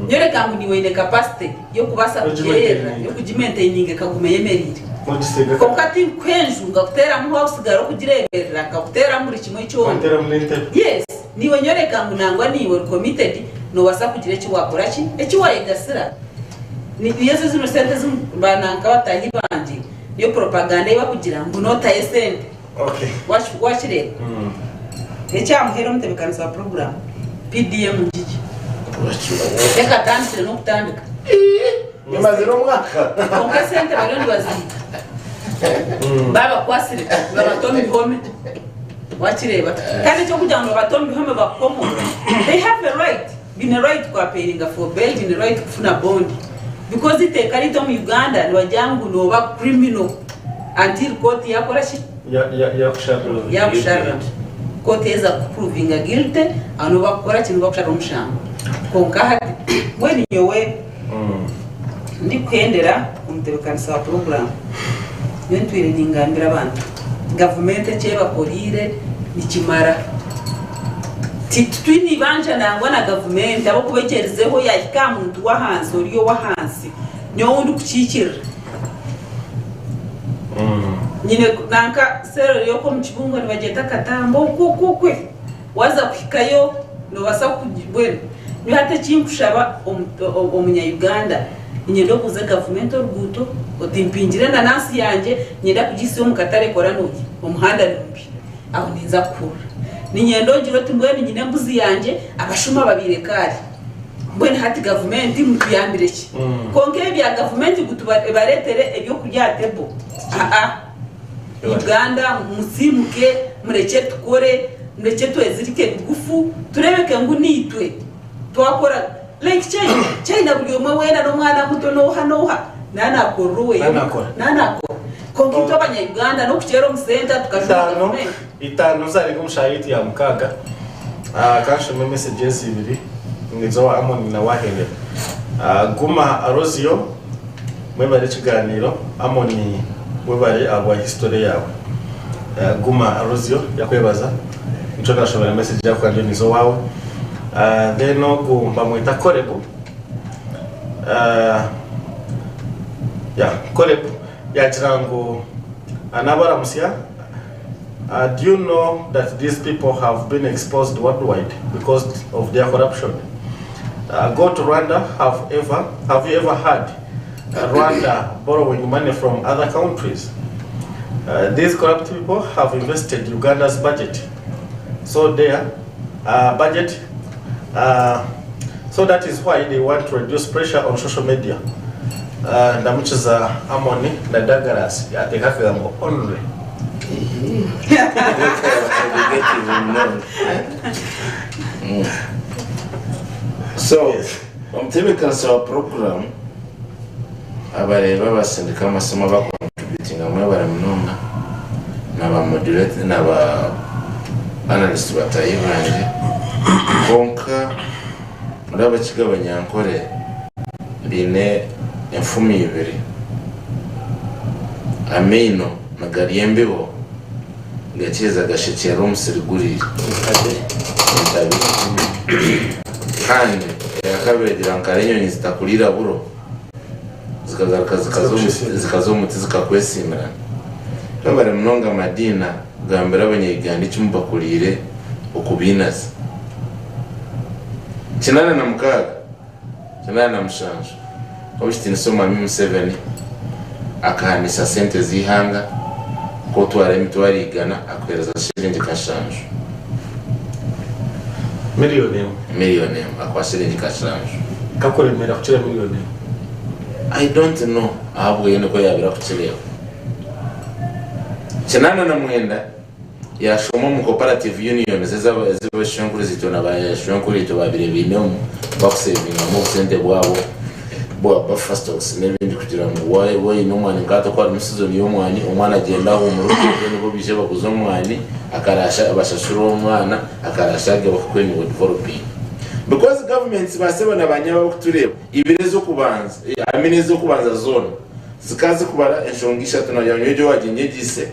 nyoreka ngu niiwe oine capacity y'okubaasa kugyerera, y'okugimaintaininga ekaguma eyemereire. Kwonka tinkuha enju nkakuteeramu house girl okugireeberera, nkakuteeramu buri kimwe kyona. Yes, niiwe nyoreka ngu nangwa niiwe ori committed, noobaasa kugira eki waakora ki, eki waayegasira. Niyo ezo zino sente ezi ba nanka bataahi bangye, niyo propaganda ei bakugira ngu nootayo esente. Wakireeba? Ekyamuheera omutebeekanisa wa puroguraamu, PDM ngigi. Reka atandikire n'okutandika. Emazire omwaka. Kwonka esente bariyo nibaziita. Baabakwatsire nibabata omu bihome. Wakireeba? Kandi eky'okugira ngu nibabata omu bihome bakukomorora, they have a right, baine right ku appealinga for bail, baine right kufuna bond. Because eiteeka riitu omu Uganda nibagira ngu nooba criminal until kooti yaakora ki? Yaakusharira. Kooti yaaheza kukupuruvinga guilty, aho niho bakukora ki? Niho bakusharira omushango. Kwonka hati mbwenu nyowe ndikuhendera omutebeekanisa wa puroguraamu, nyowe ntwire ningambira abantu, gavumenti eki ebakoreire nikimara. Titwine eibanja nangwa na gavumenti ahabw'okuba egyerizeho yaahika aha muntu w'ahansi ori ow'ahansi, nyowe ou ndikukiikirira. Nyine nanka seero eri okwo omu kibungo nibagyeta Katamba okwo okwo okwe. Waaza kuhikayo noobaasa mbwenu nyowe hati eki nkushaba omunya Uganda niinyenda obuuze gavumenti oruguuto oti mpingire enanansi yangye niinyenda kugihisya omu katare kora nogi omuhanda ni mubi aho ninza kukuhurira. Niinyenda ogire oti mbwenu nyine embuzi yangye abashuma babaire kaari mbwenu hati gavumenti mutuyambire ki? Kwonka ebi ebya gavumenti ngu ebareetere ebyokurya aha table aa. Uganda musiimuke murekye tukore, murekye twezirike bigufu turebeke ngu naitwe twakora like China, China buri omwe weena n'omwana muto n'oha n'oha nanakorera oweye Nanakora. nanakora kwonka itwe abanya Uganda n'okukyera omu senta tukajuma Itaano, gavumenti. itaano zarenga omu shaaha yaitu ya mukaaga. Ah, kanshome message ezi ibiri niza owa Amon na wahendera. Ah, Guma Arozio Mwebare ekiganiiro Amon webare ahabwa history yaawe Guma Rosio yakwebaza nikyo nashomera message yaawe kandi niza owaawe. Then ogu bamweta Korebu, yeah Korebu yagira ngu nabaramutsya, do you know that these people have been exposed worldwide because of their corruption? Go to Rwanda, have ever have you ever heard Rwanda borrowing money from other countries? These corrupt people have invested Uganda's budget. So their budget so that is why they want to reduce pressure on social media. Ndamukiza Amoni na Douglas yateeka akagambo only. So omutebeekanisa wa puroguraamu abareeba abasindika amasimu abakontributinga mwebare munonga na ba moderator na ba analyst bataahi bangye kwonka muri abakiga abanyankore baine enfumu ibiri amaino nigarya embibo gakiza gashekyerera omusiri guriire entabire kandi eyakabiri egira ngu kare enyonyi zitakuriira buro zikagaruka zikaza omu muti zikakwesiimirana. Mwebare munonga Madiina kugambira abanya-Uganda eki mubakuriire okubainaza. 86, 87, Ow'ekitiinisa Omwami Museveni akahanisa sente z'eihanga ku otwara emitwaro igana akuheereza shiringi kashanju. Miriyoni emwe. Miriyoni emwe akuha shiringi kashanju. Kakuremeera kukira miriyoni emwe. I don't know ahabweye nikwo yabaire akukireeba. 89 yashoma omu cooperative unions ezi bashwenkuriziitwe na bashwenkuriitwe babaire bainemu bakusevingamu obusente bwabo bwa buffer stocks n'ebindi kugira ngu waaba oine omwani nka hati oku harimu sizoni y'omwani omwana agyende ahumure then bo baije baguze omwani akarasha bashashure omwana akarasha agye bakakuha niiwe developing because governments basebo na banyabo abakutureeba ibiri ez'okubanza I mean ez'okubanza zoona zikaba zikubara enshonga ishatu nagira ngu nyowe egyo waginyegyeise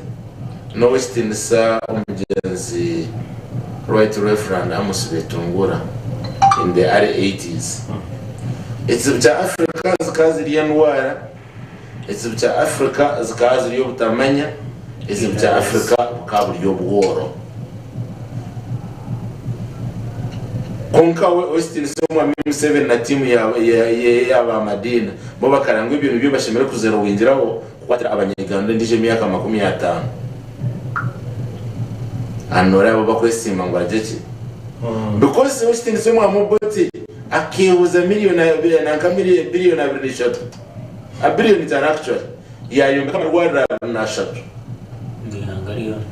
N'ow'ekitiinisa omugyenzi Right Rev. Amos Betungura in the early eighties. Ekizibu kya Africa zikaba ziri endwara, ekizibu kya Africa zikaba ziri obutamanya, ekizibu kya Africa bukaba buri obworo. Kwonka we ow'ekitiinisa Omwami Museveni na tiimu ye ya ba Madiina bo bakareba ngu ebyo nibyo bashemereire kuzerowingiraho Kukwatira abanyayuganda endijo emyaka 50 and noreeba bo bakwesiima ngu baragye ki because owekitiinisa omwami Obote akeehuza million nanka billion 23 a billion itaano actually yayombeka amarwariro 23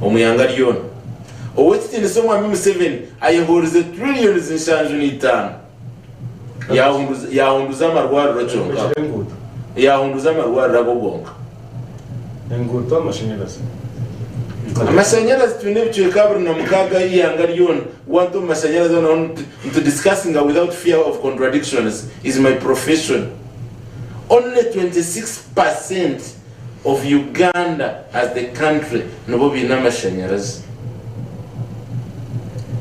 omu ihanga ryona. Owekitiinisa omwami Museveni ayehoorize trillions 75 Yaahunduza amarwariro kyonka. Yaahunduza amarwariro ago gonka. Enguuto, amashanyarazi. Amashanyarazi twine ebicweka 26 eihanga ryona. Wanta omu mashanyarazi aho naho nitu discussinga without fear of contradictions is my profession. Only 26% of Uganda as the country nibo baine amashanyarazi.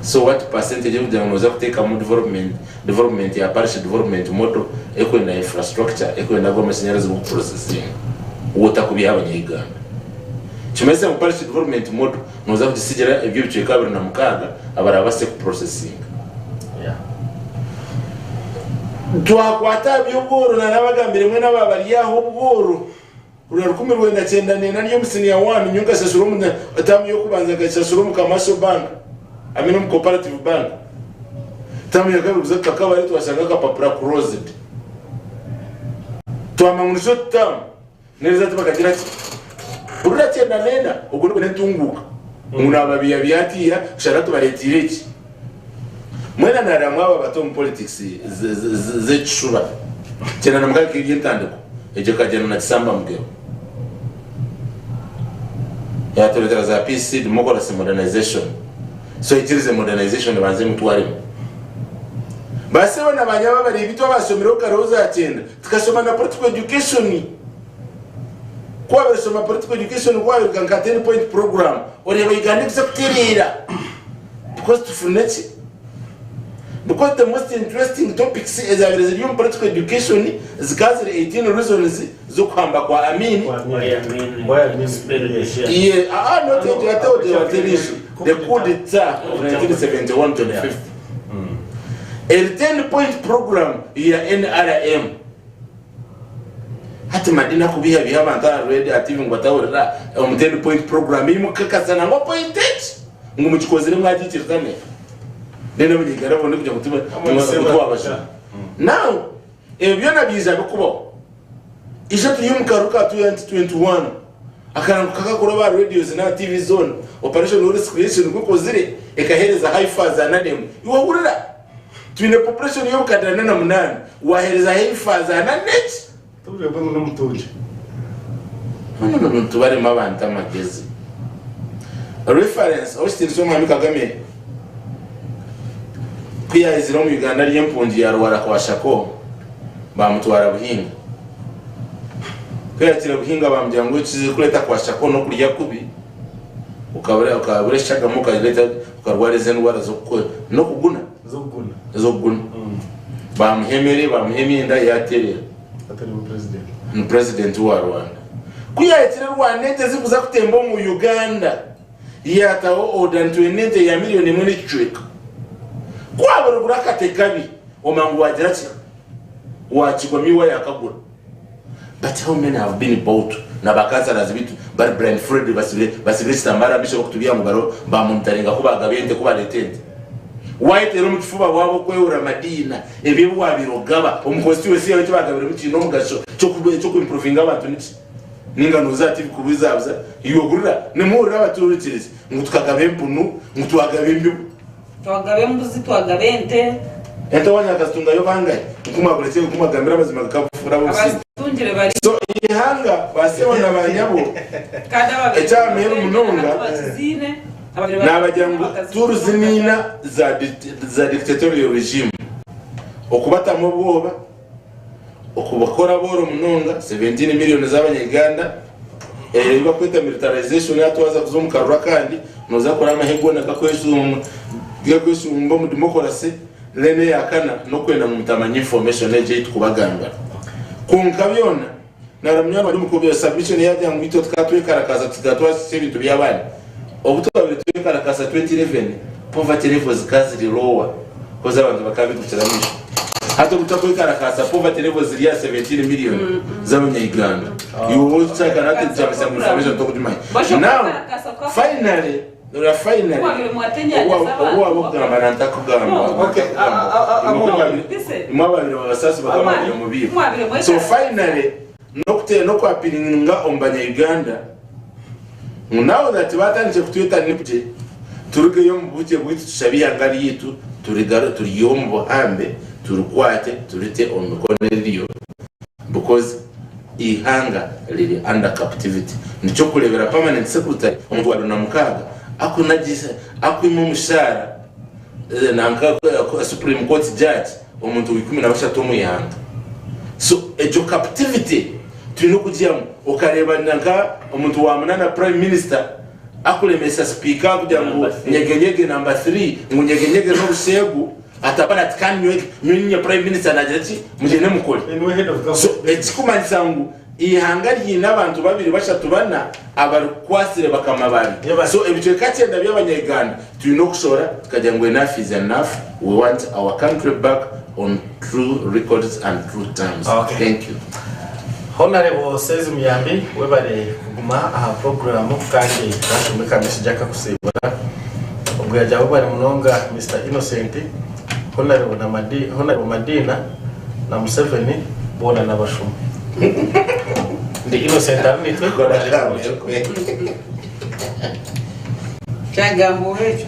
So what percentage erikugira ngu noza kuteekamu development, development ya parish development model erikwenda infrastructure erikwenda ago amashanyarazi goku processinga waaba otakubiha abanya Uganda. Nikimanyisa ngu parish development model noza kugisigira ebyo ebicweka 26 abarabaase ku processinga. Twakwata aha by'obworo nanabagambire mwena aba bari aha obworo rura 1994 ndi omu senior one nyowe nkashashura omu term y'okubanza nkashashura omu commercial bank I mean omu cooperative bank term ya kabiri kuza tukakabare twashanga akapapura closed twamanya ngu nikyo term N'erizooba tibakagira ki? Hurira 94 ogwo nigwo n'entunguuka ngu nababiyabiya hatiiya kushanga tubareetiire eki. Mwena nareeba mwaba abato omu politics z'ekishuba. 96 ekaba eri entandiko egyo ekagyenda na Kisamba Mugero. Yatureetera za PC, democracy, modernization. So ikirize modernization ebanze emutwaremu. Basebo na banyabo abari bitu abashomireho kare za kyenda Tukashoma na political education. Ku wabaire oshoma political education ku wabaire nka 10 point program oreeba Uganda ekuza kutereera because tufune ki? Because the most interesting topics ezabaire ziri omu political education zikaba ziri 18 reasons z'okuhamba kwa Amin. Why Amin Why Amin? expelled the Shah. Yeah, ah, not it, I thought they were telling you. The coup d'etat of 1971 25th. A 10 point program ya NRM. Hati Madina kubihabiha abantu aha radio aha TV ngu batahurira omu 10 point program ei mukakasa nangwa point eki ngu mukikozire mwagiikirizane. Then abany'Uganda babone kugira ngu tiba- ngu twabajuna. Now, ebyo byona byaija bikubaho. Ishe turi omu karu ka 2021 akarango kakakora aba radios n'aha TV zoona operation Wealth Creation ku ekozire ekaheereza heifers ana n'emwe. Iwe hurira! Twine population y'obukadde ana na munaana waheereza heifers ana n'eki? Tobwebwe ngu n'omutungi. No no nitubarema abantu amagezi. Reference, Owekitiinisa Omwami Kagame ku yaizire omu Uganda ari empungi yarwara kwashako bamutwara Buhinga. Ku yahikire Buhinga bamugira ngu ekirikureeta kwashako n'okurya kubi okabura okabura eshagama okareeta okarwara ezi endwara z'okuguna Z'okuguna. ez'okuguna. Bamuha emere bamuha emyenda yatereera. Atari we president. Ni president wa Rwanda. Ku yahikire Rwanda ente zikuza kutemba omu Uganda yataho order nti twine ente ya million emwe n'ekicweka. Ku waaba origura akate kabi omanya ngu wagira ki? Wakigwa miwa yakagura. But how many have been bought na ba councillors bitu bari blindfolded basibire basibire ekitambara aha maisho bakutubeiha ngu bariho bamonitaringa ku bagaba ente ku bareta ente. Wayeteera omu kifuba waaba okwehura madiina ebyo ebi wabaire ogaba omu constituency yaawe eki bagabiremu kiine omugasho ky'oku improvinga abantu niki? Ninga noza aha TV kubuzabuza iwe hurira nimuhurira abatuhurikirize ngu tukagaba empunu ngu twagaba embibo. Twagaba embuzi, twagaba ente. Ente wanyu akazitungayo bangahi? Nkumwakorekye nkumwagambira amazima gakabufura b'obusinge. Abazitungire bari. So eihanga ba sebo na ba nyabo Kandi ababiri eky'ahamuheru munonga hati bakiziine, ababiri nabagira ngu bakazitunga tools niina za za dictatorial regime okubatamu obwoba, okubakora abooro munonga 17 million z'abanya Uganda eyi bakweta militarization hati waza kuza omu karuru akandi noza kukora amahe goona gakweshumba omu democracy then eyakana n'okwenda ngu mutamanya information egyo ei tukubagambira kwonka byona nara munywani wangye omu submission yagira ngu itwe tukaba twekarakaasa tusigaye twasisa ebintu by'abandi obu twabire twekarakaasa 2011 poverty levels zikaba ziri lower koz abantu bakaba bigukira amaisho hati obu tutakwekarakaasa poverty levels ziri aha 17 million z'abanya-Uganda iwe okyakara hati nitukyamanyisa ngu information tokugimanya now finally Ora finally Mwabire mwatenyanya obu z'abantu. waba okugamba nantakugamba Okay, imwe ababire babasasi bakababire omu biibo Mwabire mwekara. so finally nokutera nokwapiringa omu banya-Uganda ngu now that batandikire kutweta nibugye turugeyo omu bugye bwitu tushabe eihanga ryaitu turigaru turiihe omu buhambe turikwate turite omu mikono eririyo because Eihanga riri under captivity. Nikyokurebera permanent secretary omuntu wa 26 akunagisa akwima omushaara nanka supreme court judge omuntu wa 13 omu ihanga. So egyo captivity twine okugihamu okareba nanka omuntu wa munana prime minister akuremesa speaker kugira ngu nyegenyege number 3 ngu nyegenyege nobushegu Atabara ati kandi nyowe nyowe ninye prime minister nagira ki mugyende mukore. Niwe head of So government. ekikumanyisa ngu eihanga ryiine abantu babiri bashatu bana abarikukwasire bakama babi. Yebare. So ebicweka kyenda by'abanya Uganda twine okushora tukagira ngu enough is enough we want our country back on true records and true terms. Okay. Thank you. Honarebo Sezi Muyambi webare kuguma aha puroguramu kandi nashomeka message akakusiibura. Obwo yagira webare munonga Mister Innocent, Honarebo na Madi, Honarebo Madina na Museveni boona nabashuma. Ndi Innocent Arinitwe. Kyagamba ekyo.